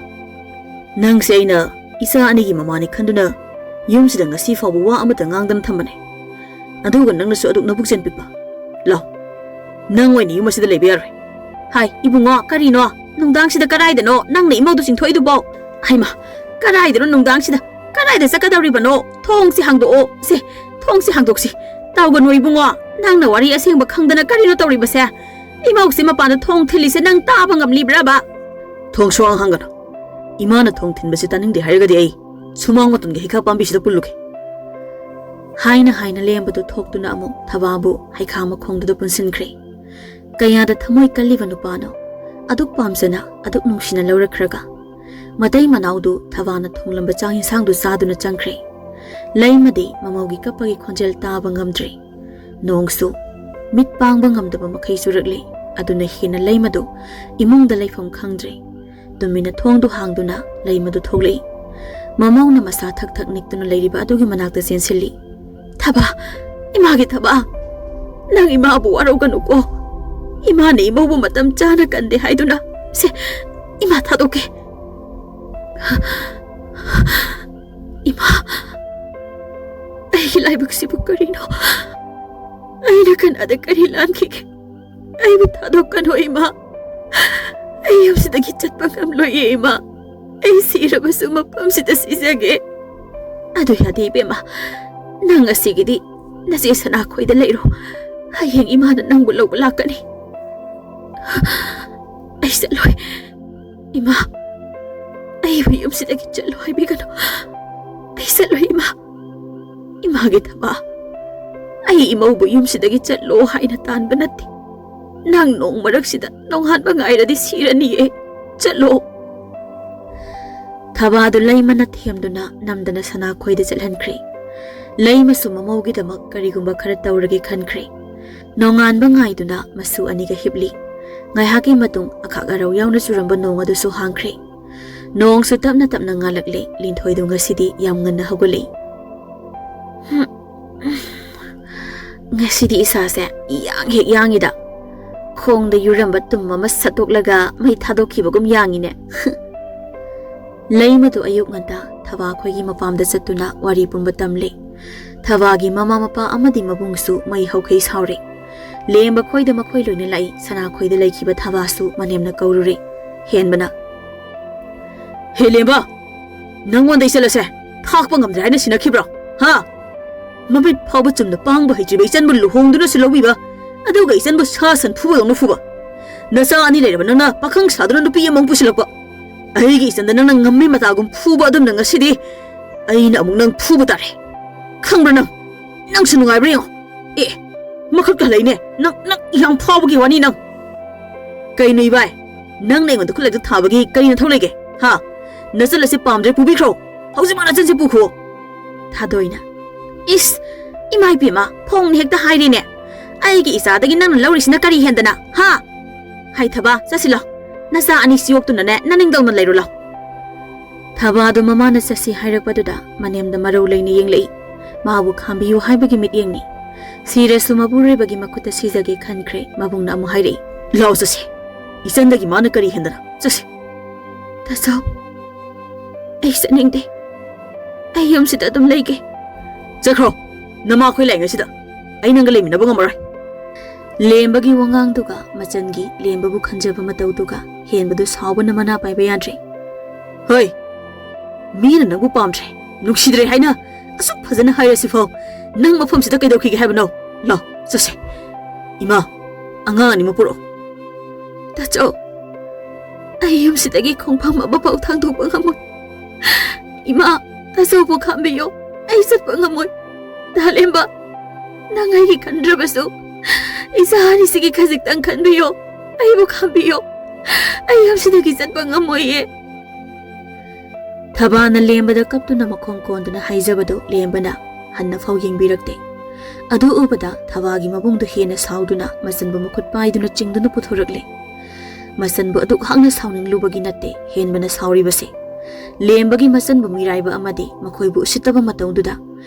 ꯅꯪꯁꯦ ꯑꯩꯅ ꯏꯆꯥ ꯑꯅꯤꯒꯤ ꯃꯃꯥꯅꯤ ꯈꯟꯗꯨꯅ ꯌꯨꯝꯁꯤꯗ ꯉꯁꯤ ꯐꯥꯎꯕ ꯋꯥ ꯑꯃꯠꯇ ꯉꯥꯡꯗꯅ ꯊꯝꯕꯅꯦ꯫ ꯑꯗꯨꯒ ꯅꯪꯅꯁꯨ ꯑꯗꯨꯛ ꯅꯕꯨꯛ ꯆꯦꯟ ꯄꯤꯛꯄ꯫ ꯂꯥꯎ, ꯅꯪ ꯑꯣꯏꯅ ꯌꯨꯝ ꯑꯁꯤꯗ ꯂꯩꯕ ꯌꯥꯔꯣꯏ꯫ ꯍꯥꯏ, ꯏꯕꯨꯡꯉꯣ, ꯀꯔꯤꯅꯣ? ꯅꯨꯡꯗꯥꯡꯁꯤꯗ ꯀꯔꯥꯏꯗꯅꯣ ꯅꯪꯅ ꯏꯃꯧꯗꯨ ꯆꯤꯡꯊꯣꯛꯏꯗꯨꯕꯣ? ꯍꯩꯃꯥ, ꯀꯔꯥꯏꯗꯅꯣ ꯅꯨꯡꯗꯥꯡꯁꯤꯗ? ꯀꯔꯥꯏꯗ ꯆꯠꯀꯗꯧꯔꯤꯕꯅꯣ? ꯊꯣꯡꯁꯤ ꯍꯥꯡꯗꯣꯛꯑꯣ꯫ ꯁꯦ, ꯊꯣꯡꯁꯤ ꯍꯥꯡꯗꯣꯛꯁꯤ꯫ ꯇꯧꯒꯅꯨ ꯏꯕꯨꯡꯉꯣ, ꯅꯪꯅ ꯋꯥꯔꯤ ꯑꯁꯦꯡꯕ ꯈꯪꯗꯅ ꯀꯔꯤꯅꯣ ꯇꯧꯔꯤꯕꯁꯦ? ꯏꯃꯧꯁꯤ ꯃꯄꯥꯟꯗ ꯊꯣꯡ ꯊꯤꯜꯂꯤꯁꯦ ꯅꯪ ꯇꯥꯕ ꯉꯝꯂꯤꯕ꯭ꯔꯕ? ꯊꯣꯡ ꯁꯨꯍꯥꯡ ꯍꯥꯡꯒꯅꯨ꯫ ꯏꯃꯥꯅ ꯊꯣꯡ ꯊꯤꯟꯕꯁꯤ ꯇꯥꯅꯤꯡꯗꯦ ꯍꯥꯏꯔꯒꯗꯤ ꯑꯩ ꯁꯨꯃꯥꯡ ꯃꯇꯣꯟꯒꯤ ꯍꯩꯈꯥ ꯄꯥꯝꯕꯤꯁꯤꯗ ꯄꯨꯜꯂꯨꯒꯦ꯫ ꯍꯥꯏꯅ ꯍꯥꯏꯅ ꯂꯦꯝꯕꯗꯨ ꯊꯣꯛꯇꯨꯅ ꯑꯃꯨꯛ ꯊꯕꯥꯕꯨ ꯍꯩꯈꯥ ꯃꯈꯣꯡꯗꯨꯗ ꯄꯨꯟꯁꯤꯟꯈ꯭ꯔꯦ꯫ ꯀꯌꯥꯗ ꯊꯃꯣꯏ ꯀꯜꯂꯤꯕ ꯅꯨꯄꯥꯅꯣ! ꯑꯗꯨꯛ ꯄꯥꯝꯖꯅ, ꯑꯗꯨꯛ ꯅꯨꯡꯁꯤꯅ ꯂꯧꯔꯛꯈ꯭ꯔꯒ꯫ ꯃꯇꯩ ꯃꯅꯥꯎꯗꯨ ꯊꯕꯥꯅ ꯊꯣꯡꯂꯝꯕ ꯆꯥꯛ ꯌꯦꯟꯁꯥꯡꯗꯨ ꯆꯥꯗꯨꯅ ꯆꯪꯈ꯭ꯔꯦ꯫ ꯂꯩꯃꯗꯤ ꯃꯃꯧꯒꯤ ꯀꯞꯄꯒꯤ ꯈꯣꯟꯖꯦꯜ ꯇꯥꯕ ꯉꯝꯗ꯭ꯔꯦ꯫ ꯅꯣꯡꯁꯨ ꯃꯤꯠ ꯄꯥꯡꯕ ꯉꯝꯗꯕ ꯃꯈꯩ ꯆꯨꯔꯛꯂꯤ꯫ ꯑꯗꯨꯅ ꯍꯦꯟꯅ ꯂꯩꯃꯗꯨ ꯏꯃꯨꯡꯗ ꯂꯩꯐꯝ ꯈꯪꯗ꯭ꯔꯦ꯫ ꯇꯨꯃꯤꯟꯅ ꯊꯣꯡꯗꯨ ꯍꯥꯡꯗꯨꯅ ꯂꯩꯃꯗꯨ ꯊꯣꯛꯂꯛꯏ꯫ ꯃꯃꯧꯅ ꯃꯁꯥ ꯊꯛ ꯊꯛ ꯅꯤꯛꯇꯨꯅ ꯂꯩꯔꯤꯕ ꯑꯗꯨꯒꯤ ꯃꯅꯥꯛꯇ ꯆꯦꯟꯁꯤꯜꯂꯤ꯫ "ꯊꯕꯥ, ꯏꯃꯥꯒꯤ ꯊꯕꯥ, ꯅꯪ ꯏꯃꯥꯕꯨ ꯋꯥꯔꯧꯒꯅꯨꯀꯣ꯫ ꯏꯃꯥꯅ ꯏꯃꯧꯕꯨ ꯃꯇꯝ ꯆꯥꯅ ꯀꯟꯗꯦ ꯍꯥꯏꯗꯨꯅ꯫ ꯁꯦ, ꯏꯃꯥ ꯊꯥꯗꯣꯛꯀꯦ꯫ ꯏꯃꯥ, ꯑꯩꯒꯤ ꯂꯥꯏꯕꯛꯁꯤꯕꯨ ꯀꯔꯤꯅꯣ? ꯑꯩꯅ ꯀꯅꯥꯗ ꯀꯔꯤ ꯂꯥꯟꯈꯤꯒꯦ? ꯑꯩꯕꯨ ꯊꯥꯗꯣꯛꯀꯅꯨ ꯏꯃꯥ꯫ ꯑꯩ ꯌꯨꯝꯁꯤꯗꯒꯤ ꯆꯠꯄ ꯉꯝꯂꯣꯏꯌꯦ ꯏꯃꯥ꯫ ꯑꯩ ꯁꯤꯔꯕꯁꯨ ꯃꯐꯝꯁꯤꯗ ꯁꯤꯖꯒꯦ꯫" "ꯑꯗꯨ ꯌꯥꯗꯦ ꯏꯕꯦꯝꯃ, ꯅꯪ ꯑꯁꯤꯒꯤꯗꯤ ꯅꯆꯦ ꯁꯅꯥꯈꯣꯏꯗ ꯂꯩꯔꯣ꯫ ꯍꯌꯦꯡ ꯏꯃꯥꯅ ꯅꯪꯕꯨ ꯂꯧꯕ ꯂꯥꯛꯀꯅꯤ꯫" "ꯑꯩ ꯆꯠꯂꯣꯏ ꯏꯃꯥ꯫ ꯑꯩꯕꯨ ꯌꯨꯝꯁꯤꯗꯒꯤ ꯆꯠꯂꯣ ꯍꯥꯏꯕꯤꯒꯅꯨ꯫ ꯑꯩ ꯆꯠꯂꯣꯏ ꯏꯃꯥ꯫ ꯏꯃꯥꯒꯤ ꯊꯕꯥ, ꯑꯩ ꯏꯃꯧꯕꯨ ꯌꯨꯝꯁꯤꯗꯒꯤ ꯆꯠꯂꯣ ꯍꯥꯏꯅ ꯇꯥꯟꯕ ꯅꯠꯇꯦ꯫ ꯅꯪ ꯅꯣꯡ ꯃꯔꯛꯁꯤꯗ ꯅꯣꯡꯉꯥꯟꯕ ꯉꯥꯏꯔꯗꯤ ꯁꯤꯔꯅꯤꯌꯦ꯫ ꯆꯠꯂꯣ꯫" ꯊꯕꯥꯗꯨ ꯂꯩꯃꯅ ꯊꯦꯝꯗꯨꯅ ꯅꯝꯗꯅ ꯁꯅꯥꯈꯣꯏꯗ ꯆꯠꯍꯟꯈ꯭ꯔꯦ꯫ ꯂꯩꯃꯁꯨ ꯃꯃꯧꯒꯤꯗꯃꯛ ꯀꯔꯤꯒꯨꯝꯕ ꯈꯔ ꯇꯧꯔꯒꯦ ꯈꯟꯈ꯭ꯔꯦ꯫ ꯅꯣꯡꯉꯥꯟꯕ ꯉꯥꯏꯗꯨꯅ ꯃꯁꯨ ꯑꯅꯤꯒ ꯍꯤꯞꯂꯤ꯫ ꯉꯥꯏꯍꯥꯛꯀꯤ ꯃꯇꯨꯡ ꯑꯈꯥꯛ ꯑꯔꯧ ꯌꯥꯎꯅ ꯆꯨꯔꯝꯕ ꯅꯣꯡ ꯑꯗꯨꯁꯨ ꯍꯥꯡꯈ꯭ꯔꯦ꯫ ꯅꯣꯡꯁꯨ ꯇꯞꯅ ꯇꯞꯅ ꯉꯥꯜꯂꯛꯂꯦ꯫ ꯂꯤꯟꯊꯣꯏꯗꯨ ꯉꯁꯤꯗꯤ ꯌꯥꯝ ꯉꯟꯅ ꯍꯧꯒꯠꯂꯛꯏ꯫ "ꯉꯁꯤꯗꯤ ꯏꯁꯥꯁꯦ ꯌꯥꯡ ꯍꯦꯛ ꯌꯥꯡꯉꯤꯗ꯫ ꯈꯣꯡꯗ ꯌꯨꯔꯝꯕ ꯇꯨꯝ ꯑꯃ ꯁꯠꯇꯣꯛꯂꯒ ꯃꯩ ꯊꯥꯗꯣꯛꯈꯤꯕꯒꯨꯝ ꯌꯥꯡꯉꯤꯅꯦ꯫" ꯂꯩꯃꯗꯨ ꯑꯌꯨꯛ ꯉꯟꯇꯥ ꯊꯕꯥ ꯈꯣꯏꯒꯤ ꯃꯄꯥꯝꯗ ꯆꯠꯇꯨꯅ ꯋꯥꯔꯤ ꯄꯨꯝꯕ ꯇꯝꯂꯦ꯫ ꯊꯕꯥꯒꯤ ꯃꯃꯥ ꯃꯄꯥ ꯑꯃꯗꯤ ꯃꯕꯨꯡꯁꯨ ꯃꯩ ꯍꯧꯈꯩ ꯁꯥꯎꯔꯦ꯫ ꯂꯦꯝꯕ ꯈꯣꯏꯗ ꯃꯈꯣꯏ ꯂꯣꯏꯅ ꯂꯥꯛꯏ꯫ ꯁꯅꯥ ꯈꯣꯏꯗ ꯂꯩꯈꯤꯕ ꯊꯕꯥꯁꯨ ꯃꯅꯦꯝꯅ ꯀꯧꯔꯨꯔꯦ꯫ ꯍꯦꯟꯕꯅ, "ꯍꯦ ꯂꯦꯝꯕ, ꯅꯪꯉꯣꯟꯗ ꯏꯆꯜ ꯑꯁꯦ ꯊꯥꯛꯄ ꯉꯝꯗ꯭ꯔꯦ ꯍꯥꯏꯅ ꯁꯤꯟꯅꯈꯤꯕ꯭ꯔꯣ? ꯍꯥ? ꯃꯃꯤꯠ ꯐꯥꯎꯕ ꯆꯨꯝꯅ ꯄꯥꯡꯕ ꯍꯩꯇ꯭ꯔꯤꯕ ꯏꯆꯟꯕꯨ ꯂꯨꯍꯣꯡꯗꯨꯅꯁꯨ ꯂꯧꯕꯤꯕ, ꯑꯗꯨꯒ ꯏꯆꯟꯕꯨ ꯁꯥ ꯁꯟ ꯐꯨꯕꯗꯧꯅ ꯐꯨꯕ꯫ ꯅꯆꯥ ꯑꯅꯤ ꯂꯩꯔꯕ ꯅꯪꯅ ꯄꯥꯈꯪ ꯁꯥꯗꯨꯅ ꯅꯨꯄꯤ ꯑꯃꯃꯨꯛ ꯄꯨꯁꯤꯜꯂꯛꯄ꯫ ꯑꯩꯒꯤ ꯏꯆꯟꯗ ꯅꯪꯅ ꯉꯝꯃꯤ ꯃꯇꯥꯒꯨꯝ ꯐꯨꯕ ꯑꯗꯨꯝꯅ ꯉꯁꯤꯗꯤ ꯑꯩꯅ ꯑꯃꯨꯛ ꯅꯪ ꯐꯨꯕ ꯇꯥꯔꯦ꯫ ꯈꯪꯕ꯭ꯔꯥ ꯅꯪ? ꯅꯪꯁꯨ ꯅꯨꯡꯉꯥꯏꯕ꯭ꯔꯥ ꯌꯦꯡꯉꯣ꯫ ꯑꯦ, ꯃꯈꯨꯠꯀ ꯂꯩꯅꯦ꯫ ꯅꯪ, ꯅꯪ ꯌꯥꯝ ꯐꯥꯎꯕꯒꯤ ꯋꯥꯅꯤ ꯅꯪ꯫ ꯀꯩꯅꯣ ꯏꯕꯥꯏ? ꯅꯪꯅ ꯑꯩꯉꯣꯟꯗ ꯈꯨꯠꯂꯥꯏꯗꯨ ꯊꯥꯕꯒꯤ ꯀꯔꯤ ꯅꯊꯧ ꯂꯩꯒꯦ? ꯍꯥ? ꯅꯆꯜ ꯑꯁꯤ ꯄꯥꯝꯗ꯭ꯔꯦ ꯄꯨꯕꯤꯈ꯭ꯔꯣ꯫ ꯍꯧꯖꯤꯛꯃꯛ ꯅꯆꯜꯁꯤ ꯄꯨꯈꯣ꯫ ꯊꯥꯗꯣꯏꯅ, "ꯏꯁ, ꯏꯃꯥ ꯏꯕꯦꯝꯃ, ꯐꯣꯡꯅ ꯍꯦꯛꯇ ꯍꯥꯏꯔꯤꯅꯦ꯫ ꯑꯩꯒꯤ ꯏꯆꯥꯗꯒꯤ ꯅꯪꯅ ꯂꯧꯔꯤꯁꯤꯅ ꯀꯔꯤ ꯍꯦꯟꯗꯅ? ꯍꯥ? ꯍꯥꯏ ꯊꯕꯥ, ꯆꯠꯁꯤꯜꯂꯣ꯫ ꯅꯆꯥ ꯑꯅꯤꯁꯤ ꯌꯣꯛꯇꯨꯅꯅꯦ ꯅꯅꯤꯡꯗꯧꯅ ꯂꯩꯔꯨ ꯂꯥꯎ꯫" ꯊꯕꯥꯗꯨ ꯃꯃꯥꯅ ꯆꯠꯁꯤ ꯍꯥꯏꯔꯛꯄꯗꯨꯗ ꯃꯅꯦꯝꯗ ꯃꯔꯧ ꯂꯩꯅ ꯌꯦꯡꯂꯛꯏ꯫ ꯃꯥꯕꯨ ꯈꯥꯝꯕꯤꯌꯨ ꯍꯥꯏꯕꯒꯤ ꯃꯤꯠꯌꯦꯡꯅꯤ꯫ ꯁꯤꯔꯁꯨ ꯃꯄꯨꯔꯣꯏꯕꯒꯤ ꯃꯈꯨꯠꯇ ꯁꯤꯖꯒꯦ ꯈꯟꯈ꯭ꯔꯦ꯫ ꯃꯕꯨꯡꯅ ꯑꯃꯨꯛ ꯍꯥꯏꯔꯛꯏ, "ꯂꯥꯎ ꯆꯠꯁꯤ꯫ ꯏꯆꯟꯗꯒꯤ ꯃꯥꯅ ꯀꯔꯤ ꯍꯦꯟꯗꯅ? ꯆꯠꯁꯤ꯫" "ꯇꯥꯆꯧ, ꯑꯩ ꯆꯠꯅꯤꯡꯗꯦ꯫ ꯑꯩ ꯌꯨꯝꯁꯤꯗ ꯑꯗꯨꯝ ꯂꯩꯒꯦ꯫" "ꯆꯠꯈ꯭ꯔꯣ꯫ ꯅꯃꯥ ꯑꯩꯈꯣꯏ ꯂꯥꯛꯏꯉꯩꯁꯤꯗ ꯑꯩ ꯅꯪꯒ ꯂꯩꯃꯤꯟꯅꯕ ꯉꯝꯃꯔꯣꯏ꯫" ꯂꯦꯝꯕꯒꯤ ꯋꯥꯉꯥꯡꯗꯨꯒ ꯃꯆꯟꯒꯤ ꯂꯦꯝꯕꯕꯨ ꯈꯟꯖꯕ ꯃꯇꯧꯗꯨꯒ ꯍꯦꯟꯕꯗꯨ ꯁꯥꯎꯕꯅ ꯃꯅꯥ ꯄꯥꯏꯕ ꯌꯥꯗ꯭ꯔꯦ꯫ "ꯍꯣꯏ, ꯃꯤꯅ ꯅꯪꯕꯨ ꯄꯥꯝꯗ꯭ꯔꯦ, ꯅꯨꯡꯁꯤꯗ꯭ꯔꯦ ꯍꯥꯏꯅ ꯑꯁꯨꯛ ꯐꯖꯅ ꯍꯥꯏꯔꯁꯤꯐꯥꯎ ꯅꯪ ꯃꯐꯝꯁꯤꯗ ꯀꯩꯗꯧꯈꯤꯒꯦ ꯍꯥꯏꯕꯅꯣ? ꯂꯥꯎ, ꯆꯠꯁꯦ꯫ ꯏꯃꯥ, ꯑꯉꯥꯡ ꯑꯅꯤꯃꯛ ꯄꯨꯔꯛꯑꯣ꯫" "ꯇꯥꯆꯧ, ꯑꯩ ꯌꯨꯝꯁꯤꯗꯒꯤ ꯈꯣꯡꯐꯝ ꯑꯃꯐꯥꯎ ꯊꯥꯡꯗꯣꯛꯄ ꯉꯝꯃꯣꯏ꯫ ꯏꯃꯥ, ꯇꯥꯆꯧꯕꯨ ꯈꯥꯝꯕꯤꯌꯣ꯫ ꯑꯩ ꯆꯠꯄ ꯉꯝꯃꯣꯏ꯫ ꯗꯥ ꯂꯦꯝꯕ, ꯅꯪ ꯑꯩꯒꯤ ꯈꯟꯗ꯭ꯔꯕꯁꯨ ꯏꯆꯥ ꯑꯅꯤꯁꯤꯒꯤ ꯈꯖꯤꯛꯇꯪ ꯈꯟꯕꯤꯌꯣ꯫ ꯑꯩꯕꯨ ꯈꯥꯝꯕꯤꯌꯣ꯫ ꯑꯩ ꯌꯨꯝꯁꯤꯗꯒꯤ ꯆꯠꯄ ꯉꯝꯃꯣꯏꯌꯦ꯫" ꯊꯕꯥꯅ ꯂꯦꯝꯕꯗ ꯀꯞꯇꯨꯅ ꯃꯈꯣꯡ ꯀꯣꯟꯗꯨꯅ ꯍꯥꯏꯖꯕꯗꯨ ꯂꯦꯝꯕꯅ ꯍꯟꯅꯐꯥꯎ ꯌꯦꯡꯕꯤꯔꯛꯇꯦ꯫ ꯑꯗꯨ ꯎꯕꯗ ꯊꯕꯥꯒꯤ ꯃꯕꯨꯡꯗꯨ ꯍꯦꯟꯅ ꯁꯥꯎꯗꯨꯅ ꯃꯆꯟꯕꯨ ꯃꯈꯨꯠ ꯄꯥꯏꯗꯨꯅ ꯆꯤꯡꯗꯨꯅ ꯄꯨꯊꯣꯔꯛꯂꯦ꯫ ꯃꯆꯟꯕꯨ ꯑꯗꯨꯛ ꯍꯥꯛꯅ ꯁꯥꯎꯅꯤꯡꯂꯨꯕꯒꯤ ꯅꯠꯇꯦ ꯍꯦꯟꯕꯅ ꯁꯥꯎꯔꯤꯕꯁꯦ꯫ ꯂꯦꯝꯕꯒꯤ ꯃꯆꯟꯕꯨ ꯃꯤꯔꯥꯏꯕ ꯑꯃꯗꯤ ꯃꯈꯣꯏꯕꯨ ꯎꯁꯤꯠꯇꯕ ꯃꯇꯧꯗꯨꯗ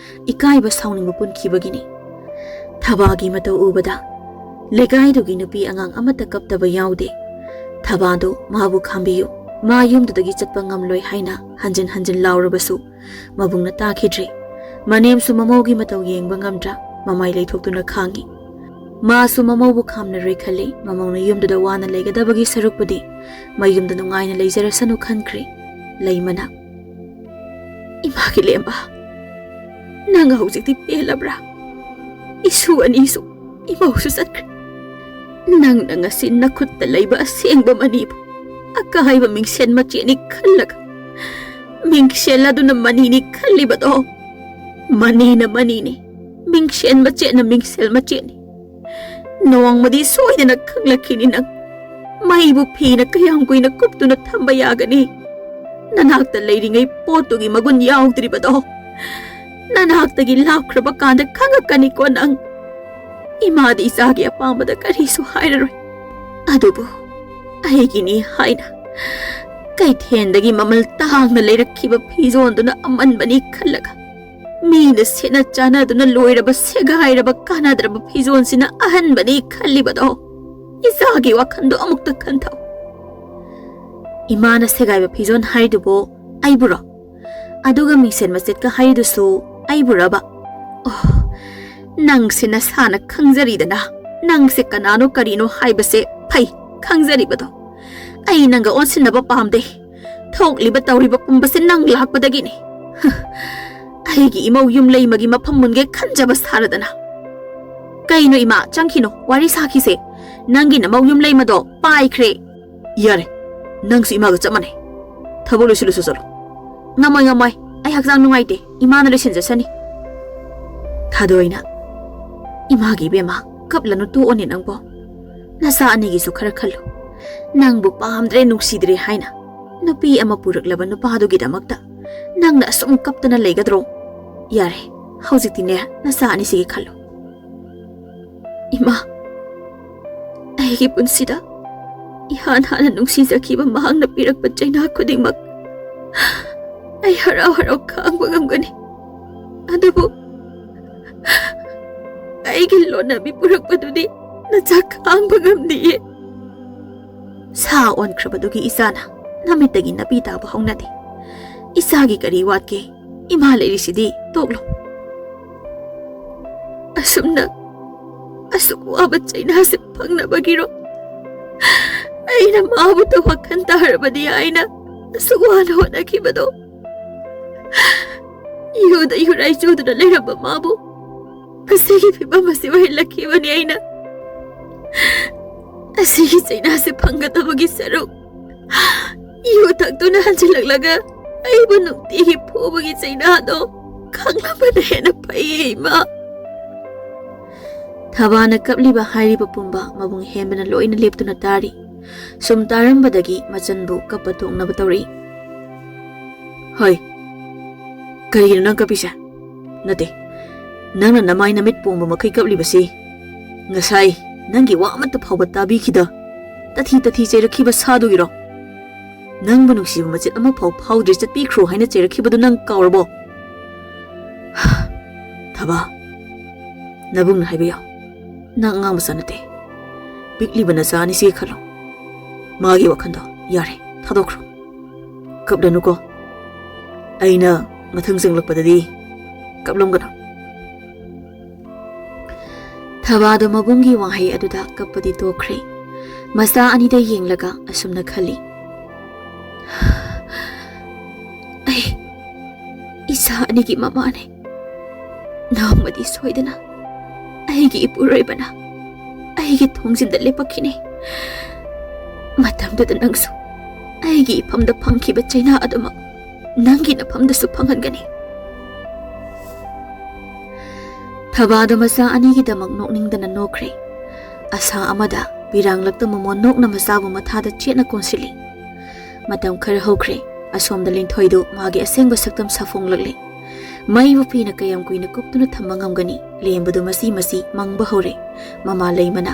ꯏꯀꯥꯏꯕ ꯁꯥꯎꯅꯤꯡꯕ ꯄꯨꯟꯈꯤꯕꯒꯤꯅꯤ꯫ ꯊꯕꯥꯒꯤ ꯃꯇꯧ ꯎꯕꯗ ꯂꯩꯀꯥꯏꯗꯨꯒꯤ ꯅꯨꯄꯤ ꯑꯉꯥꯡ ꯑꯃꯠꯇ ꯀꯞꯇꯕ ꯌꯥꯎꯗꯦ꯫ ꯊꯕꯥꯗꯨ ꯃꯥꯕꯨ ꯈꯥꯝꯕꯤꯌꯨ, ꯃꯥ ꯌꯨꯝꯗꯨꯗꯒꯤ ꯆꯠꯄ ꯉꯝꯂꯣꯏ ꯍꯥꯏꯅ ꯍꯟꯖꯤꯟ ꯍꯟꯖꯤꯟ ꯂꯥꯎꯔꯕꯁꯨ ꯃꯕꯨꯡꯅ ꯇꯥꯈꯤꯗ꯭ꯔꯦ꯫ ꯃꯅꯦꯝꯁꯨ ꯃꯃꯧꯒꯤ ꯃꯇꯧ ꯌꯦꯡꯕ ꯉꯝꯗ꯭ꯔ ꯃꯃꯥꯏ ꯂꯩꯊꯣꯛꯇꯨꯅ ꯈꯥꯡꯉꯤ꯫ ꯃꯥꯁꯨ ꯃꯃꯧꯕꯨ ꯈꯥꯝꯅꯔꯣꯏ ꯈꯜꯂꯤ꯫ ꯃꯃꯧꯅ ꯌꯨꯝꯗꯨꯗ ꯋꯥꯅ ꯂꯩꯒꯗꯕꯒꯤ ꯁꯔꯨꯛꯄꯨꯗꯤ ꯃꯌꯨꯝꯗ ꯅꯨꯡꯉꯥꯏꯅ ꯂꯩꯖꯔꯁꯅꯨ ꯈꯟꯈ꯭ꯔꯦ ꯂꯩꯃꯅ꯫ "ꯏꯃꯥꯒꯤ ꯂꯦꯝꯕ, ꯅꯪ ꯍꯧꯖꯤꯛꯇꯤ ꯄꯦꯜꯂꯕ꯭ꯔꯥ? ꯏꯁꯨ ꯑꯅꯤꯁꯨ, ꯏꯃꯧꯁꯨ ꯆꯠꯈ꯭ꯔꯦ꯫ ꯅꯪꯅ ꯉꯁꯤ ꯅꯈꯨꯠꯇ ꯂꯩꯕ ꯑꯁꯦꯡꯕ ꯃꯅꯤꯕꯨ ꯑꯀꯥꯏꯕ ꯃꯤꯡꯁꯦꯟ ꯃꯆꯦꯠꯅꯤ ꯈꯜꯂꯒ, ꯃꯤꯡꯁꯦꯜ ꯑꯗꯨꯅ ꯃꯅꯤꯅꯤ ꯈꯜꯂꯤꯕꯗꯣ, ꯃꯅꯤꯅ ꯃꯅꯤꯅꯤ, ꯃꯤꯡꯁꯦꯜ ꯃꯆꯦꯠꯅ ꯃꯤꯡꯁꯦꯜ ꯃꯆꯦꯠꯅꯤ꯫ ꯅꯣꯡꯃꯗꯤ ꯁꯣꯏꯗꯅ ꯈꯪꯂꯛꯈꯤꯅꯤ ꯅꯪ꯫ ꯃꯩꯕꯨ ꯐꯤꯅ ꯀꯌꯥꯝ ꯀꯨꯏꯅ ꯀꯨꯞꯇꯨꯅ ꯊꯝꯕ ꯌꯥꯒꯅꯤ? ꯅꯅꯥꯛꯇ ꯂꯩꯔꯤꯉꯩ ꯄꯣꯠꯇꯨꯒꯤ ꯃꯒꯨꯟ ꯌꯥꯎꯗ꯭ꯔꯤꯕꯗꯣ ꯅꯅꯥꯛꯇꯒꯤ ꯂꯥꯞꯈ꯭ꯔꯕ ꯀꯥꯟꯗ ꯈꯪꯉꯛꯀꯅꯤꯀꯣ ꯅꯪ꯫ ꯏꯃꯥꯗꯤ ꯏꯆꯥꯒꯤ ꯑꯄꯥꯝꯕꯗ ꯀꯔꯤꯁꯨ ꯍꯥꯏꯔꯔꯣꯏ꯫ ꯑꯗꯨꯕꯨ ꯑꯩꯒꯤꯅꯤ ꯍꯥꯏꯅ ꯀꯩꯊꯦꯜꯗꯒꯤ ꯃꯃꯜ ꯇꯥꯡꯅ ꯂꯩꯔꯛꯈꯤꯕ ꯐꯤꯖꯣꯜꯗꯨꯅ ꯑꯃꯟꯕꯅꯤ ꯈꯜꯂꯒ, ꯃꯤꯅ ꯁꯦꯠꯅ ꯆꯥꯅꯗꯨꯅ ꯂꯣꯏꯔꯕ ꯁꯦꯒꯥꯏꯔꯕ ꯀꯥꯟꯅꯗ꯭ꯔꯕ ꯐꯤꯖꯣꯜꯁꯤꯅ ꯑꯍꯟꯕꯅꯤ ꯈꯜꯂꯤꯕꯗꯣ, ꯏꯆꯥꯒꯤ ꯋꯥꯈꯜꯗꯣ ꯑꯃꯨꯛꯇ ꯈꯟꯊꯧ꯫ ꯏꯃꯥꯅ ꯁꯦꯒꯥꯏꯕ ꯐꯤꯖꯣꯜ ꯍꯥꯏꯗꯨꯕꯨ ꯑꯩꯕꯨꯔꯣ? ꯑꯗꯨꯒ ꯃꯤꯡꯁꯦꯜ ꯃꯆꯦꯠꯀ ꯍꯥꯏꯗꯨꯁꯨ ꯑꯩꯕꯨꯔꯕ? ꯑꯣ, ꯅꯪꯁꯦ ꯅꯁꯥꯅ ꯈꯪꯖꯔꯤꯗꯅ, ꯅꯪꯁꯦ ꯀꯅꯥꯅꯣ ꯀꯔꯤꯅꯣ ꯍꯥꯏꯕꯁꯦ ꯐꯩ ꯈꯪꯖꯔꯤꯕꯗꯣ꯫ ꯑꯩ ꯅꯪꯒ ꯑꯣꯟꯁꯤꯟꯅꯕ ꯄꯥꯝꯗꯦ꯫ ꯊꯣꯛꯂꯤꯕ ꯇꯧꯔꯤꯕ ꯄꯨꯝꯕꯁꯦ ꯅꯪ ꯂꯥꯛꯄꯗꯒꯤꯅꯤ꯫ ꯑꯩꯒꯤ ꯏꯃꯧ ꯌꯨꯝ ꯂꯩꯃꯒꯤ ꯃꯐꯝ ꯃꯨꯟꯒꯦ ꯈꯟꯖꯕ ꯁꯥꯔꯗꯅ꯫ ꯀꯩꯅꯣ ꯏꯃꯥ, ꯆꯪꯈꯤꯅꯣ, ꯋꯥꯔꯤ ꯁꯥꯈꯤꯁꯦ꯫ ꯅꯪꯒꯤ ꯅꯃꯧ ꯌꯨꯝ ꯂꯩꯃꯗꯣ ꯄꯥꯏꯈ꯭ꯔꯦ꯫ ꯌꯥꯔꯦ, ꯅꯪꯁꯨ ꯏꯃꯥꯒ ꯆꯞ ꯃꯥꯟꯅꯩ꯫ ꯊꯕꯛ ꯂꯣꯏꯁꯤꯜꯂꯨꯁꯨ ꯆꯠꯂꯣ꯫ ꯉꯝꯃꯣꯏ, ꯉꯝꯃꯣꯏ, ꯑꯩ ꯍꯛꯆꯥꯡ ꯅꯨꯡꯉꯥꯏꯇꯦ, ꯏꯃꯥꯅ ꯂꯣꯏꯁꯤꯟꯖꯁꯅꯤ꯫ ꯊꯥꯗꯣꯏꯅ, "ꯏꯃꯥꯒꯤ ꯏꯕꯦꯝꯃ, ꯀꯞꯂꯅꯨ, ꯇꯣꯛꯑꯣꯅꯦ ꯅꯪꯕꯣ꯫ ꯅꯆꯥ ꯑꯅꯤꯒꯤꯁꯨ ꯈꯔ ꯈꯜꯂꯨ꯫ ꯅꯪꯕꯨ ꯄꯥꯝꯗ꯭ꯔꯦ, ꯅꯨꯡꯁꯤꯗ꯭ꯔꯦ ꯍꯥꯏꯅ ꯅꯨꯄꯤ ꯑꯃ ꯄꯨꯔꯛꯂꯕ ꯅꯨꯄꯥꯗꯨꯒꯤꯗꯃꯛꯇ ꯅꯪꯅ ꯑꯁꯨꯝ ꯀꯞꯇꯅ ꯂꯩꯒꯗ꯭ꯔꯣ? ꯌꯥꯔꯦ, ꯍꯧꯖꯤꯛꯇꯤꯅꯦ, ꯅꯆꯥ ꯑꯅꯤꯁꯤꯒꯤ ꯈꯜꯂꯨ꯫" ꯏꯃꯥ, ꯑꯩꯒꯤ ꯄꯨꯟꯁꯤꯗ ꯏꯍꯥꯟ ꯍꯥꯟꯅ ꯅꯨꯡꯁꯤꯖꯈꯤꯕ ꯃꯍꯥꯛꯅ ꯄꯤꯔꯛꯄ ꯆꯩꯅꯥ ꯈꯨꯗꯤꯡꯃꯛ ꯑꯩ ꯍꯔꯥꯎ ꯍꯔꯥꯎ ꯈꯥꯡꯕ ꯉꯝꯒꯅꯤ꯫ ꯑꯗꯨꯕꯨ ꯑꯩꯒꯤ ꯂꯣꯟꯅꯕꯤ ꯄꯨꯔꯛꯄꯗꯨꯗꯤ ꯅꯆꯥ ꯈꯥꯡꯕ ꯉꯝꯗꯤꯌꯦ꯫ ꯁꯥ ꯑꯣꯟꯈ꯭ꯔꯕꯗꯨꯒꯤ ꯏꯆꯥꯅ ꯅꯃꯤꯠꯇꯒꯤ ꯅꯥꯄꯤ ꯇꯥꯕ ꯍꯧꯅꯗꯦ꯫ ꯏꯆꯥꯒꯤ ꯀꯔꯤ ꯋꯥꯠꯀꯦ? ꯏꯃꯥ ꯂꯩꯔꯤꯁꯤꯗꯤ ꯇꯣꯛꯂꯣ꯫ ꯑꯁꯨꯝꯅ, ꯑꯁꯨꯛ ꯋꯥꯕ ꯆꯩꯅꯥꯁꯦ ꯐꯪꯅꯕꯒꯤꯔꯣ? ꯑꯩꯅ ꯃꯥꯕꯨ ꯋꯥꯈꯜ ꯇꯥꯔꯕꯗꯤ ꯍꯥꯏꯅ ꯑꯁꯨꯛ ꯋꯥꯅ ꯍꯣꯠꯅꯈꯤꯕꯗꯣ꯫ ꯌꯨꯗ ꯌꯨꯔꯥꯏ ꯆꯨꯗꯨꯅ ꯂꯩꯔꯝꯕ ꯃꯥꯕꯨ ꯉꯁꯤꯒꯤ ꯐꯤꯕꯝ ꯑꯁꯤ ꯑꯣꯏꯍꯜꯂꯛꯈꯤꯕꯅꯤ ꯑꯩꯅ꯫ ꯑꯁꯤꯒꯤ ꯆꯩꯅꯥꯁꯦ ꯐꯪꯒꯗꯕꯒꯤ ꯁꯔꯨꯛ, ꯌꯨ ꯊꯛꯇꯨꯅ ꯍꯟꯖꯤꯜꯂꯛꯂꯒ ꯑꯩꯕꯨ ꯅꯨꯡꯇꯤꯒꯤ ꯐꯨꯕꯒꯤ ꯆꯩꯅꯥꯗꯣ ꯈꯪꯂꯝꯕꯅ ꯍꯦꯟꯅ ꯐꯩꯌꯦ, ꯏꯃꯥ꯫ ꯊꯕꯥꯅ ꯀꯞꯂꯤꯕ ꯍꯥꯏꯔꯤꯕ ꯄꯨꯝꯕ ꯃꯕꯨꯡ ꯍꯦꯟꯕꯅ ꯂꯣꯏꯅ ꯂꯦꯞꯇꯨꯅ ꯇꯥꯔꯤ꯫ ꯁꯨꯝ ꯇꯥꯔꯝꯕꯗꯒꯤ ꯃꯆꯟꯕꯨ ꯀꯞꯄ ꯇꯣꯛꯅꯕ ꯇꯧꯔꯛꯏ꯫ ꯍꯣꯏ, ꯀꯔꯤꯒꯤꯅꯣ ꯅꯪ ꯀꯞꯄꯤꯁꯦ? ꯅꯠꯇꯦ, ꯅꯪꯅ ꯅꯃꯥꯏ ꯅꯃꯤꯠ ꯄꯣꯝꯕ ꯃꯈꯩ ꯀꯞꯂꯤꯕꯁꯤ ꯉꯁꯥꯏ ꯅꯪꯒꯤ ꯋꯥ ꯑꯃꯠꯇ ꯐꯥꯎꯕ ꯇꯥꯕꯤꯈꯤꯗ ꯇꯊꯤ ꯇꯊꯤ ꯆꯩꯔꯛꯈꯤꯕ ꯁꯥꯗꯨꯒꯤꯔꯣ? ꯅꯪꯕꯨ ꯅꯨꯡꯁꯤꯕ ꯃꯆꯦꯠ ꯑꯃꯐꯥꯎ ꯐꯥꯎꯗ꯭ꯔꯤ, ꯆꯠꯄꯤꯈ꯭ꯔꯣ ꯍꯥꯏꯅ ꯆꯩꯔꯛꯈꯤꯕꯗꯨ ꯅꯪ ꯀꯥꯎꯔꯕꯣ? ꯊꯕꯥ, ꯅꯕꯨꯡꯅ ꯍꯥꯏꯕ ꯌꯥꯎ꯫ ꯅꯪ ꯑꯉꯥꯡ ꯃꯆꯥ ꯅꯠꯇꯦ꯫ ꯄꯤꯛꯂꯤꯕ ꯅꯆꯥ ꯑꯅꯤꯁꯤꯒꯤ ꯈꯜꯂꯣ꯫ ꯃꯥꯒꯤ ꯋꯥꯈꯜꯗꯣ ꯌꯥꯔꯦ, ꯊꯥꯗꯣꯛꯈ꯭ꯔꯣ꯫ ꯀꯞꯂꯅꯨꯀꯣ꯫ ꯑꯩꯅ ꯃꯊꯪ ꯆꯪꯂꯛꯄꯗꯗꯤ ꯀꯞꯂꯝꯒꯅꯨ꯫ ꯊꯕꯥꯗꯣ ꯃꯕꯨꯡꯒꯤ ꯋꯥꯍꯩ ꯑꯗꯨꯗ ꯀꯞꯄꯗꯤ ꯇꯣꯛꯈ꯭ꯔꯦ꯫ ꯃꯆꯥ ꯑꯅꯤꯗ ꯌꯦꯡꯂꯒ ꯑꯁꯨꯝꯅ ꯈꯜꯂꯤ, "ꯑꯩ ꯏꯆꯥ ꯑꯅꯤꯒꯤ ꯃꯃꯥꯅꯦ꯫ ꯅꯣꯡꯃꯗꯤ ꯁꯣꯏꯗꯅ ꯑꯩꯒꯤ ꯏꯄꯨꯔꯣꯏꯕꯅ ꯑꯩꯒꯤ ꯊꯣꯡꯖꯤꯟꯗ ꯂꯦꯞꯄꯛꯈꯤꯅꯤ꯫ ꯃꯇꯝꯗꯨꯗ ꯅꯪꯁꯨ ꯑꯩꯒꯤ ꯏꯐꯝꯗ ꯐꯪꯈꯤꯕ ꯆꯩꯅꯥ ꯑꯗꯨꯃꯛ ꯅꯪꯒꯤ ꯅꯐꯝꯗꯁꯨ ꯐꯪꯍꯟꯒꯅꯤ꯫" ꯊꯕꯥꯗꯣ ꯃꯆꯥ ꯑꯅꯤꯒꯤꯗꯃꯛ ꯅꯣꯛꯅꯤꯡꯗꯅ ꯅꯣꯛꯈ꯭ꯔꯦ꯫ ꯑꯁꯥ ꯑꯃꯗ ꯄꯤꯔꯥꯡꯂꯛꯇ ꯃꯃꯣꯟ ꯅꯣꯛꯅ ꯃꯆꯥꯕꯨ ꯃꯊꯥꯗ ꯆꯦꯠꯅ ꯀꯣꯟꯁꯤꯜꯂꯤ꯫ ꯃꯇꯝ ꯈꯔ ꯍꯧꯈ꯭ꯔꯦ꯫ ꯑꯁꯣꯝꯗ ꯂꯤꯟꯊꯣꯏꯗꯨ ꯃꯥꯒꯤ ꯑꯁꯦꯡꯕ ꯁꯛꯇꯝ ꯁꯥꯐꯣꯡꯂꯛꯂꯦ꯫ ꯃꯩꯕꯨ ꯐꯤꯅ ꯀꯌꯥꯝ ꯀꯨꯏꯅ ꯀꯨꯞꯇꯨꯅ ꯊꯝꯕ ꯉꯝꯒꯅꯤ? ꯂꯦꯝꯕꯗꯨ ꯃꯆꯤ ꯃꯆꯤ ꯃꯪꯕ ꯍꯧꯔꯦ꯫ ꯃꯃꯥ ꯂꯩꯃꯅ,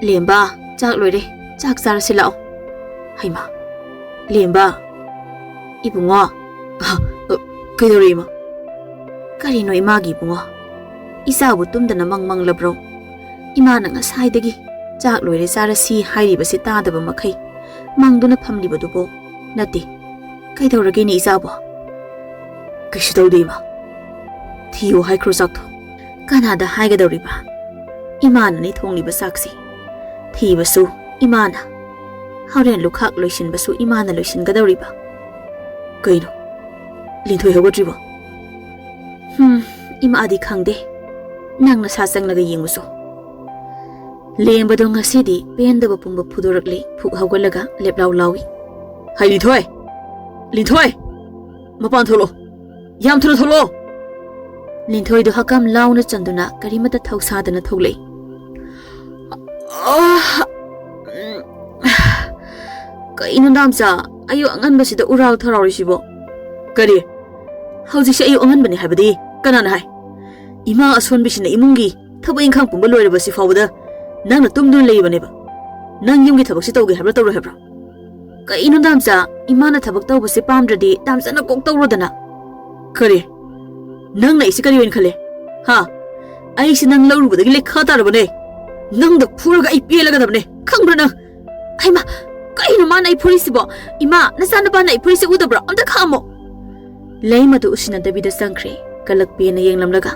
"ꯂꯦꯝꯕ, ꯆꯥꯛ ꯂꯣꯏꯔꯦ, ꯆꯥꯛ ꯆꯥꯔꯁꯤ ꯂꯥꯛꯑꯣ꯫" ꯍꯩꯃꯥ, ꯂꯦꯝꯕ, ꯏꯕꯨꯡꯉꯣ, ꯑ, ꯑ, ꯀꯩꯗꯧꯔꯦ ꯏꯃꯥ? ꯀꯔꯤꯅꯣ ꯏꯃꯥꯒꯤ ꯏꯕꯨꯡꯉꯣ? ꯏꯆꯥꯕꯨ ꯇꯨꯝꯗꯅ ꯃꯪ ꯃꯪꯂꯕ꯭ꯔꯣ? ꯏꯃꯥꯅ ꯉꯁꯥꯏꯗꯒꯤ ꯆꯥꯛ ꯂꯣꯏꯔꯦ ꯆꯥꯔꯁꯤ ꯍꯥꯏꯔꯤꯕꯁꯤ ꯇꯥꯗꯕ ꯃꯈꯩ ꯃꯪꯗꯨꯅ ꯐꯝꯂꯤꯕꯗꯨꯕꯨ꯫ ꯅꯠꯇꯦ, ꯀꯩꯗꯧꯔꯒꯦꯅꯦ ꯏꯆꯥꯕꯣ? ꯀꯩꯁꯨ ꯇꯧꯗꯦ ꯏꯃꯥ꯫ ꯊꯤꯌꯨ ꯍꯥꯏꯈ꯭ꯔꯣ ꯆꯥꯛꯇꯣ꯫ ꯀꯅꯥꯗ ꯍꯥꯏꯒꯗꯧꯔꯤꯕ? ꯏꯃꯥꯅꯅꯤ ꯊꯣꯡꯂꯤꯕ ꯆꯥꯛꯁꯤ꯫ ꯊꯤꯕꯁꯨ ꯏꯃꯥꯅ, ꯍꯣꯔꯦꯟ ꯂꯨꯈꯥꯛ ꯂꯣꯏꯁꯤꯟꯕꯁꯨ ꯏꯃꯥꯅ ꯂꯣꯏꯁꯤꯟꯒꯗꯧꯔꯤꯕ꯫ ꯀꯩꯅꯣ? ꯂꯤꯟꯊꯣꯏ ꯍꯧꯒꯠꯇ꯭ꯔꯤꯕꯣ? ꯍꯨꯝ, ꯏꯃꯥꯗꯤ ꯈꯪꯗꯦ꯫ ꯅꯪ ꯅꯁꯥ ꯆꯪꯂꯒ ꯌꯦꯡꯉꯨꯆꯣ꯫ ꯂꯦꯝꯕꯗꯣ ꯉꯁꯤꯗꯤ ꯄꯦꯟꯗꯕ ꯄꯨꯝꯕ ꯐꯨꯗꯣꯔꯛꯂꯦ꯫ ꯐꯨꯛ ꯍꯧꯒꯠꯂꯒ ꯂꯦꯞꯂꯥꯎ ꯂꯥꯎꯏ꯫ "ꯍꯩ, ꯂꯤꯟꯊꯣꯏ! ꯂꯤꯟꯊꯣꯏ! ꯃꯄꯥꯟ ꯊꯣꯛꯂꯛꯑꯣ! ꯌꯥꯝ ꯊꯨꯅ ꯊꯣꯛꯂꯛꯑꯣ!" ꯂꯤꯟꯊꯣꯏꯗꯣ ꯍꯀꯝ ꯂꯥꯎꯅ ꯆꯟꯗꯨꯅ ꯀꯔꯤꯃꯠꯇ ꯊꯧꯁꯥꯗꯅ ꯊꯣꯛꯂꯛꯏ꯫ ꯑꯥ! ꯀꯩꯅꯣ ꯗꯥꯝꯆꯥ, ꯑꯌꯨꯛ ꯑꯉꯟꯕꯁꯤꯗ ꯎꯔꯥꯎ ꯊꯔꯥꯎꯔꯤꯁꯤꯕꯣ? ꯀꯔꯤ? ꯍꯧꯖꯤꯛꯁꯦ ꯑꯌꯨꯛ ꯑꯉꯟꯕꯅꯤ ꯍꯥꯏꯕꯗꯤ ꯀꯅꯥꯅ ꯍꯥꯏ? ꯏꯃꯥ ꯑꯁꯣꯟꯕꯤꯁꯤꯅ ꯏꯃꯨꯡꯒꯤ ꯊꯕꯛ ꯏꯪꯈꯥꯡ ꯄꯨꯝꯕ ꯂꯣꯏꯔꯕꯁꯤ ꯐꯥꯎꯕꯗ ꯅꯪꯅ ꯇꯨꯝꯗꯨꯅ ꯂꯩꯕꯅꯦꯕ꯫ ꯅꯪ ꯌꯨꯝꯒꯤ ꯊꯕꯛꯁꯤ ꯇꯧꯒꯦ ꯍꯥꯏꯕ꯭ꯔꯥ ꯇꯧꯔꯣꯏ ꯍꯥꯏꯕ꯭ꯔꯥ? ꯀꯩꯅꯣ ꯗꯥꯝꯆꯥ, ꯏꯃꯥꯅ ꯊꯕꯛ ꯇꯧꯕꯁꯦ ꯄꯥꯝꯗ꯭ꯔꯗꯤ ꯗꯥꯝꯆꯥꯅ ꯀꯣꯛ ꯇꯧꯔꯣꯗꯅ꯫ ꯀꯔꯤ? ꯅꯪꯅ ꯑꯩꯁꯦ ꯀꯔꯤ ꯑꯣꯏꯅ ꯈꯜꯂꯦ? ꯍꯥ? ꯑꯩꯁꯦ ꯅꯪ ꯂꯧꯔꯨꯕꯗꯒꯤ ꯂꯩꯈꯥ ꯇꯥꯔꯕꯅꯦ꯫ ꯅꯪꯗ ꯐꯨꯔꯒ ꯑꯩ ꯄꯦꯜꯂꯒꯗꯕꯅꯦ, ꯈꯪꯕ꯭ꯔꯥ ꯅꯪ? ꯍꯩꯃꯥ, ꯀꯩꯅꯣ ꯃꯥꯅ ꯑꯩ ꯐꯨꯔꯤꯁꯤꯕꯣ? ꯏꯃꯥ, ꯅꯆꯥꯅꯨꯄꯥꯅ ꯑꯩ ꯐꯨꯔꯤꯁꯦ ꯎꯗꯕ꯭ꯔꯣ? ꯑꯝꯇ ꯈꯥꯝꯃꯣ꯫ ꯂꯩꯃꯗꯨ ꯎꯁꯤꯟꯅꯗꯕꯤꯗ ꯆꯪꯈ꯭ꯔꯦ, ꯀꯂꯛꯄꯦꯅ ꯌꯦꯡꯂꯝꯂꯒ꯫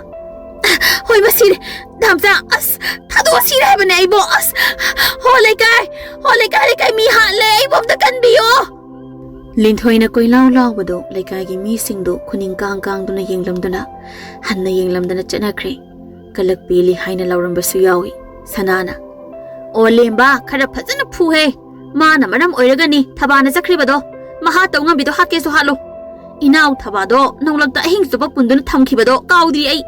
"ꯍꯣꯏ, ꯃꯁꯤꯔꯦ, ꯗꯥꯝꯆꯥ, ꯑꯁ, ꯊꯥꯗꯣꯛꯑ ꯁꯤꯔꯦ ꯍꯥꯏꯕꯅꯦ ꯑꯩꯕꯣ, ꯑꯁ, ꯍꯣ ꯂꯩꯀꯥꯏ, ꯍꯣ ꯂꯩꯀꯥꯏ, ꯂꯩꯀꯥꯏ ꯃꯤ ꯍꯥꯠꯂꯦ, ꯑꯩꯕꯨ ꯑꯝꯇ ꯀꯟꯕꯤꯌꯣ!" ꯂꯤꯟꯊꯣꯏꯅ ꯀꯣꯏꯂꯥꯎ ꯂꯥꯎꯕꯗꯨ ꯂꯩꯀꯥꯏꯒꯤ ꯃꯤꯁꯤꯡꯗꯨ ꯈꯨꯅꯤꯡ ꯀꯥꯡ ꯀꯥꯡꯗꯨꯅ ꯌꯦꯡꯂꯝꯗꯨꯅ, ꯍꯟꯅ ꯌꯦꯡꯂꯝꯗꯅ ꯆꯠꯅꯈ꯭ꯔꯦ꯫ ꯀꯂꯛꯄꯦꯂꯤ ꯍꯥꯏꯅ ꯂꯥꯎꯔꯝꯕꯁꯨ ꯌꯥꯎꯏ꯫ ꯁꯅꯥꯅ, "ꯑꯣ ꯂꯦꯝꯕ, ꯈꯔ ꯐꯖꯅ ꯐꯨꯍꯦ꯫ ꯃꯥꯅ ꯃꯔꯝ ꯑꯣꯏꯔꯒꯅꯤ ꯊꯕꯥꯅ ꯆꯠꯈ꯭ꯔꯤꯕꯗꯣ꯫ ꯃꯍꯥ ꯇꯧ ꯉꯝꯕꯤꯗꯣ ꯍꯥꯠꯀꯦꯁꯨ ꯍꯥꯠꯂꯨ꯫ ꯏꯅꯥꯎ ꯊꯕꯥꯗꯣ ꯅꯣꯡꯂꯛꯇ ꯑꯍꯤꯡ ꯆꯨꯞꯄ ꯄꯨꯟꯗꯨꯅ ꯊꯝꯈꯤꯕꯗꯣ ꯀꯥꯎꯗ꯭ꯔꯤ ꯑꯩ꯫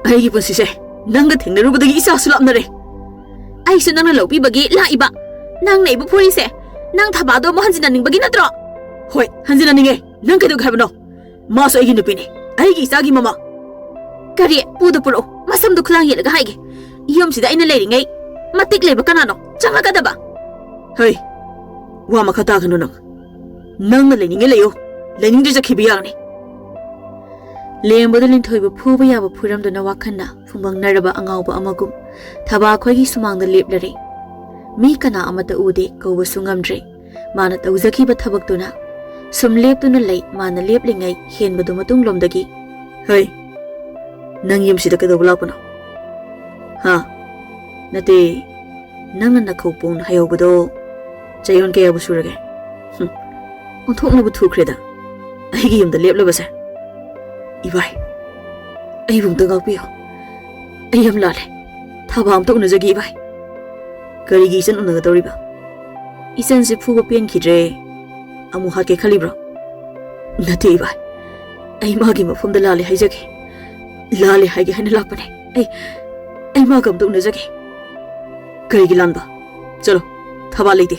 ꯑꯩꯒꯤ ꯄꯨꯟꯁꯤꯁꯦ ꯅꯪꯒ ꯊꯦꯡꯅꯔꯨꯕꯗꯒꯤ ꯏꯆꯥꯁꯨ ꯂꯥꯞꯅꯔꯦ꯫ ꯑꯩꯁꯨ ꯅꯪꯅ ꯂꯧꯕꯤꯕꯒꯤ ꯂꯥꯛꯏꯕ꯫ ꯅꯪꯅ ꯑꯩꯕꯨ ꯐꯨꯔꯤꯁꯦ ꯅꯪ ꯊꯕꯥꯗꯣ ꯑꯃꯨꯛ ꯍꯟꯖꯤꯟꯅꯅꯤꯡꯕꯒꯤ ꯅꯠꯇ꯭ꯔꯣ?" "ꯍꯣꯏ, ꯍꯟꯖꯤꯟꯅꯅꯤꯡꯉꯦ꯫ ꯅꯪ ꯀꯩꯗꯧꯒꯦ ꯍꯥꯏꯕꯅꯣ? ꯃꯥꯁꯨ ꯑꯩꯒꯤ ꯅꯨꯄꯤꯅꯦ, ꯑꯩꯒꯤ ꯏꯆꯥꯒꯤ ꯃꯃꯥ꯫" "ꯀꯔꯤ? ꯄꯨꯗ ꯄꯨꯔꯛꯎ, ꯃꯁꯝꯗꯨ ꯈꯨꯂꯥꯡ ꯌꯦꯠꯂꯒ ꯍꯥꯏꯒꯦ꯫ ꯌꯨꯝꯁꯤꯗ ꯑꯩꯅ ꯂꯩꯔꯤꯉꯩ ꯃꯇꯤꯛ ꯂꯩꯕ ꯀꯅꯥꯅꯣ ꯆꯪꯂꯛꯀꯗꯕ?" "ꯍꯩ, ꯋꯥ ꯃꯈꯥ ꯇꯥꯒꯅꯨ ꯅꯪ꯫ ꯅꯪꯅ ꯂꯩꯅꯤꯡꯉꯦ ꯂꯩꯌꯣ, ꯂꯩꯅꯤꯡꯗ꯭ꯔꯦ ꯆꯠꯈꯤꯕ ꯌꯥꯒꯅꯤ꯫" ꯂꯦꯝꯕꯗꯨ ꯂꯤꯟꯊꯣꯏꯕꯨ ꯐꯨꯕ ꯌꯥꯕ ꯐꯨꯔꯝꯗꯨꯅ ꯋꯥꯈꯜꯅ ꯐꯨꯝꯕꯪꯅꯔꯕ ꯑꯉꯥꯎꯕ ꯑꯃꯒꯨꯝ ꯊꯕꯥꯈꯣꯏꯒꯤ ꯁꯨꯃꯥꯡꯗ ꯂꯦꯞꯂꯔꯦ꯫ ꯃꯤ ꯀꯅꯥ ꯑꯃꯠꯇ ꯎꯗꯦ, ꯀꯧꯕꯁꯨ ꯉꯝꯗ꯭ꯔꯦ꯫ ꯃꯥꯅ ꯇꯧꯖꯈꯤꯕ ꯊꯕꯛꯇꯨꯅ ꯁꯨꯝ ꯂꯦꯞꯇꯨꯅ ꯂꯩ꯫ ꯃꯥꯅ ꯂꯦꯞꯂꯤꯉꯩ ꯍꯦꯟꯕꯗꯨ ꯃꯇꯨꯡꯂꯣꯝꯗꯒꯤ, "ꯍꯩ, ꯅꯪ ꯌꯨꯝꯁꯤꯗ ꯀꯩꯗꯧꯕ ꯂꯥꯛꯄꯅꯣ?" ꯍꯥ? ꯅꯠꯇꯦ, ꯅꯪꯅ ꯅꯈꯧ ꯄꯣꯡꯅ ꯍꯥꯏꯍꯧꯕꯗꯣ ꯆꯌꯣꯜ ꯀꯌꯥꯕꯨ ꯁꯨꯔꯒꯦ? ꯍꯨꯝ, ꯑꯣꯟꯊꯣꯛꯅꯕꯨ ꯊꯨꯈ꯭ꯔꯦꯗ ꯑꯩꯒꯤ ꯌꯨꯝꯗ ꯂꯦꯞꯂꯕꯁꯦ꯫ ꯏꯕꯥꯏ, ꯑꯩꯕꯨ ꯑꯝꯇ ꯉꯥꯛꯄꯤꯌꯨ꯫ ꯑꯩ ꯌꯥꯝ ꯂꯥꯜꯂꯦ꯫ ꯊꯥꯕ ꯑꯝꯇ ꯎꯅꯖꯒꯦ ꯏꯕꯥꯏ꯫ ꯀꯔꯤꯒꯤ ꯏꯆꯟ ꯎꯅꯒꯗꯧꯔꯤꯕ? ꯏꯆꯟꯁꯦ ꯐꯨꯕ ꯄꯦꯟꯈꯤꯗ꯭ꯔꯦ꯫ ꯑꯃꯨꯛ ꯍꯥꯠꯀꯦ ꯈꯜꯂꯤꯕ꯭ꯔꯣ? ꯅꯠꯇꯦ ꯏꯕꯥꯏ, ꯑꯩ ꯃꯥꯒꯤ ꯃꯐꯝꯗ ꯂꯥꯜꯂꯦ ꯍꯥꯏꯖꯒꯦ꯫ ꯂꯥꯜꯂꯦ ꯍꯥꯏꯒꯦ ꯍꯥꯏꯅ ꯂꯥꯛꯄꯅꯦ꯫ ꯑꯩ, ꯑꯩ ꯃꯥꯒ ꯑꯝꯇ ꯎꯅꯖꯒꯦ꯫ ꯀꯔꯤꯒꯤ ꯂꯥꯟꯕ? ꯆꯠꯂꯣ, ꯊꯕꯥ ꯂꯩꯇꯦ꯫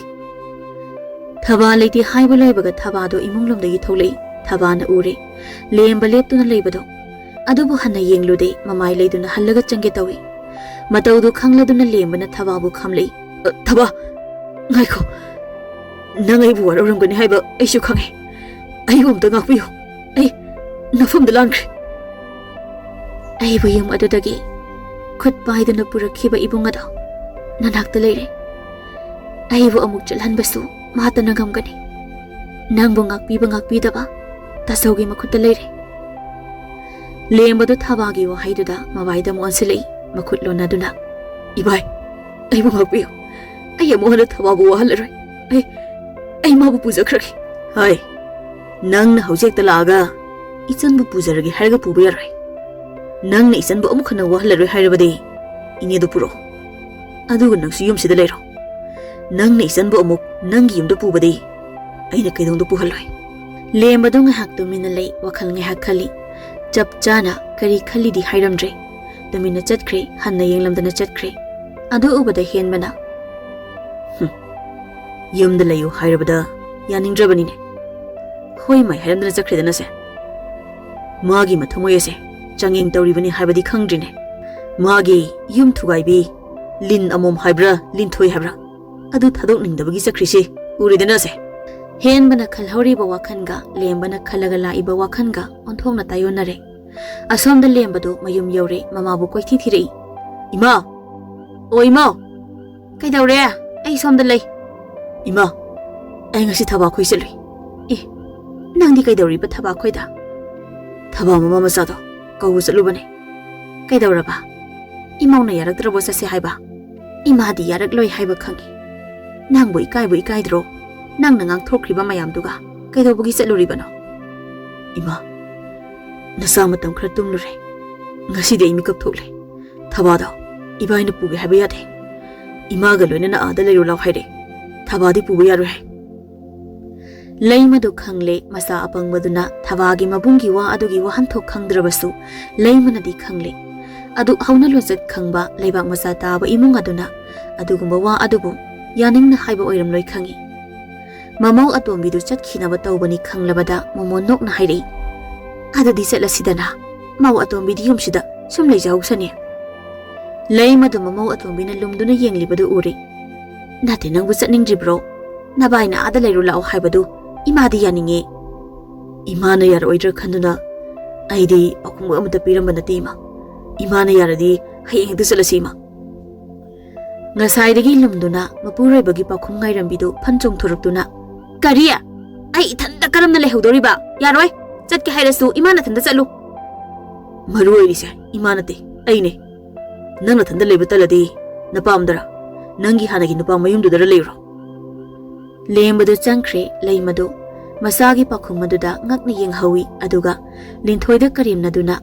ꯊꯕꯥ ꯂꯩꯇꯦ ꯍꯥꯏꯕ ꯂꯣꯏꯕꯒ ꯊꯕꯥꯗꯣ ꯏꯃꯨꯡ ꯂꯣꯝꯗꯒꯤ ꯊꯣꯛꯂꯛꯏ꯫ ꯊꯕꯥꯅ ꯎꯔꯦ꯫ ꯂꯦꯝꯕ ꯂꯦꯞꯇꯨꯅ ꯂꯩꯕꯗꯣ꯫ ꯑꯗꯨꯕꯨ ꯍꯟꯅ ꯌꯦꯡꯂꯨꯗꯦ, ꯃꯃꯥꯏ ꯂꯩꯗꯨꯅ ꯍꯜꯂꯒ ꯆꯪꯒꯦ ꯇꯧꯏ꯫ ꯃꯇꯧꯗꯨ ꯈꯪꯂꯗꯨꯅ ꯂꯦꯝꯕꯅ ꯊꯕꯥꯕꯨ ꯈꯥꯝꯂꯛꯏ꯫ "ꯑ, ꯊꯕꯥ, ꯉꯥꯏꯈꯣ꯫ ꯅꯪ ꯑꯩꯕꯨ ꯋꯥꯔꯧꯔꯝꯒꯅꯤ ꯍꯥꯏꯕ ꯑꯩꯁꯨ ꯈꯪꯉꯦ꯫ ꯑꯩꯕꯨ ꯑꯝꯇ ꯉꯥꯛꯄꯤꯌꯨ꯫ ꯑꯩ ꯅꯐꯝꯗ ꯂꯥꯟꯈ꯭ꯔꯦ꯫" ꯑꯩꯕꯨ ꯌꯨꯝ ꯑꯗꯨꯗꯒꯤ ꯈꯨꯠ ꯄꯥꯏꯗꯨꯅ ꯄꯨꯔꯛꯈꯤꯕ ꯏꯕꯨꯡ ꯑꯗꯣ ꯅꯅꯥꯛꯇ ꯂꯩꯔꯦ꯫ ꯑꯩꯕꯨ ꯑꯃꯨꯛ ꯆꯠꯍꯟꯕꯁꯨ ꯃꯥꯇꯅ ꯉꯝꯒꯅꯤ꯫ ꯅꯪꯕꯨ ꯉꯥꯛꯄꯤꯕ ꯉꯥꯛꯄꯤꯗꯕ ꯇꯥꯆꯧꯒꯤ ꯃꯈꯨꯠꯇ ꯂꯩꯔꯦ꯫ ꯂꯦꯝꯕꯗꯨ ꯊꯕꯥꯒꯤ ꯋꯥꯍꯩꯗꯨꯗ ꯃꯕꯥꯏꯗ ꯑꯃꯨꯛ ꯑꯣꯟꯁꯤꯜꯂꯛꯏ, ꯃꯈꯨꯠ ꯂꯣꯟꯅꯗꯨꯅ꯫ "ꯏꯕꯥꯏ, ꯑꯩꯕꯨ ꯉꯥꯛꯄꯤꯌꯨ꯫ ꯑꯩ ꯑꯃꯨꯛ ꯍꯟꯅ ꯊꯕꯥꯕꯨ ꯋꯥꯍꯜꯂꯔꯣꯏ꯫ ꯑꯩ, ꯑꯩ ꯃꯥꯕꯨ ꯄꯨꯖꯈ꯭ꯔꯒꯦ꯫" ꯍꯥꯏ, ꯅꯪꯅ ꯍꯧꯖꯤꯛ ꯍꯦꯛꯇ ꯂꯥꯛꯑꯒ ꯏꯆꯟꯕꯨ ꯄꯨꯖꯔꯒꯦ ꯍꯥꯏꯔꯒ ꯄꯨꯕ ꯌꯥꯔꯣꯏ꯫ ꯅꯪꯅ ꯏꯆꯟꯕꯨ ꯑꯃꯨꯛ ꯍꯟꯅ ꯋꯥꯍꯜꯂꯔꯣꯏ ꯍꯥꯏꯔꯕꯗꯤ ꯏꯅꯦꯗꯨ ꯄꯨꯔꯛꯑꯣ꯫ ꯑꯗꯨꯒ ꯅꯪꯁꯨ ꯌꯨꯝꯁꯤꯗ ꯂꯩꯔꯣ꯫ ꯅꯪꯅ ꯏꯆꯟꯕꯨ ꯑꯃꯨꯛ ꯅꯪꯒꯤ ꯌꯨꯝꯗ ꯄꯨꯕꯗꯤ ꯑꯩꯅ ꯀꯩꯗꯧꯅꯨꯡꯗ ꯄꯨꯍꯜꯂꯣꯏ꯫ ꯂꯦꯝꯕꯗꯨ ꯉꯥꯏꯍꯥꯛ ꯇꯨꯃꯤꯟꯅ ꯂꯩ, ꯋꯥꯈꯜ ꯉꯥꯏꯍꯥꯛ ꯈꯜꯂꯤ꯫ ꯆꯞ ꯆꯥꯅ ꯀꯔꯤ ꯈꯜꯂꯤꯗꯤ ꯍꯥꯏꯔꯝꯗ꯭ꯔꯦ꯫ ꯇꯨꯃꯤꯟꯅ ꯆꯠꯈ꯭ꯔꯦ, ꯍꯟꯅ ꯌꯦꯡꯂꯝꯗꯅ ꯆꯠꯈ꯭ꯔꯦ꯫ ꯑꯗꯨ ꯎꯕꯗ ꯍꯦꯟꯕꯅ, "ꯍꯨꯝ, ꯌꯨꯝꯗ ꯂꯩꯌꯨ ꯍꯥꯏꯔꯕꯗ ꯌꯥꯅꯤꯡꯗ꯭ꯔꯕꯅꯤꯅꯦ꯫ ꯍꯣꯏ ꯃꯥꯏ ꯍꯥꯏꯔꯝꯗꯅ ꯆꯠꯈ꯭ꯔꯦꯗꯅꯁꯦ꯫ ꯃꯥꯒꯤ ꯃꯊꯃꯣꯏ ꯑꯁꯦ ꯆꯥꯡꯌꯦꯡ ꯇꯧꯔꯤꯕꯅꯤ ꯍꯥꯏꯕꯗꯤ ꯈꯪꯗ꯭ꯔꯤꯅꯦ꯫ ꯃꯥꯒꯤ ꯌꯨꯝ ꯊꯨꯒꯥꯏꯕꯤ, ꯂꯤꯟ ꯑꯃꯣꯝ ꯍꯥꯏꯕ꯭ꯔꯥ, ꯂꯤꯟꯊꯣꯏ ꯍꯥꯏꯕ꯭ꯔꯥ, ꯑꯗꯨ ꯊꯥꯗꯣꯛꯅꯤꯡꯗꯕꯒꯤ ꯆꯠꯈ꯭ꯔꯤꯁꯤ ꯎꯔꯦꯗꯅꯁꯦ꯫" ꯍꯦꯟꯕꯅ ꯈꯜꯍꯧꯔꯤꯕ ꯋꯥꯈꯜꯒ ꯂꯦꯝꯕꯅ ꯈꯜꯂꯒ ꯂꯥꯛꯏꯕ ꯋꯥꯈꯜꯒ ꯑꯣꯟꯊꯣꯛꯅ ꯇꯥꯏꯌꯣꯟꯅꯔꯦ꯫ ꯑꯁꯣꯝꯗ ꯂꯦꯝꯕꯗꯨ ꯃꯌꯨꯝ ꯌꯧꯔꯦ, ꯃꯃꯥꯕꯨ ꯀꯣꯏꯊꯤ ꯊꯤꯔꯛꯏ꯫ "ꯏꯃꯥ! ꯑꯣ ꯏꯃꯥ! ꯀꯩꯗꯧꯔꯦ? ꯑꯩ ꯁꯣꯝꯗ ꯂꯩ꯫" "ꯏꯃꯥ, ꯑꯩ ꯉꯁꯤ ꯊꯕꯥꯛ ꯈꯣꯏ ꯆꯠꯂꯨꯏ꯫" "ꯑꯦ, ꯅꯪꯗꯤ ꯀꯩꯗꯧꯔꯤꯕ ꯊꯕꯥꯛ ꯈꯣꯏꯗ?" "ꯊꯕꯥ ꯃꯃꯥ ꯃꯆꯥꯗꯣ ꯀꯧꯕ ꯆꯠꯂꯨꯕꯅꯦ꯫" "ꯀꯩꯗꯧꯔꯕ?" ꯏꯃꯧꯅ ꯌꯥꯔꯛꯇ꯭ꯔꯕꯣ ꯆꯠꯁꯦ ꯍꯥꯏꯕ? ꯏꯃꯥꯗꯤ ꯌꯥꯔꯛꯂꯣꯏ ꯍꯥꯏꯕ ꯈꯪꯉꯤ꯫ ꯅꯪꯕꯨ ꯏꯀꯥꯏꯕꯨ ꯏꯀꯥꯏꯗ꯭ꯔꯣ? ꯅꯪꯅ ꯉꯥꯡꯊꯣꯛꯈ꯭ꯔꯤꯕ ꯃꯌꯥꯝꯗꯨꯒ ꯀꯩꯗꯧꯕꯒꯤ ꯆꯠꯂꯨꯔꯤꯕꯅꯣ? ꯏꯃꯥ, ꯅꯆꯥ ꯃꯇꯝ ꯈꯔ ꯇꯨꯝꯂꯨꯔꯦ꯫ ꯉꯁꯤꯗꯤ ꯑꯩ ꯃꯤꯀꯞ ꯊꯣꯛꯂꯦ꯫ ꯊꯕꯥꯗꯣ ꯏꯕꯥꯏꯅ ꯄꯨꯒꯦ ꯍꯥꯏꯕ ꯌꯥꯗꯦ꯫ ꯏꯃꯥꯒ ꯂꯣꯏꯅꯅ ꯑꯥꯗ ꯂꯩꯔꯨ ꯂꯥꯎ ꯍꯥꯏꯔꯦ꯫ ꯊꯕꯥꯗꯤ ꯄꯨꯕ ꯌꯥꯔꯣꯏ ꯍꯥꯏ꯫ ꯂꯩꯃꯗꯨ ꯈꯪꯂꯦ, ꯃꯆꯥ ꯑꯄꯪꯕꯗꯨꯅ ꯊꯕꯥꯒꯤ ꯃꯕꯨꯡꯒꯤ ꯋꯥ ꯑꯗꯨꯒꯤ ꯋꯥꯍꯟꯊꯣꯛ ꯈꯪꯗ꯭ꯔꯕꯁꯨ ꯂꯩꯃꯅꯗꯤ ꯈꯪꯂꯦ꯫ ꯑꯗꯨ ꯍꯧꯅ ꯂꯣꯟꯆꯠ ꯈꯪꯕ ꯂꯩꯕꯥꯛ ꯃꯆꯥ ꯇꯥꯕ ꯏꯃꯨꯡ ꯑꯗꯨꯅ ꯑꯗꯨꯒꯨꯝꯕ ꯋꯥ ꯑꯗꯨꯕꯨ ꯌꯥꯅꯤꯡꯅ ꯍꯥꯏꯕ ꯑꯣꯏꯔꯝꯂꯣꯏ ꯈꯪꯏ꯫ ꯃꯃꯧ ꯑꯇꯣꯝꯕꯤꯗꯨ ꯆꯠꯈꯤꯅꯕ ꯇꯧꯕꯅꯤ ꯈꯪꯂꯕꯗ ꯃꯣꯃꯣꯟ ꯅꯣꯛꯅ ꯍꯥꯏꯔꯛꯏ, "ꯑꯗꯨꯗꯤ ꯆꯠꯂꯁꯤꯗꯅ꯫ ꯃꯧ ꯑꯇꯣꯝꯕꯤꯗꯤ ꯌꯨꯝꯁꯤꯗ ꯁꯨꯝ ꯂꯩꯖꯍꯧꯁꯅꯤ꯫" ꯂꯩꯃꯗꯨ ꯃꯃꯧ ꯑꯇꯣꯝꯕꯤꯅ ꯂꯨꯝꯗꯨꯅ ꯌꯦꯡꯂꯤꯕꯗꯨ ꯎꯔꯦ꯫ "ꯅꯠꯇꯦ, ꯅꯪꯕꯨ ꯆꯠꯅꯤꯡꯗ꯭ꯔꯤꯕ꯭ꯔꯣ? ꯅꯕꯥꯏꯅ ꯑꯥꯗ ꯂꯩꯔꯨ ꯂꯥꯛꯑꯣ ꯍꯥꯏꯕꯗꯨ ꯏꯃꯥꯗꯤ ꯌꯥꯅꯤꯡꯉꯦ꯫" "ꯏꯃꯥꯅ ꯌꯥꯔꯛꯑꯣꯏꯗ꯭ꯔꯥ ꯈꯟꯗꯨꯅ ꯑꯩꯗꯤ ꯄꯥꯎꯈꯨꯝ ꯑꯃꯠꯇ ꯄꯤꯔꯝꯕ ꯅꯠꯇꯦ, ꯏꯃꯥ꯫ ꯏꯃꯥꯅ ꯌꯥꯔꯗꯤ ꯍꯌꯦꯡ ꯍꯦꯛꯇ ꯆꯠꯂꯁꯤ, ꯏꯃꯥ꯫" ꯉꯁꯥꯏꯗꯒꯤ ꯂꯨꯝꯗꯨꯅ ꯃꯄꯨꯔꯣꯏꯕꯒꯤ ꯄꯥꯎꯈꯨꯝ ꯉꯥꯏꯔꯝꯕꯤꯗꯨ ꯐꯟ ꯆꯣꯡꯊꯣꯔꯛꯇꯨꯅ, "ꯀꯔꯤ? ꯑꯩ ꯏꯊꯟꯇ ꯀꯔꯝꯅ ꯂꯩꯍꯧꯗꯧꯔꯤꯕ? ꯌꯥꯔꯣꯏ꯫ ꯆꯠꯀꯦ ꯍꯥꯏꯔꯁꯨ ꯏꯃꯥ ꯅꯊꯟꯇ ꯆꯠꯂꯨ꯫" "ꯃꯔꯨ ꯑꯣꯏꯔꯤꯁꯦ ꯏꯃꯥ ꯅꯠꯇꯦ, ꯑꯩꯅꯦ꯫ ꯅꯪ ꯅꯊꯟꯇ ꯂꯩꯕ ꯇꯜꯂꯗꯤ ꯅꯄꯥꯝꯗꯔ, ꯅꯪꯒꯤ ꯍꯥꯟꯅꯒꯤ ꯅꯨꯄꯥ ꯃꯌꯨꯝꯗꯨꯗꯔ ꯂꯩꯔꯨꯔꯣ꯫" ꯂꯦꯝꯕꯗꯨ ꯆꯪꯈ꯭ꯔꯦ꯫ ꯂꯩꯃꯗꯨ ꯃꯆꯥꯒꯤ ꯄꯥꯎꯈꯨꯝ ꯑꯗꯨꯗ ꯉꯛꯅ ꯌꯦꯡꯍꯧꯏ, ꯑꯗꯨꯒ ꯂꯤꯟꯊꯣꯏꯗ ꯀꯔꯦꯝꯅꯗꯨꯅ,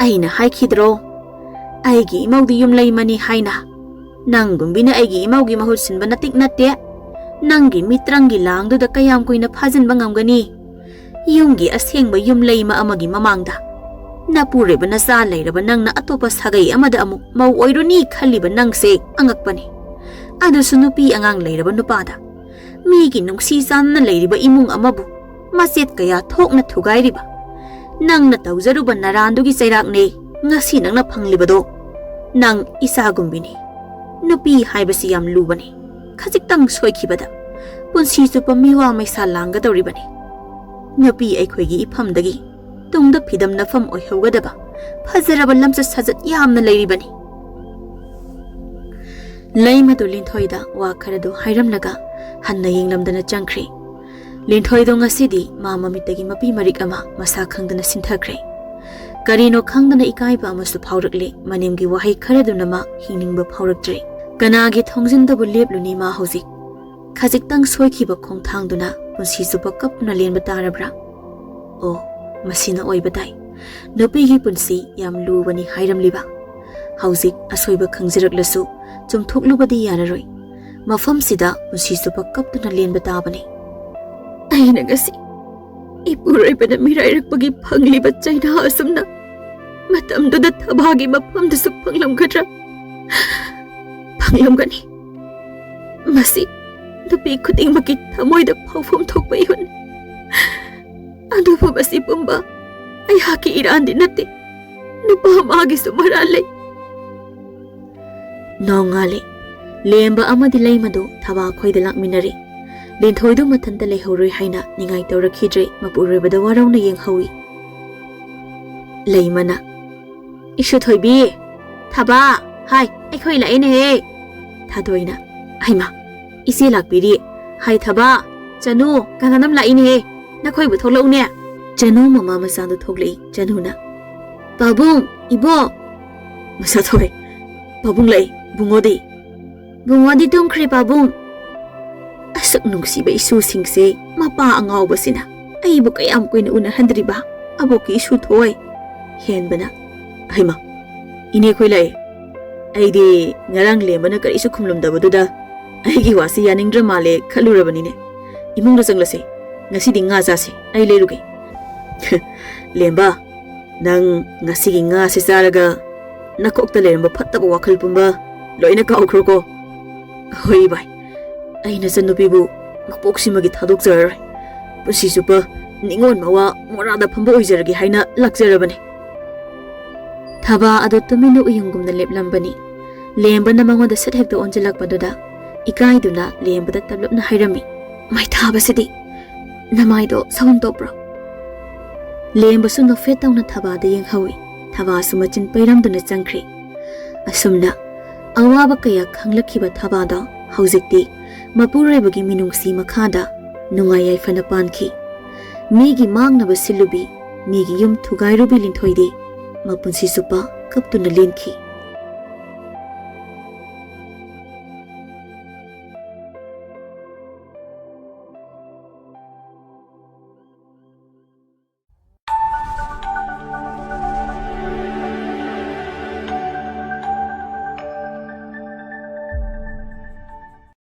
"ꯑꯩꯅ ꯍꯥꯏꯈꯤꯗ꯭ꯔꯣ, ꯑꯩꯒꯤ ꯏꯃꯧꯗꯤ ꯌꯨꯝ ꯂꯩꯃꯅꯤ ꯍꯥꯏꯅ? ꯅꯪꯒꯨꯝꯕꯤꯅ ꯑꯩꯒꯤ ꯏꯃꯧꯒꯤ ꯃꯍꯨꯠ ꯁꯤꯟꯕ ꯅꯇꯤꯛ ꯅꯠꯇꯦ꯫ ꯅꯪꯒꯤ ꯃꯤꯇ꯭ꯔꯪꯒꯤ ꯂꯥꯡꯗꯨꯗ ꯀꯌꯥꯝ ꯀꯨꯏꯅ ꯐꯥꯖꯤꯟꯕ ꯉꯝꯒꯅꯤ? ꯌꯨꯝꯒꯤ ꯑꯁꯦꯡꯕ ꯌꯨꯝ ꯂꯩꯃ ꯑꯃꯒꯤ ꯃꯃꯥꯡꯗ ꯅꯄꯨꯔꯣꯏꯕ ꯅꯆꯥ ꯂꯩꯔꯕ ꯅꯪꯅ ꯑꯇꯣꯞꯄ ꯁꯥꯒꯩ ꯑꯃꯗ ꯑꯃꯨꯛ ꯃꯧ ꯑꯣꯏꯔꯨꯅꯤ ꯈꯜꯂꯤꯕ ꯅꯪꯁꯦ ꯑꯉꯛꯄꯅꯤ꯫ ꯑꯗꯨꯁꯨ ꯅꯨꯄꯤ ꯑꯉꯥꯡ ꯂꯩꯔꯕ ꯅꯨꯄꯥꯗ, ꯃꯤꯒꯤ ꯅꯨꯡꯁꯤ ꯆꯥꯟꯅꯅ ꯂꯩꯔꯤꯕ ꯏꯃꯨꯡ ꯑꯃꯕꯨ ꯃꯆꯦꯠ ꯀꯌꯥ ꯊꯣꯛꯅ ꯊꯨꯒꯥꯏꯔꯤꯕ꯫ ꯅꯪꯅ ꯇꯧꯖꯔꯨꯕ ꯅꯔꯥꯟꯗꯨꯒꯤ ꯆꯩꯔꯥꯛꯅꯦ ꯉꯁꯤ ꯅꯪꯅ ꯐꯪꯂꯤꯕꯗꯣ꯫ ꯅꯪ ꯏꯆꯥꯒꯨꯝꯕꯤꯅꯤ꯫ ꯅꯨꯄꯤ ꯍꯥꯏꯕꯁꯤ ꯌꯥꯝ ꯂꯨꯕꯅꯤ꯫ ꯈꯖꯤꯛꯇꯪ ꯁꯣꯏꯈꯤꯕꯗ ꯄꯨꯟꯁꯤ ꯆꯨꯞꯄ ꯃꯤꯋꯥ ꯃꯩꯁꯥ ꯂꯥꯡꯒꯗꯧꯔꯤꯕꯅꯤ꯫ ꯅꯨꯄꯤ ꯑꯩꯈꯣꯏꯒꯤ ꯏꯐꯝꯗꯒꯤ ꯇꯨꯡꯗ ꯐꯤꯗꯝ ꯅꯐꯝ ꯑꯣꯏꯍꯧꯒꯗꯕ ꯐꯖꯔꯕ ꯂꯝꯆꯠ ꯁꯥꯖꯠ ꯌꯥꯝꯅ ꯂꯩꯔꯤꯕꯅꯤ꯫" ꯂꯩꯃꯗꯨ ꯂꯤꯟꯊꯣꯏꯗ ꯋꯥ ꯈꯔꯗꯨ ꯍꯥꯏꯔꯝꯂꯒ ꯍꯟꯅ ꯌꯦꯡꯂꯝꯗꯅ ꯆꯪꯈ꯭ꯔꯦ꯫ ꯂꯤꯟꯊꯣꯏꯗꯣ ꯉꯁꯤꯗꯤ ꯃꯥ ꯃꯃꯤꯠꯇꯒꯤ ꯃꯄꯤ ꯃꯔꯤꯛ ꯑꯃ ꯃꯁꯥ ꯈꯪꯗꯅ ꯁꯤꯟꯊꯈ꯭ꯔꯦ꯫ ꯀꯔꯤꯅꯣ ꯈꯪꯗꯅ ꯏꯀꯥꯏꯕ ꯑꯃꯁꯨ ꯐꯥꯎꯔꯛꯂꯦ꯫ ꯃꯅꯦꯝꯒꯤ ꯋꯥꯍꯩ ꯈꯔꯗꯨꯅ ꯃꯥ ꯍꯤꯡꯅꯤꯡꯕ ꯐꯥꯎꯔꯛꯇ꯭ꯔꯦ꯫ ꯀꯅꯥꯒꯤ ꯊꯣꯡꯖꯤꯟꯗꯕꯨ ꯂꯦꯞꯂꯨꯅꯤ ꯃꯥ ꯍꯧꯖꯤꯛ? ꯈꯖꯤꯛꯇꯪ ꯁꯣꯏꯈꯤꯕ ꯈꯣꯡꯊꯥꯡꯗꯨꯅ ꯄꯨꯟꯁꯤ ꯆꯨꯞꯄ ꯀꯞꯇꯨꯅ ꯂꯦꯟꯕ ꯇꯥꯔꯕ꯭ꯔꯥ? ꯑꯣ, ꯃꯁꯤꯅ ꯑꯣꯏꯕ ꯇꯥꯏ꯫ ꯅꯨꯄꯤꯒꯤ ꯄꯨꯟꯁꯤ ꯌꯥꯝ ꯂꯨꯕꯅꯤ ꯍꯥꯏꯔꯝꯂꯤꯕ꯫ ꯍꯧꯖꯤꯛ ꯑꯁꯣꯏꯕ ꯈꯪꯖꯔꯛꯂꯁꯨ, ꯆꯨꯝꯊꯣꯛꯂꯨꯕꯗꯤ ꯌꯥꯔꯔꯣꯏ꯫ ꯃꯐꯝꯁꯤꯗ ꯄꯨꯟꯁꯤ ꯆꯨꯞꯄ ꯀꯞꯇꯨꯅ ꯂꯦꯟꯕ ꯇꯥꯕꯅꯤ꯫ ꯑꯩꯅ ꯉꯁꯤ ꯏꯄꯨꯔꯣꯏꯕꯅ ꯃꯤꯔꯥꯏꯔꯛꯄꯒꯤ ꯐꯪꯂꯤꯕ ꯆꯩꯅꯥ ꯑꯁꯨꯝꯅ ꯃꯇꯝꯗꯨꯗ ꯊꯕꯥꯒꯤ ꯃꯐꯝꯗꯁꯨ ꯐꯪꯂꯝꯒꯗ꯭ꯔꯥ? ꯐꯪꯂꯝꯒꯅꯤ꯫ ꯃꯁꯤ ꯅꯨꯄꯤ ꯈꯨꯗꯤꯡꯃꯛꯀꯤ ꯊꯃꯣꯏꯗ ꯐꯥꯎꯐꯝ ꯊꯣꯛꯄ ꯏꯍꯨꯟ꯫ ꯑꯗꯨꯕꯨ ꯃꯁꯤ ꯄꯨꯝꯕ ꯑꯩꯍꯥꯛꯀꯤ ꯏꯔꯥꯟꯗꯤ ꯅꯠꯇꯦ꯫ ꯅꯨꯄꯥ ꯃꯥꯒꯤꯁꯨ ꯃꯔꯥꯜ ꯂꯩ꯫ ꯅꯣꯡꯉꯥꯜꯂꯦ꯫ ꯂꯦꯝꯕ ꯑꯃꯗꯤ ꯂꯩꯃꯗꯨ ꯊꯕꯥ ꯈꯣꯏꯗ ꯂꯥꯛꯃꯤꯟꯅꯔꯦ꯫ ꯂꯤꯟꯊꯣꯏꯗꯨ ꯃꯊꯟꯇ ꯂꯩꯍꯧꯔꯣꯏ ꯍꯥꯏꯅ ꯅꯤꯡꯉꯥꯏ ꯇꯧꯔꯛꯈꯤꯗ꯭ꯔꯦ꯫ ꯃꯄꯨꯔꯣꯏꯕꯗ ꯋꯥꯔꯧꯅ ꯌꯦꯡꯍꯧꯏ꯫ ꯂꯩꯃꯅ, "ꯏꯁꯨ ꯊꯣꯏꯕꯤ, ꯊꯕꯥ, ꯍꯥꯏ, ꯑꯩꯈꯣꯏ ꯂꯥꯛꯑꯦꯅꯦꯍꯦ!" ꯊꯥꯗꯣꯏꯅ, "ꯍꯩꯃꯥ, ꯏꯆꯦ ꯂꯥꯛꯄꯤꯔꯤ꯫ ꯍꯥꯏ ꯊꯕꯥ, ꯆꯅꯨ, ꯀꯅꯥꯅꯝ ꯂꯥꯛꯏꯅꯦꯍꯦ꯫ ꯅꯈꯣꯏꯕꯨ ꯊꯣꯛꯂꯛꯎꯅꯦ!" ꯆꯅꯨ ꯃꯃꯥ ꯃꯆꯥꯗꯨ ꯊꯣꯛꯂꯛꯏ꯫ ꯆꯅꯨꯅ, "ꯄꯥꯕꯨꯡ, ꯏꯕꯣꯛ!" ꯃꯁꯥꯊꯣꯏ, "ꯄꯥꯕꯨꯡ ꯂꯩ, ꯕꯨꯡꯉꯣꯗꯤ?" "ꯕꯨꯡꯉꯣꯗꯤ ꯇꯨꯝꯈ꯭ꯔꯦ, ꯄꯥꯕꯨꯡ꯫" ꯑꯁꯨꯛ ꯅꯨꯡꯁꯤꯕ ꯏꯁꯨꯁꯤꯡꯁꯦ, ꯃꯄꯥ ꯑꯉꯥꯎꯕꯁꯤꯅ ꯑꯩꯕꯨ ꯀꯌꯥꯝ ꯀꯨꯏꯅ ꯎꯅꯍꯟꯗ꯭ꯔꯤꯕ? ꯑꯕꯣꯛꯀꯤ ꯏꯁꯨ ꯊꯣꯏ꯫ ꯍꯦꯟꯕꯅ, "ꯍꯩꯃꯥ, ꯏꯅꯦ ꯈꯣꯏ ꯂꯥꯛꯑꯦ꯫ ꯑꯩꯗꯤ ꯉꯔꯥꯡ ꯂꯦꯝꯕꯅ ꯀꯔꯤꯁꯨ ꯈꯨꯝꯂꯝꯗꯕꯗꯨꯗ ꯑꯩꯒꯤ ꯋꯥꯁꯤ ꯌꯥꯅꯤꯡꯗ꯭ꯔ ꯃꯥꯜꯂꯦ ꯈꯜꯂꯨꯔꯕꯅꯤꯅꯦ꯫ ꯏꯃꯨꯡꯗ ꯆꯪꯂꯁꯦ, ꯉꯁꯤꯗꯤ ꯉꯥ ꯆꯥꯁꯦ, ꯑꯩ ꯂꯩꯔꯨꯒꯦ꯫" "ꯂꯦꯝꯕ, ꯅꯪ ꯉꯁꯤꯒꯤ ꯉꯥꯁꯦ ꯆꯥꯔꯒ ꯅꯀꯣꯛꯇ ꯂꯩꯔꯝꯕ ꯐꯠꯇꯕ ꯋꯥꯈꯜ ꯄꯨꯝꯕ ꯂꯣꯏꯅ ꯀꯥꯎꯈ꯭ꯔꯣꯀꯣ꯫" "ꯍꯣꯏ ꯚꯥꯏ, ꯑꯩ ꯅꯆꯟꯅꯨꯄꯤꯕꯨ ꯃꯄꯣꯛꯁꯤꯃꯒꯤ ꯊꯥꯗꯣꯛꯆꯔꯔꯣꯏ꯫ ꯄꯨꯟꯁꯤ ꯆꯨꯞꯄ ꯅꯤꯉꯣꯜ ꯃꯋꯥ ꯃꯣꯔꯥꯗ ꯐꯝꯕ ꯑꯣꯏꯖꯔꯒꯦ ꯍꯥꯏꯅ ꯂꯥꯛꯆꯔꯕꯅꯤ꯫" ꯊꯕꯥ ꯑꯗꯨ ꯇꯨꯃꯤꯟꯅ ꯎꯌꯨꯡꯒꯨꯝꯅ ꯂꯦꯞꯂꯝꯕꯅꯤ꯫ ꯂꯦꯝꯕꯅ ꯃꯉꯣꯟꯗ ꯁꯠ ꯍꯦꯛꯇ ꯑꯣꯟꯁꯤꯜꯂꯛꯄꯗꯨꯗ ꯏꯀꯥꯏꯗꯨꯅ ꯂꯦꯝꯕꯗ ꯇꯞꯂꯞꯅ ꯍꯥꯏꯔꯝꯃꯤ, "ꯃꯩꯊꯥꯕꯁꯤꯗꯤ! ꯅꯃꯥꯏꯗꯣ ꯁꯎꯟ ꯇꯣꯛꯄ꯭ꯔꯣ?" ꯂꯦꯝꯕꯁꯨ ꯅꯣꯛꯐꯦꯠ ꯇꯧꯅ ꯊꯕꯥꯗ ꯌꯦꯡꯍꯧꯏ꯫ ꯊꯕꯥꯁꯨ ꯃꯆꯤꯟ ꯄꯩꯔꯝꯗꯨꯅ ꯆꯪꯈ꯭ꯔꯦ꯫ ꯑꯁꯨꯝꯅ ꯑꯋꯥꯕ ꯀꯌꯥ ꯈꯪꯂꯛꯈꯤꯕ ꯊꯕꯥꯗꯣ ꯍꯧꯖꯤꯛꯇꯤ ꯃꯄꯨꯔꯣꯏꯕꯒꯤ ꯃꯤꯅꯨꯡꯁꯤ ꯃꯈꯥꯗ ꯅꯨꯡꯉꯥꯏ ꯌꯥꯏꯐꯅ ꯄꯥꯟꯈꯤ꯫ ꯃꯤꯒꯤ ꯃꯥꯡꯅꯕ ꯁꯤꯜꯂꯨꯕꯤ ꯃꯤꯒꯤ ꯌꯨꯝ ꯊꯨꯒꯥꯏꯔꯨꯕꯤ ꯂꯤꯟꯊꯣꯏꯗꯤ ꯃꯄꯨꯟꯁꯤ ꯆꯨꯞꯄ ꯀꯞꯇꯨꯅ ꯂꯦꯟꯈꯤ꯫